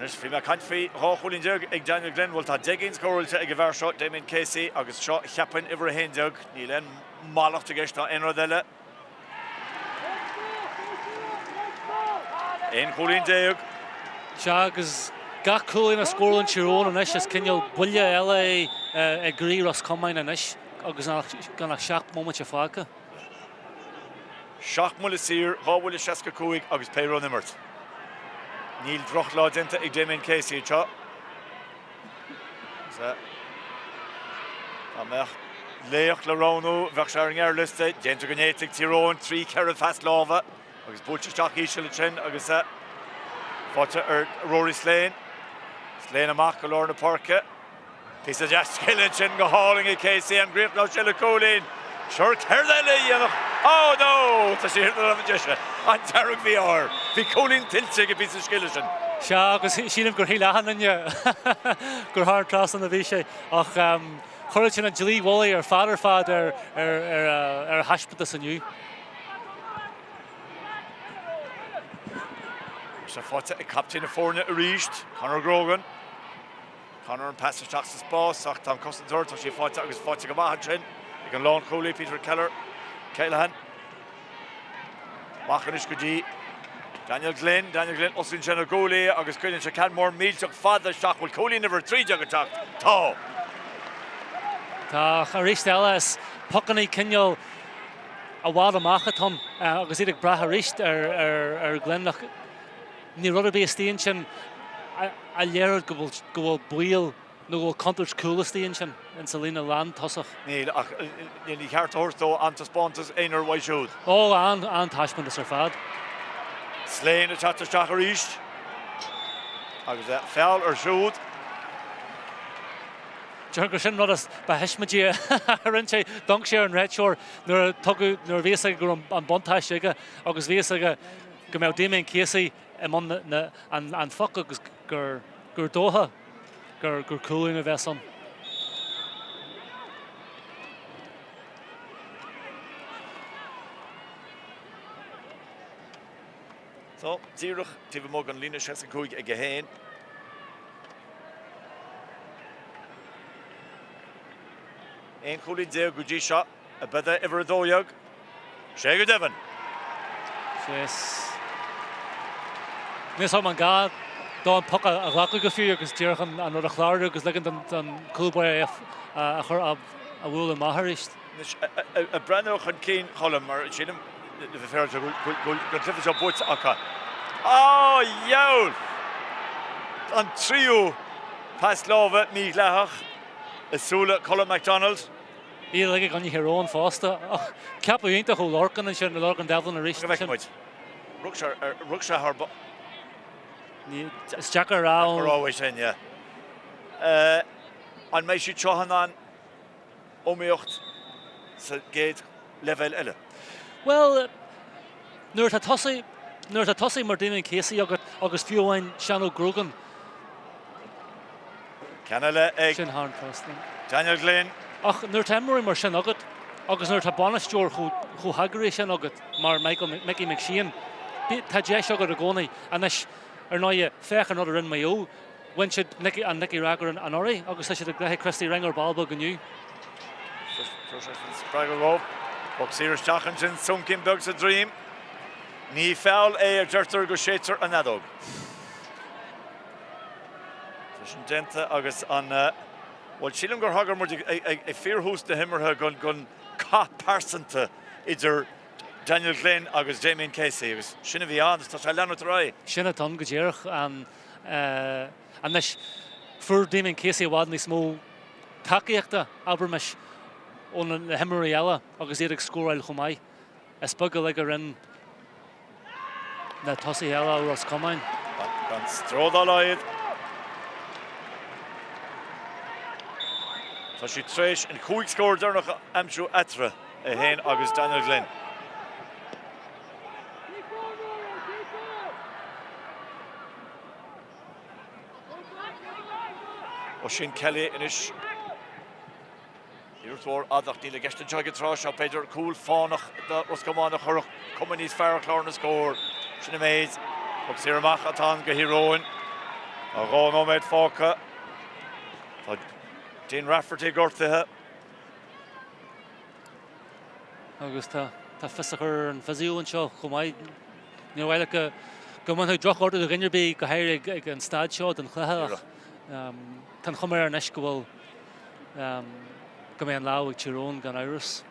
[SPEAKER 1] Anois, bhí mé ag caint faoi 12 chúilín ag Daniel Glynn. Bhuel, tá 10 gcinn scóráilte ag an bhfear seo, Damien Casey, agus seo, cheapfainn, uimhir 11. Níl aon mhallacht i gceist ná aon rud eile. 11 chúilín.
[SPEAKER 2] Sea, agus gach cúilín a scórálann Tír Eoghain anois, is cineál buille eile é i gcroí Ros Comáin anois agus gan ach 7 mbomaite fágtha.
[SPEAKER 1] 7 mbuille saor, 2 bhuille 65 agus péire ón imirt. Níl drochlá déanta ag Damien Casey anseo. Dá mbeadh laoch le roghnú, bheadh sé ar an ngearrliosta. Déanta go néata ag Tír Eoghain, 3, 4 phas láimhe agus buailte isteach íseal ansin agus faighte ar Rory Slane. Slane amach go lár na páirce. Píosa deas scile ansin go hálainn ag Casey, an gcríochnóidh sé le cúilín? Sure céard eile a dhéanfadh? Oh no! Tá sé ar an deise. An dearg-mhí-ádh air. Bhí cúilín tuillte ag an bpíosa scile sin.
[SPEAKER 2] Sea, agus sílim gur shíl achan duine gur thar an trasnán a bhí sé. Ach chuir sin an dlaoi mhullaigh ar fad ar fad ar a thaispeántas inniu.
[SPEAKER 1] Tá sé faighte ag captaen na foirne arís, Conor Grogan. Conor an pas isteach sa spás ach tá an cosantóir, tá sé faighte agus faighte go maith ansin ag an lánchúlaí Peter Keller, Callahan. Amach anois go dtí Daniel Glynn, Daniel Glynn osclaíonn sé na guaillí agus cuireann sé ceann mór millteach fada isteach. Bhfuil cúilín uimhir 13 ag teacht? Tá!
[SPEAKER 2] Tá, ach arís eile is pocanna cineál i bhfad amach atá ann agus iad ag brath arís ar Glynn ach Níl rud ar bith istigh ansin a léireodh go bhfuil baol nó go bhfuil contúirt cúil istigh ansin insa líne lántosach.
[SPEAKER 1] Níl, ach níl an ceart a thabhairt dó an-taispeántas aonair uaidh siúd.
[SPEAKER 2] Ó, an-taispeántas ar fad.
[SPEAKER 1] Slane ag teacht isteach arís agus feall air siúd.
[SPEAKER 2] Déarfainn gur sin rud ba thaismeáidí a rinne sé. D'amharc sé ar an réiteoir nuair a tugadh, nuair a bhí fhios aige go raibh an buntáiste aige agus bhí fhios aige go mbeadh Damien Casey i mbun an phoc agus gur dócha gur cúilín a bheas ann.
[SPEAKER 1] So, díreach taobh amuigh den líne 65 aige féin. Aon chúilín déag go dtí seo. Ab é uimhir 12? Sé go deimhin!
[SPEAKER 2] Sea, is níl 's agam an gá dó an poc a ghlacadh go fiú agus díreach an rud a chlárú agus ligean don chúl báire é a chur a bhualadh amach arís.
[SPEAKER 1] Anois, ag breathnú chun cinn, Colm, mar sílim, le bheith féaráilte, go bhfuil an cluiche seo buaite acu. Á, dheabhail! An tríú pas láimhe mídhleathach i súile Colm McDonald.
[SPEAKER 2] Iad uilig i gcoinne Thír Eoghain fosta. Ach ceapadh iontach ó Lorcan ansin, Lorcan Devlin arís
[SPEAKER 1] Go bhfeicfidh muid. Rug sé ar, rug sé thar.
[SPEAKER 2] Is deacair a rá.
[SPEAKER 1] Deacair a rá uaidh sin, yeah. An mbeidh siad seo in ann iomaíocht sa gcéad leibhéal eile?
[SPEAKER 2] Bhuel, nuair atá tosaí, nuair atá tosaí mar Damien Casey agat agus fiú amháin Seán Óg Grogan,
[SPEAKER 1] Ceann eile ag
[SPEAKER 2] Sin thar an trasnán.
[SPEAKER 1] Daniel Glynn.
[SPEAKER 2] Ach nuair atá imreoirí mar sin agat agus nuair atá bainisteoir chomh heagraithe sin agat mar Michael, Mickey McShane, tá deis agat i gcónaí. Anois, ar ndóigh, féach an rud a rinne Maigh Eo. Bhain siad an Nicky Rackard anuraidh agus tá siad ag gnoitheadh Christy Ring ar ball beag inniu.
[SPEAKER 1] Spreagadh dóibh. Poc saor isteach ansin, soncín beag sa droim. Ní feall é a deirtear go séidtear an fheadóg. Tá sin déanta agus an, bhuel, sílim gur thagair muid ag fíorthús na himeartha don cath pearsanta idir Daniel Glynn agus Damien Casey agus sin a bhí ann agus tá sé ag leanúint ar aghaidh.
[SPEAKER 2] Sin atá ann go díreach. Anois, fuair Damien Casey i bhfad níos mó tacaíochta, abraimis, ó na himreoirí eile agus iad ag scóráil chomh maith. Is beag uilig a rinne na tosaithe eile ó Ros Comáin.
[SPEAKER 1] Gan stró dá laghad. Tá siad tar éis an chúig scór deireanach a aimsiú eatarthu, é féin agus Daniel Glynn. Oisín Kelly anois. Iarracht mhór fhada ach níl i gceist anseo ag an tráth seo. B'fhéidir cúl fánach do Ros Comáin a chuirfeadh cuma níos fearr ar chlár na scór. Sin an méid. Poc saor amach atá ann do Thír Eoghain. Tá 2 nóiméad fágtha. Tá Dean Rafferty gortaithe.
[SPEAKER 2] Agus tá fios á chur ar an physio anseo chomh maith. Níor mhaith leat go go mbainfeadh drochghortú do dhuine ar bith, go háirithe ag an staid seo den chluiche ach tá an chuma air anois go bhfuil go mbeidh an lámh ag Tír Eoghain gan amhras.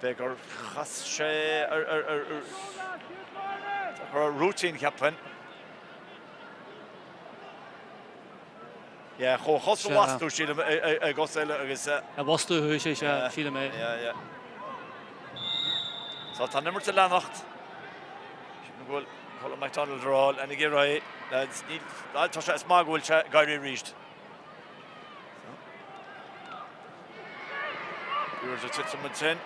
[SPEAKER 1] B'fhéidir gur chas sé ar rúitín, cheapfainn. Yeah, chuaigh a chos i bhfastú, sílim, i gcos eile agus.
[SPEAKER 2] I bhfastú a chuaigh sé, sea, sílim é.
[SPEAKER 1] Yeah, yeah. So tá an imirt ag leanacht. Sílim go bhfuil Colm McDonald ar fáil, leanaigí ar aghaidh, lads. Níl, tá sé, is maith go bhfuil sé ag éirí arís. Liathróid ag titim ansin.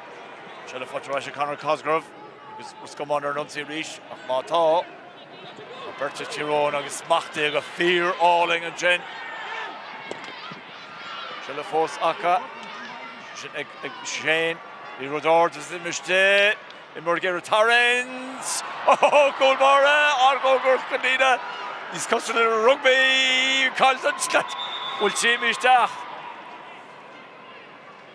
[SPEAKER 1] Seilbh faighte ar ais ag Conor Cosgrove agus Ros Comáin ar an ionsaí arís ach má tá, tá beirt ag Tír Eoghain agus smachtaithe go fíor-álainn ansin. Seilbh fós acu. Sin ag Shane. Liathróid ard agus imithe istigh. Imreoir ag iarraidh tarraingt. Ó, cúl báire! An-chóngarach don líne. Níos cosúla le rugbaí! Caillte an sliotar. Bhfuil sí imithe isteach?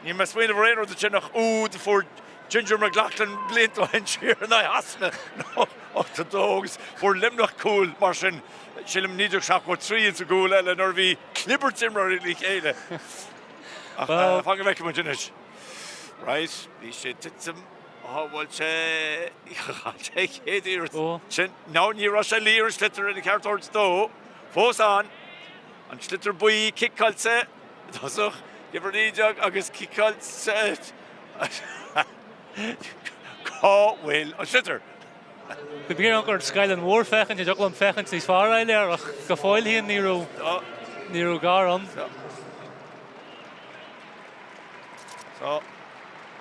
[SPEAKER 1] Níl mé ag smaoineamh ar aon rud ansin ach úd a fuair Ginger McLaughlin blianta ó shin siar in aghaidh Shasana 82 agus fuair Luimneach cúl mar sin, sílim 1973 insa gcúl eile nuair a bhí clibirt imreoirí le chéile. Ach fan go bhfeicfidh muid anois. Right, bhí sé ag titim, shábháil sé, chaill sé a chéad iarracht sin. No, ní raibh sé liath ar an sliotar ar an cheart a thabhairt dó. Fós ann, an sliotar buí ciceáilte. I dtosach, uimhir 19 agus ciceáilte. Cá bhfuil an sliotar?
[SPEAKER 2] Bhí mé ag amharc ar an scáileán mhór féachaint an dtiocfadh liom féachaint níos fearr a fháil air ach go fóill féin ní raibh ní raibh gar ann.
[SPEAKER 1] So,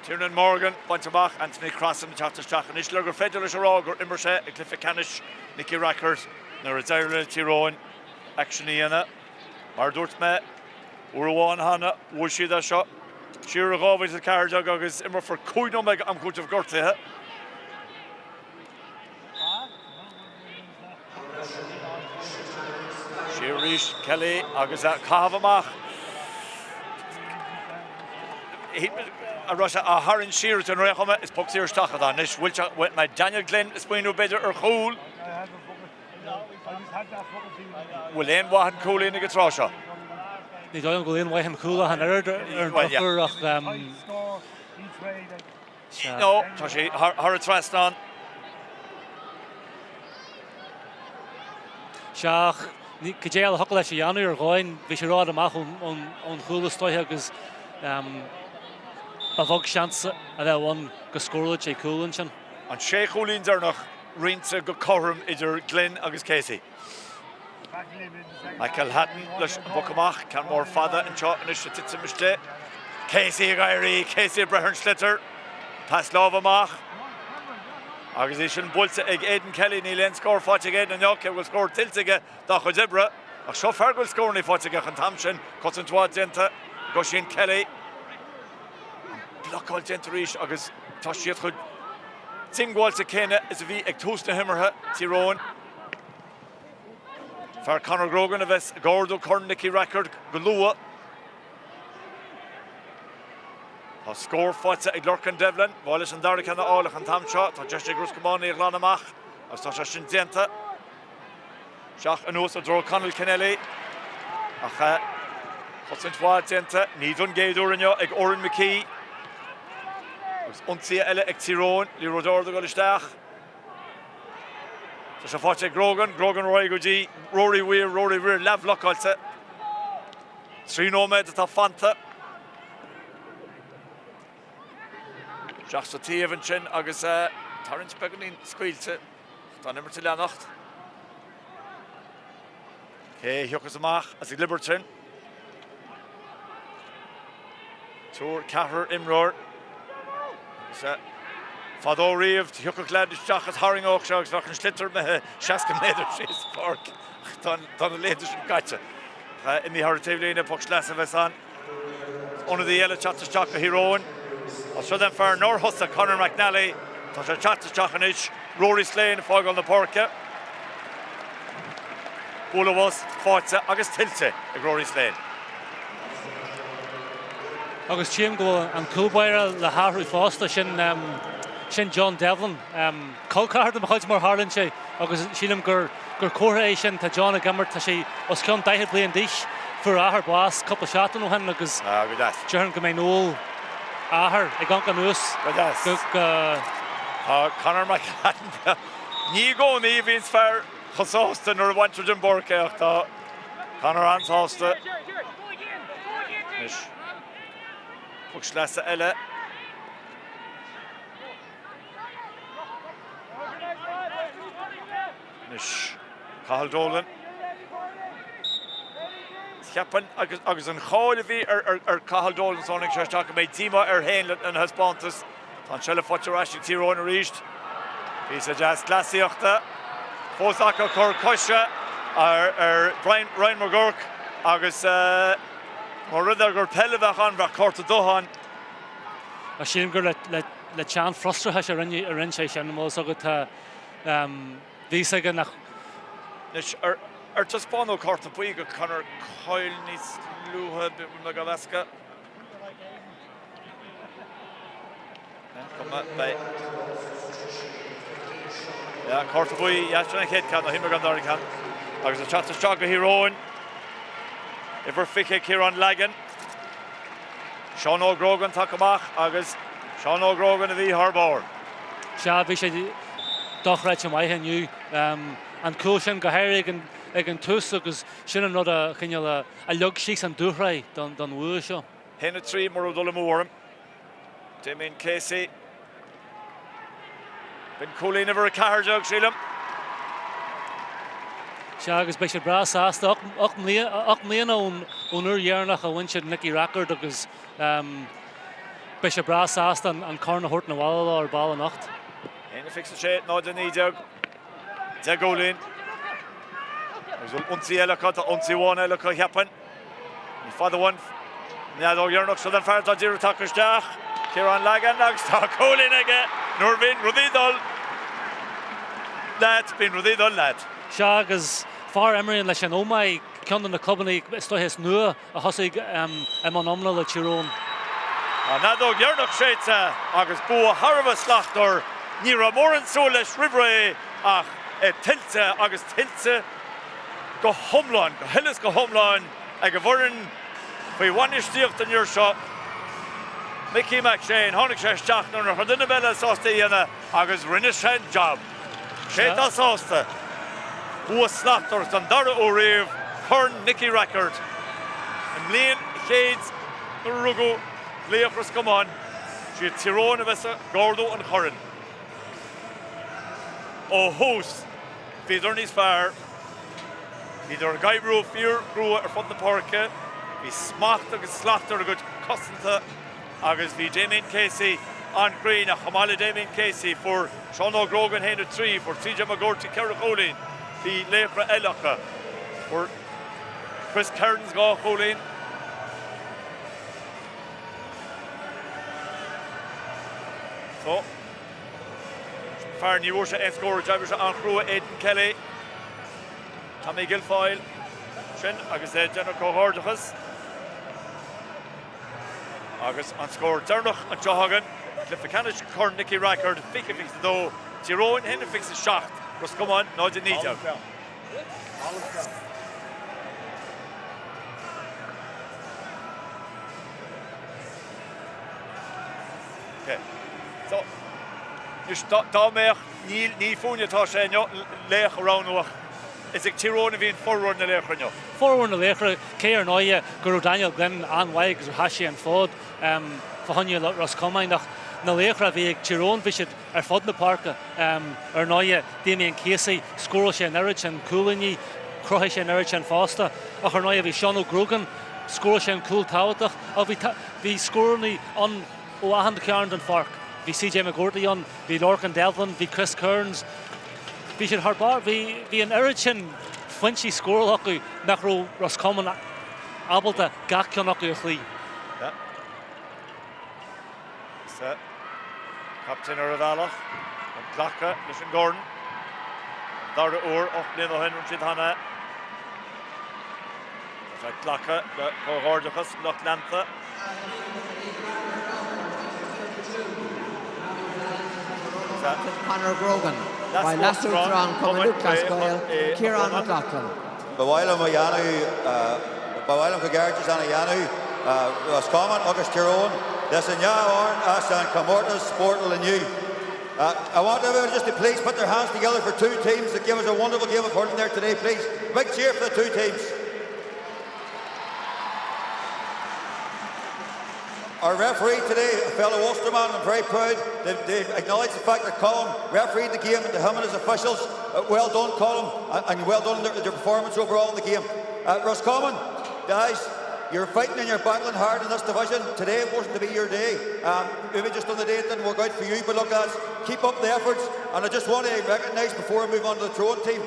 [SPEAKER 1] Tiernan Morgan bainte amach, Anthony Crossan ag teacht isteach anois le gur féidir leis a rá gur imir sé i gcluiche ceannais Nicky Rackard nuair a d'éirigh le Tír Eoghain aicsean a dhéanamh. Mar a dúirt mé uair amháin cheana, bhuaigh siad é seo siar i 2014 agus imreofar 5 nóiméad am cúitimh gortuithe. Siar arís Kelly agus a caitheamh amach. A raibh sé á tharraingt siar ar aon chuma is poc saor isteach atá anois. Bhfuil sé, bhfuil Daniel Glynn ag smaoineamh b'fhéidir ar chúl. Bhfuil aon mhaith an cúilín ag an tráth seo?
[SPEAKER 2] Ní dóigh liom go bhfuil aon mhaith an chúl ach an oiread ar an drochuair ach
[SPEAKER 1] sea. No, tá sé thar an trasnán.
[SPEAKER 2] Sea, ach cad é eile a thiocfadh leis a dhéanamh ar dhóigh, bhí sé rófhada amach ón chúl is dóiche agus ba bheag seans a bheadh ann go scórálfadh sé cúl ansin.
[SPEAKER 1] An sé chúilín deireanach roinnte go cothrom idir Glynn agus Casey. Michael Hatton leis an bpoc amach, ceann mór fada anseo anois ag titim istigh. Casey ag éirí, Casey ag breith ar an sliotar. Pas láimhe amach. Agus é sin buailte ag Aidan Kelly, níl aon scór faighte ag Aidan inniu, cé go bhfuil scór tuillte aige dá chuid oibre. Ach seo fear go bhfuil scóranna faighte aige an t-am sin, cosaint mhaith déanta ag Oisín Kelly. An blocáil déanta arís agus tá siad chomh diongbháilte céanna is a bhí ag tús na himeartha, Tír Eoghain. Fear Conor Grogan a bheas ag ardú Corn Nicky Rackard go luath. Tá scór faighte ag Lorcan Devlin. Ba mhaith leis an dara ceann a fháil ach an t-am seo tá deis ag Ros Comáin é a ghlanadh amach agus tá sé sin déanta. Isteach anuas i dtreo Conal Kennelly ach cosaint mhaith déanta, ní don gcéad uair inniu ag Odhrán McKee. Agus ionsaithe eile ag Tír Eoghain, liathróid ard ag dul isteach. Tá sé faighte ag Grogan, Grogan ar aghaidh go dtí Rory Weir, Rory Weir leathbhlocáilte. 3 nóiméad atá fanta. Isteach sa taobh ansin agus tarraingt beagáinín scaoilte. Tá an imirt ag leanacht. Cé a thiocfas amach as an gclibirt sin? Triúr, ceathrar imreoir. Agus fadó riamh, thiocfadh leaid isteach is tharraingeodh sé agus bheadh an sliotar imithe 60 méadar síos sa pháirc. Tá na laethanta sin caite. Imithe thar an taobhlíne, poc sleasa a bheas ann. Ionadaí eile ag teacht isteach do Thír Eoghain. Agus seo an fear nár thosaigh, Conor McNally. Tá sé ag teacht isteach anois. Rory Slane ag fágáil na páirce. Bualadh bos faighte agus tuillte ag Rory Slane.
[SPEAKER 2] Agus tchím go bhfuil an cúl báire le hathrú fosta, sin sin John Devlin, col ceathar de mo chuid mar a tharlaíonn sé agus sílim gur gur comhartha é sin, tá John ag imirt, tá sé os cionn 40 bliain d'aois, fuair a athair bás cúpla seachtain ó shin agus déarfainn go mbeidh Noel, a athair, ag amharc anuas
[SPEAKER 1] Go deas.
[SPEAKER 2] go go.
[SPEAKER 1] Tá Conor McAllen, ní i gcónaí a bhíonns fear chomh sásta nuair a bhaintear den bpáirc é ach tá Conor an-sásta. Anois, poc sleasa eile. Anois, Cathal Dolan. Cheapfainn, agus, agus an cháil a bhí ar, ar, ar Cathal Dolan sula dtáinig sé isteach go mbeidh díomá air féin lena thaispeántas. Tá an tseilbh faighte ar ais ag Tír Eoghain arís. Píosa deas cleasaíochta fós acu cor coise ar, ar Brian, Ryan McGurk agus mura rud é gur peil a bheadh ann bheadh cárta dubh ann.
[SPEAKER 2] Sílim gur le, le, le teann frustrachais a rinne, a rinne sé sin, an bhfuil fhios agat, tá, bhí fhios aige nach.
[SPEAKER 1] Anois, ar, ar taispeánadh cárta buí go Conor Coyle níos luaithe, bhfuil mé á mheascadh? Cuma, beidh. Yeah, cárta buí, yeah, sin an chéad ceann, ó shíl mé go an dara ceann. Agus ag teacht isteach go Thír Eoghain, uimhir 20, Ciarán Lagan. Seán Óg Grogan tagtha amach agus Seán Óg Grogan a bhí thar barr.
[SPEAKER 2] Sea, bhí sé dochreidte maith inniu. An cúl sin go háirithe ag an tús agus sin an rud a chineál a leag síos an dúshraith don bhua seo.
[SPEAKER 1] 1-3 mura raibh dul amú orm. Damien Casey. B'in cúilín uimhir 14, sílim.
[SPEAKER 2] Sea, agus beidh siad breá sásta. 8 mbliana ón uair dheireanach a bhain siad Nicky Rackard agus beidh siad breá sásta an corn a thabhairt 'na bhaile leo ar ball anocht.
[SPEAKER 1] 1-26, 0-19. 10 gcúilín. Agus bhfuil ionsaí eile acu, tá ionsaí amháin eile acu, cheapfainn. Ní fada uainn an fheadóg dheireanach seo den fear atá díreach tagtha isteach, Ciarán Lagan, agus tá cúilín aige nuair a bhíonn rudaí ag dul leat, bíonn rudaí ag dul leat.
[SPEAKER 2] Sea, agus fear a imríonn leis an Ómaigh, ceann de na clubanna is dóiche is nua a thosaigh i mbun iomána le Tír Eoghain.
[SPEAKER 1] An fheadóg dheireanach séidte agus bua thar a bheith slachtmhar. Ní raibh mórán súil leis roimh ré ach é tuillte agus tuillte go hiomlán, go huile is go hiomlán ag an bhfoireann faoi bhainistíocht an fhir seo, Mickey McShane. Tháinig sé isteach nuair nach raibh duine ar bith eile sásta é a dhéanamh agus rinne sé an jab. Sé atá sásta. Bua slachtmhar don dara huair riamh, Corn Nicky Rackard. I mbliain chéid nuair a rugadh laoch Ros Comáin, siad Tír Eoghain a bheas ag ardú an choirn. Ó thús. Bhíodar níos fearr. Bhíodar ag oibriú fíorchrua ar fud na páirce. Bhí smacht agus slacht ar a gcuid cosanta agus bhí Damien Casey an-chruinn ach chomh maith le Damien Casey fuair Seán Óg Grogan 1-3, fuair CJ McGourty 4 chúilín, bhí laochra eile acu. Fuair Chris Kearns 2 chúilín. So. Fear, ní bhfuair sé aon scór, d'oibrigh sé an-chrua, Aidan Kelly, Tommy Guilfoyle, sin agus é ag déanamh comhghairdeachas. Agus an scór deireanach anseo againn, cluiche ceannais Chorn Nicky Rackard, 20-22, Tír Eoghain 1-27, Ros Comáin 0-19. Ok. So, anois, dá mbeadh, níl, ní fúinne atá sé inniu laoch a roghnú ach is ag Tír Eoghain a bhíonn formhór na laochra inniu.
[SPEAKER 2] Formhór na laochra, cé ar ndóighe go raibh Daniel Glynn an-mhaith agus gur sheas sé an fód fá choinne Ros Comáin ach na laochra a bhí ag Tír Eoghain bhí siad ar fud na páirce. Ar ndóighe, Damien Casey, scóráil sé an oiread sin cúilíní, chruthaigh sé an oiread sin fosta ach ar ndóighe bhí Seán O'Grogan, scóráil sé an cúl tábhachtach ach bhí, bhí scóranna ann ó achan chearn den pháirc. Bhí CJ McGourty ann, bhí Lorcan Devlin, bhí Chris Kearns. Bhí siad thar barr. Bhí, bhí an oiread sin foinsí scórála acu nach raibh Ros Comáin ábalta gach ceann acu a chloí.
[SPEAKER 1] Yeah. Sa captaen ar a bhealach chun glacadh leis an gcorn. An dara huair, 8 mbliana ó shin, rinne siad cheana. Tá glactha le comhghairdeachas lucht leanta.
[SPEAKER 3] Conor Grogan by Leas-Uachtarán Chumann Lúthchleas Gael, Ciarán McLaughlin.
[SPEAKER 4] Ba mhaith liom a dhéanamh, ba mhaith liom comhghairdeas a dhéanamh Roscommon agus Tír Eoghain leis an dhá fhoireann as an comórtas spórtúil inniu. I want everyone just to please put their hands together for two teams that gave us a wonderful game of hurling there today, please. Big cheer for the two teams. Our referee today, a fellow Ulsterman, I'm very proud to, to acknowledge the fact that Colin refereed the game and to him and his officials. Uh, well done, Colin, and, and well done their, their performance overall in the game. Uh, Roscommon, guys, you're fighting and you're battling hard in this division. Today it wasn't to be your day. Um, maybe just on the day it didn't work out for you, but look, lads, keep up the efforts. And I just want to recognise before I move on to the Tyrone team,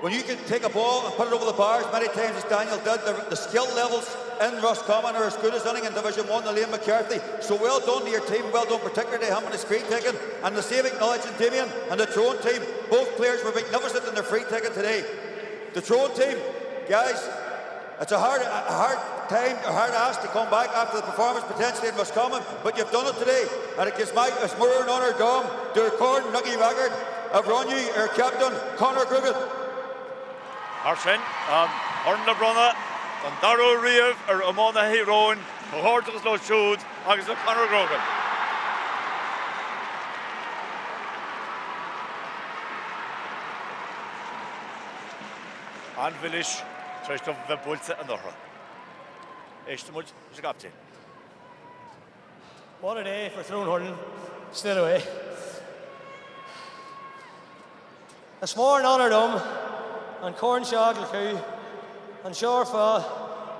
[SPEAKER 4] when you can take a ball and put it over the bars many times as Daniel did, the, the skill levels in Roscommon are as good as anything in Division 1, the Liam McCarthy. So well done to your team, well done particularly to him and his free taking. And the same acknowledging Damien and the Tyrone team. Both players were magnificent in their free taking today. The Tyrone team, guys, it's a hard, a hard time, a hard ask to come back after the performance potentially in Roscommon, but you've done it today. And it gives my, it's more an honour, Dom, to record Nicky Rackard, of Ronnie, ar captain Conor Grogan.
[SPEAKER 1] Mar sin, an corn le bronnadh don dara huair riamh ar iománaithe Thír Eoghain, comhghairdeachas leo siúd agus le Conor Grogan. An-mhilis tar éis dóibh a bheith buailte anuraidh. Éistfidh muid leis an gcaptaen.
[SPEAKER 5] What a day for Tyrone Hurling straight away. Is mór an onóir dom an corn seo a ghlacadh anseo ar fud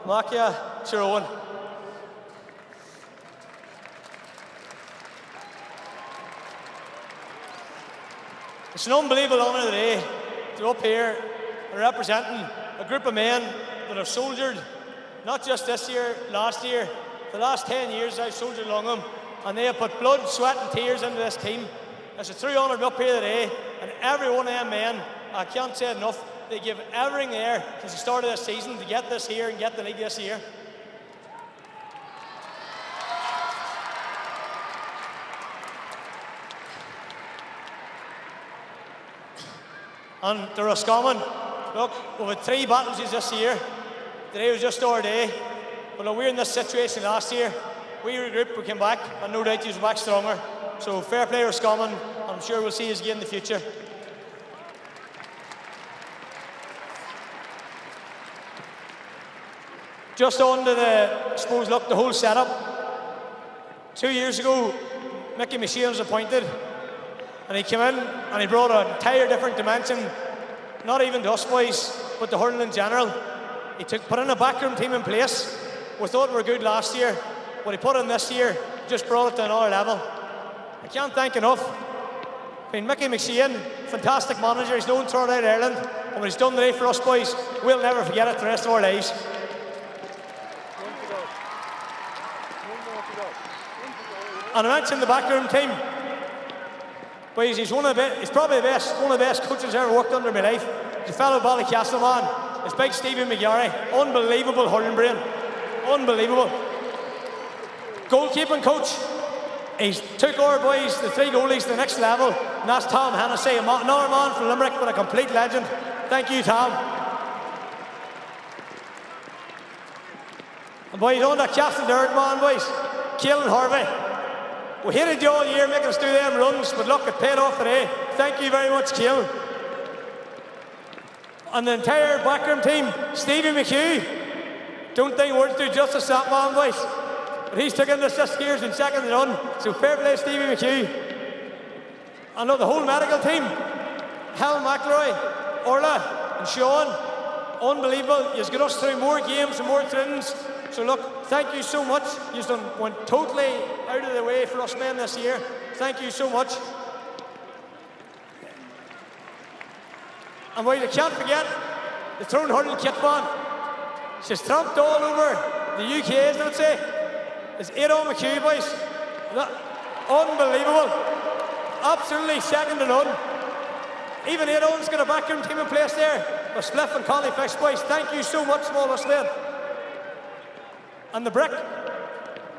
[SPEAKER 5] Mhacha Tír Eoghain. It's an unbelievable honour today to be up here and representing a group of men that have soldiered not just this year, last year, the last 10 years I've soldiered along them, and they have put blood, sweat and tears into this team. It's a true honour to be up here today, and every one of them men, I can't say enough, they give everything there since the start of this season to get this here and get the league this year. And to Roscommon, look, we've had three battles this year. Today was just our day. But look, we were in this situation last year. We regrouped, we came back, and no doubt you back stronger. So fair play Roscommon. I'm sure we'll see you again in the future. Just on to the, I suppose, look, the whole setup. Two years ago, Mickey McShane was appointed, and he came in and he brought an entire different dimension, not even to us boys, but to hurling in general. He took put in a backroom team in place. We thought we were good last year. What he put in this year just brought it to another level. I can't thank enough. I mean, Mickey McShane, fantastic manager. He's known throughout Ireland. And what he's done today for us boys, we'll never forget it the rest of our lives. And I mentioned the backroom team. But he's, he's one of the best, he's probably the best, one of the best coaches I ever worked under in my life. He's a fellow Ballycastle man. It's big Stephen McGarry. Unbelievable hurling brain. Unbelievable. Goalkeeping coach. He's took our boys, the three goalies, to the next level. And that's Tom Hennessy, another man from Limerick, but a complete legend. Thank you, Tom. And boys, on that Castlederg man, boys. Keelan Harvey. We hated you all year making us do them runs, but look, it paid off today. Thank you very much, Keelan. And the entire backroom team, Stevie McHugh. Don't think words do justice to that man, boys. But he's taken the assist here in second to none. So fair play, Stevie McHugh. And look, the whole medical team, Helen McElroy, Orla and Sean, unbelievable. You've got us through more games and more trainings. So look, thank you so much. You've done went totally out of the way for us men this year. Thank you so much. And while I can't forget the Throne Hurdle kit van. She's tramped all over the UK, as I would say. It's Adon McHugh, boys. Unbelievable. Absolutely second to none. Even Adon's got a backroom team in place there. With Spliff and Connie Fish, boys. Thank you so much, small us men. And the brick,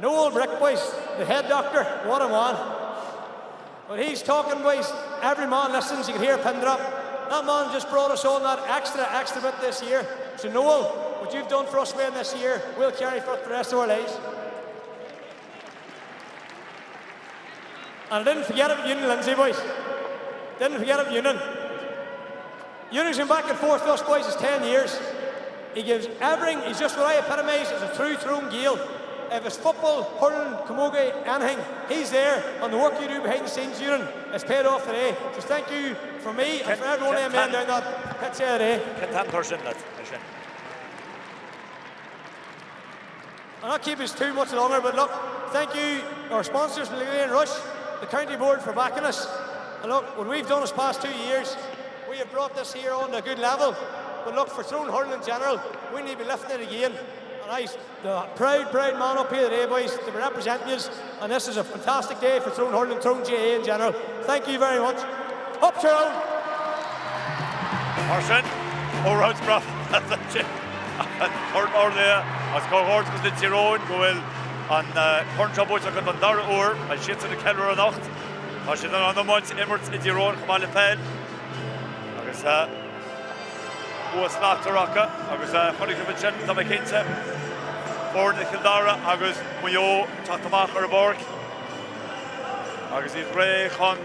[SPEAKER 5] Noel Brick, boys, the head doctor, what a man. When he's talking, boys, every man listens, you can hear a pin drop. That man just brought us on that extra, extra bit this year. So Noel, what you've done for us, man, this year, we'll carry for the rest of our lives. And I didn't forget about Union Lindsay, boys. Didn't forget about Union. Union's been back and forth with us, boys, it's 10 years. He gives everything. He's just what I epitomise as a true Tyrone Gael. If it's football, hurling, camogie, anything, he's there. And the work you do behind the scenes, Union, it's paid off today. So thank you from me and for everyone of men down that pitch here today.
[SPEAKER 1] Cén t-am atá sin leat, é sin?
[SPEAKER 5] I'll not keep us too much longer, but look, thank you, our sponsors, Lillian Rush, the county board for backing us. And look, what we've done this past two years, we have brought this here on to a good level. But look, for Tyrone hurling in general, we need to be lifting it again. And I, the proud, proud man up here today, boys, to be representing us. And this is a fantastic day for Tyrone hurling, Tyrone GAA in general. Thank you very much. Up Tyrone!
[SPEAKER 1] Mar sin, óráid breá An Corn Ard-Mhéara agus comhghairdeachas le Tír Eoghain go bhfuil an corn seo buaite acu don dara huair. Beidh siadsan ag ceiliúradh anocht. Tá siad in ann iomáint a imirt i dTír Eoghain chomh maith le peil agus bua slachtmhar acu agus chonaic sibh ansin, tá mé cinnte, foirne Chill Dara agus Mhaigh Eo ag teacht amach ar an bpáirc agus iad réidh chun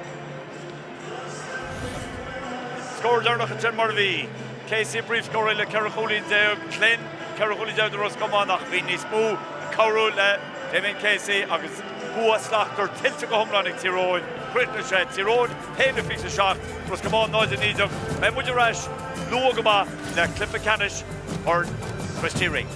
[SPEAKER 1] Scór deireanach ansin mar a bhí. Casey an príomhscóraí le 14 chúilín, Glynn 14 chúilín do Ros Comáin ach bhí níos mó ag cabhrú le Damien Casey agus bua slachtmhar tuillte go hiomlán ag Tír Eoghain. Chríochnaigh sé, Tír Eoghain 1-27, Ros Comáin 0-19. Beidh muid ar ais luath go maith le cluiche ceannais Chorn Christy Ring.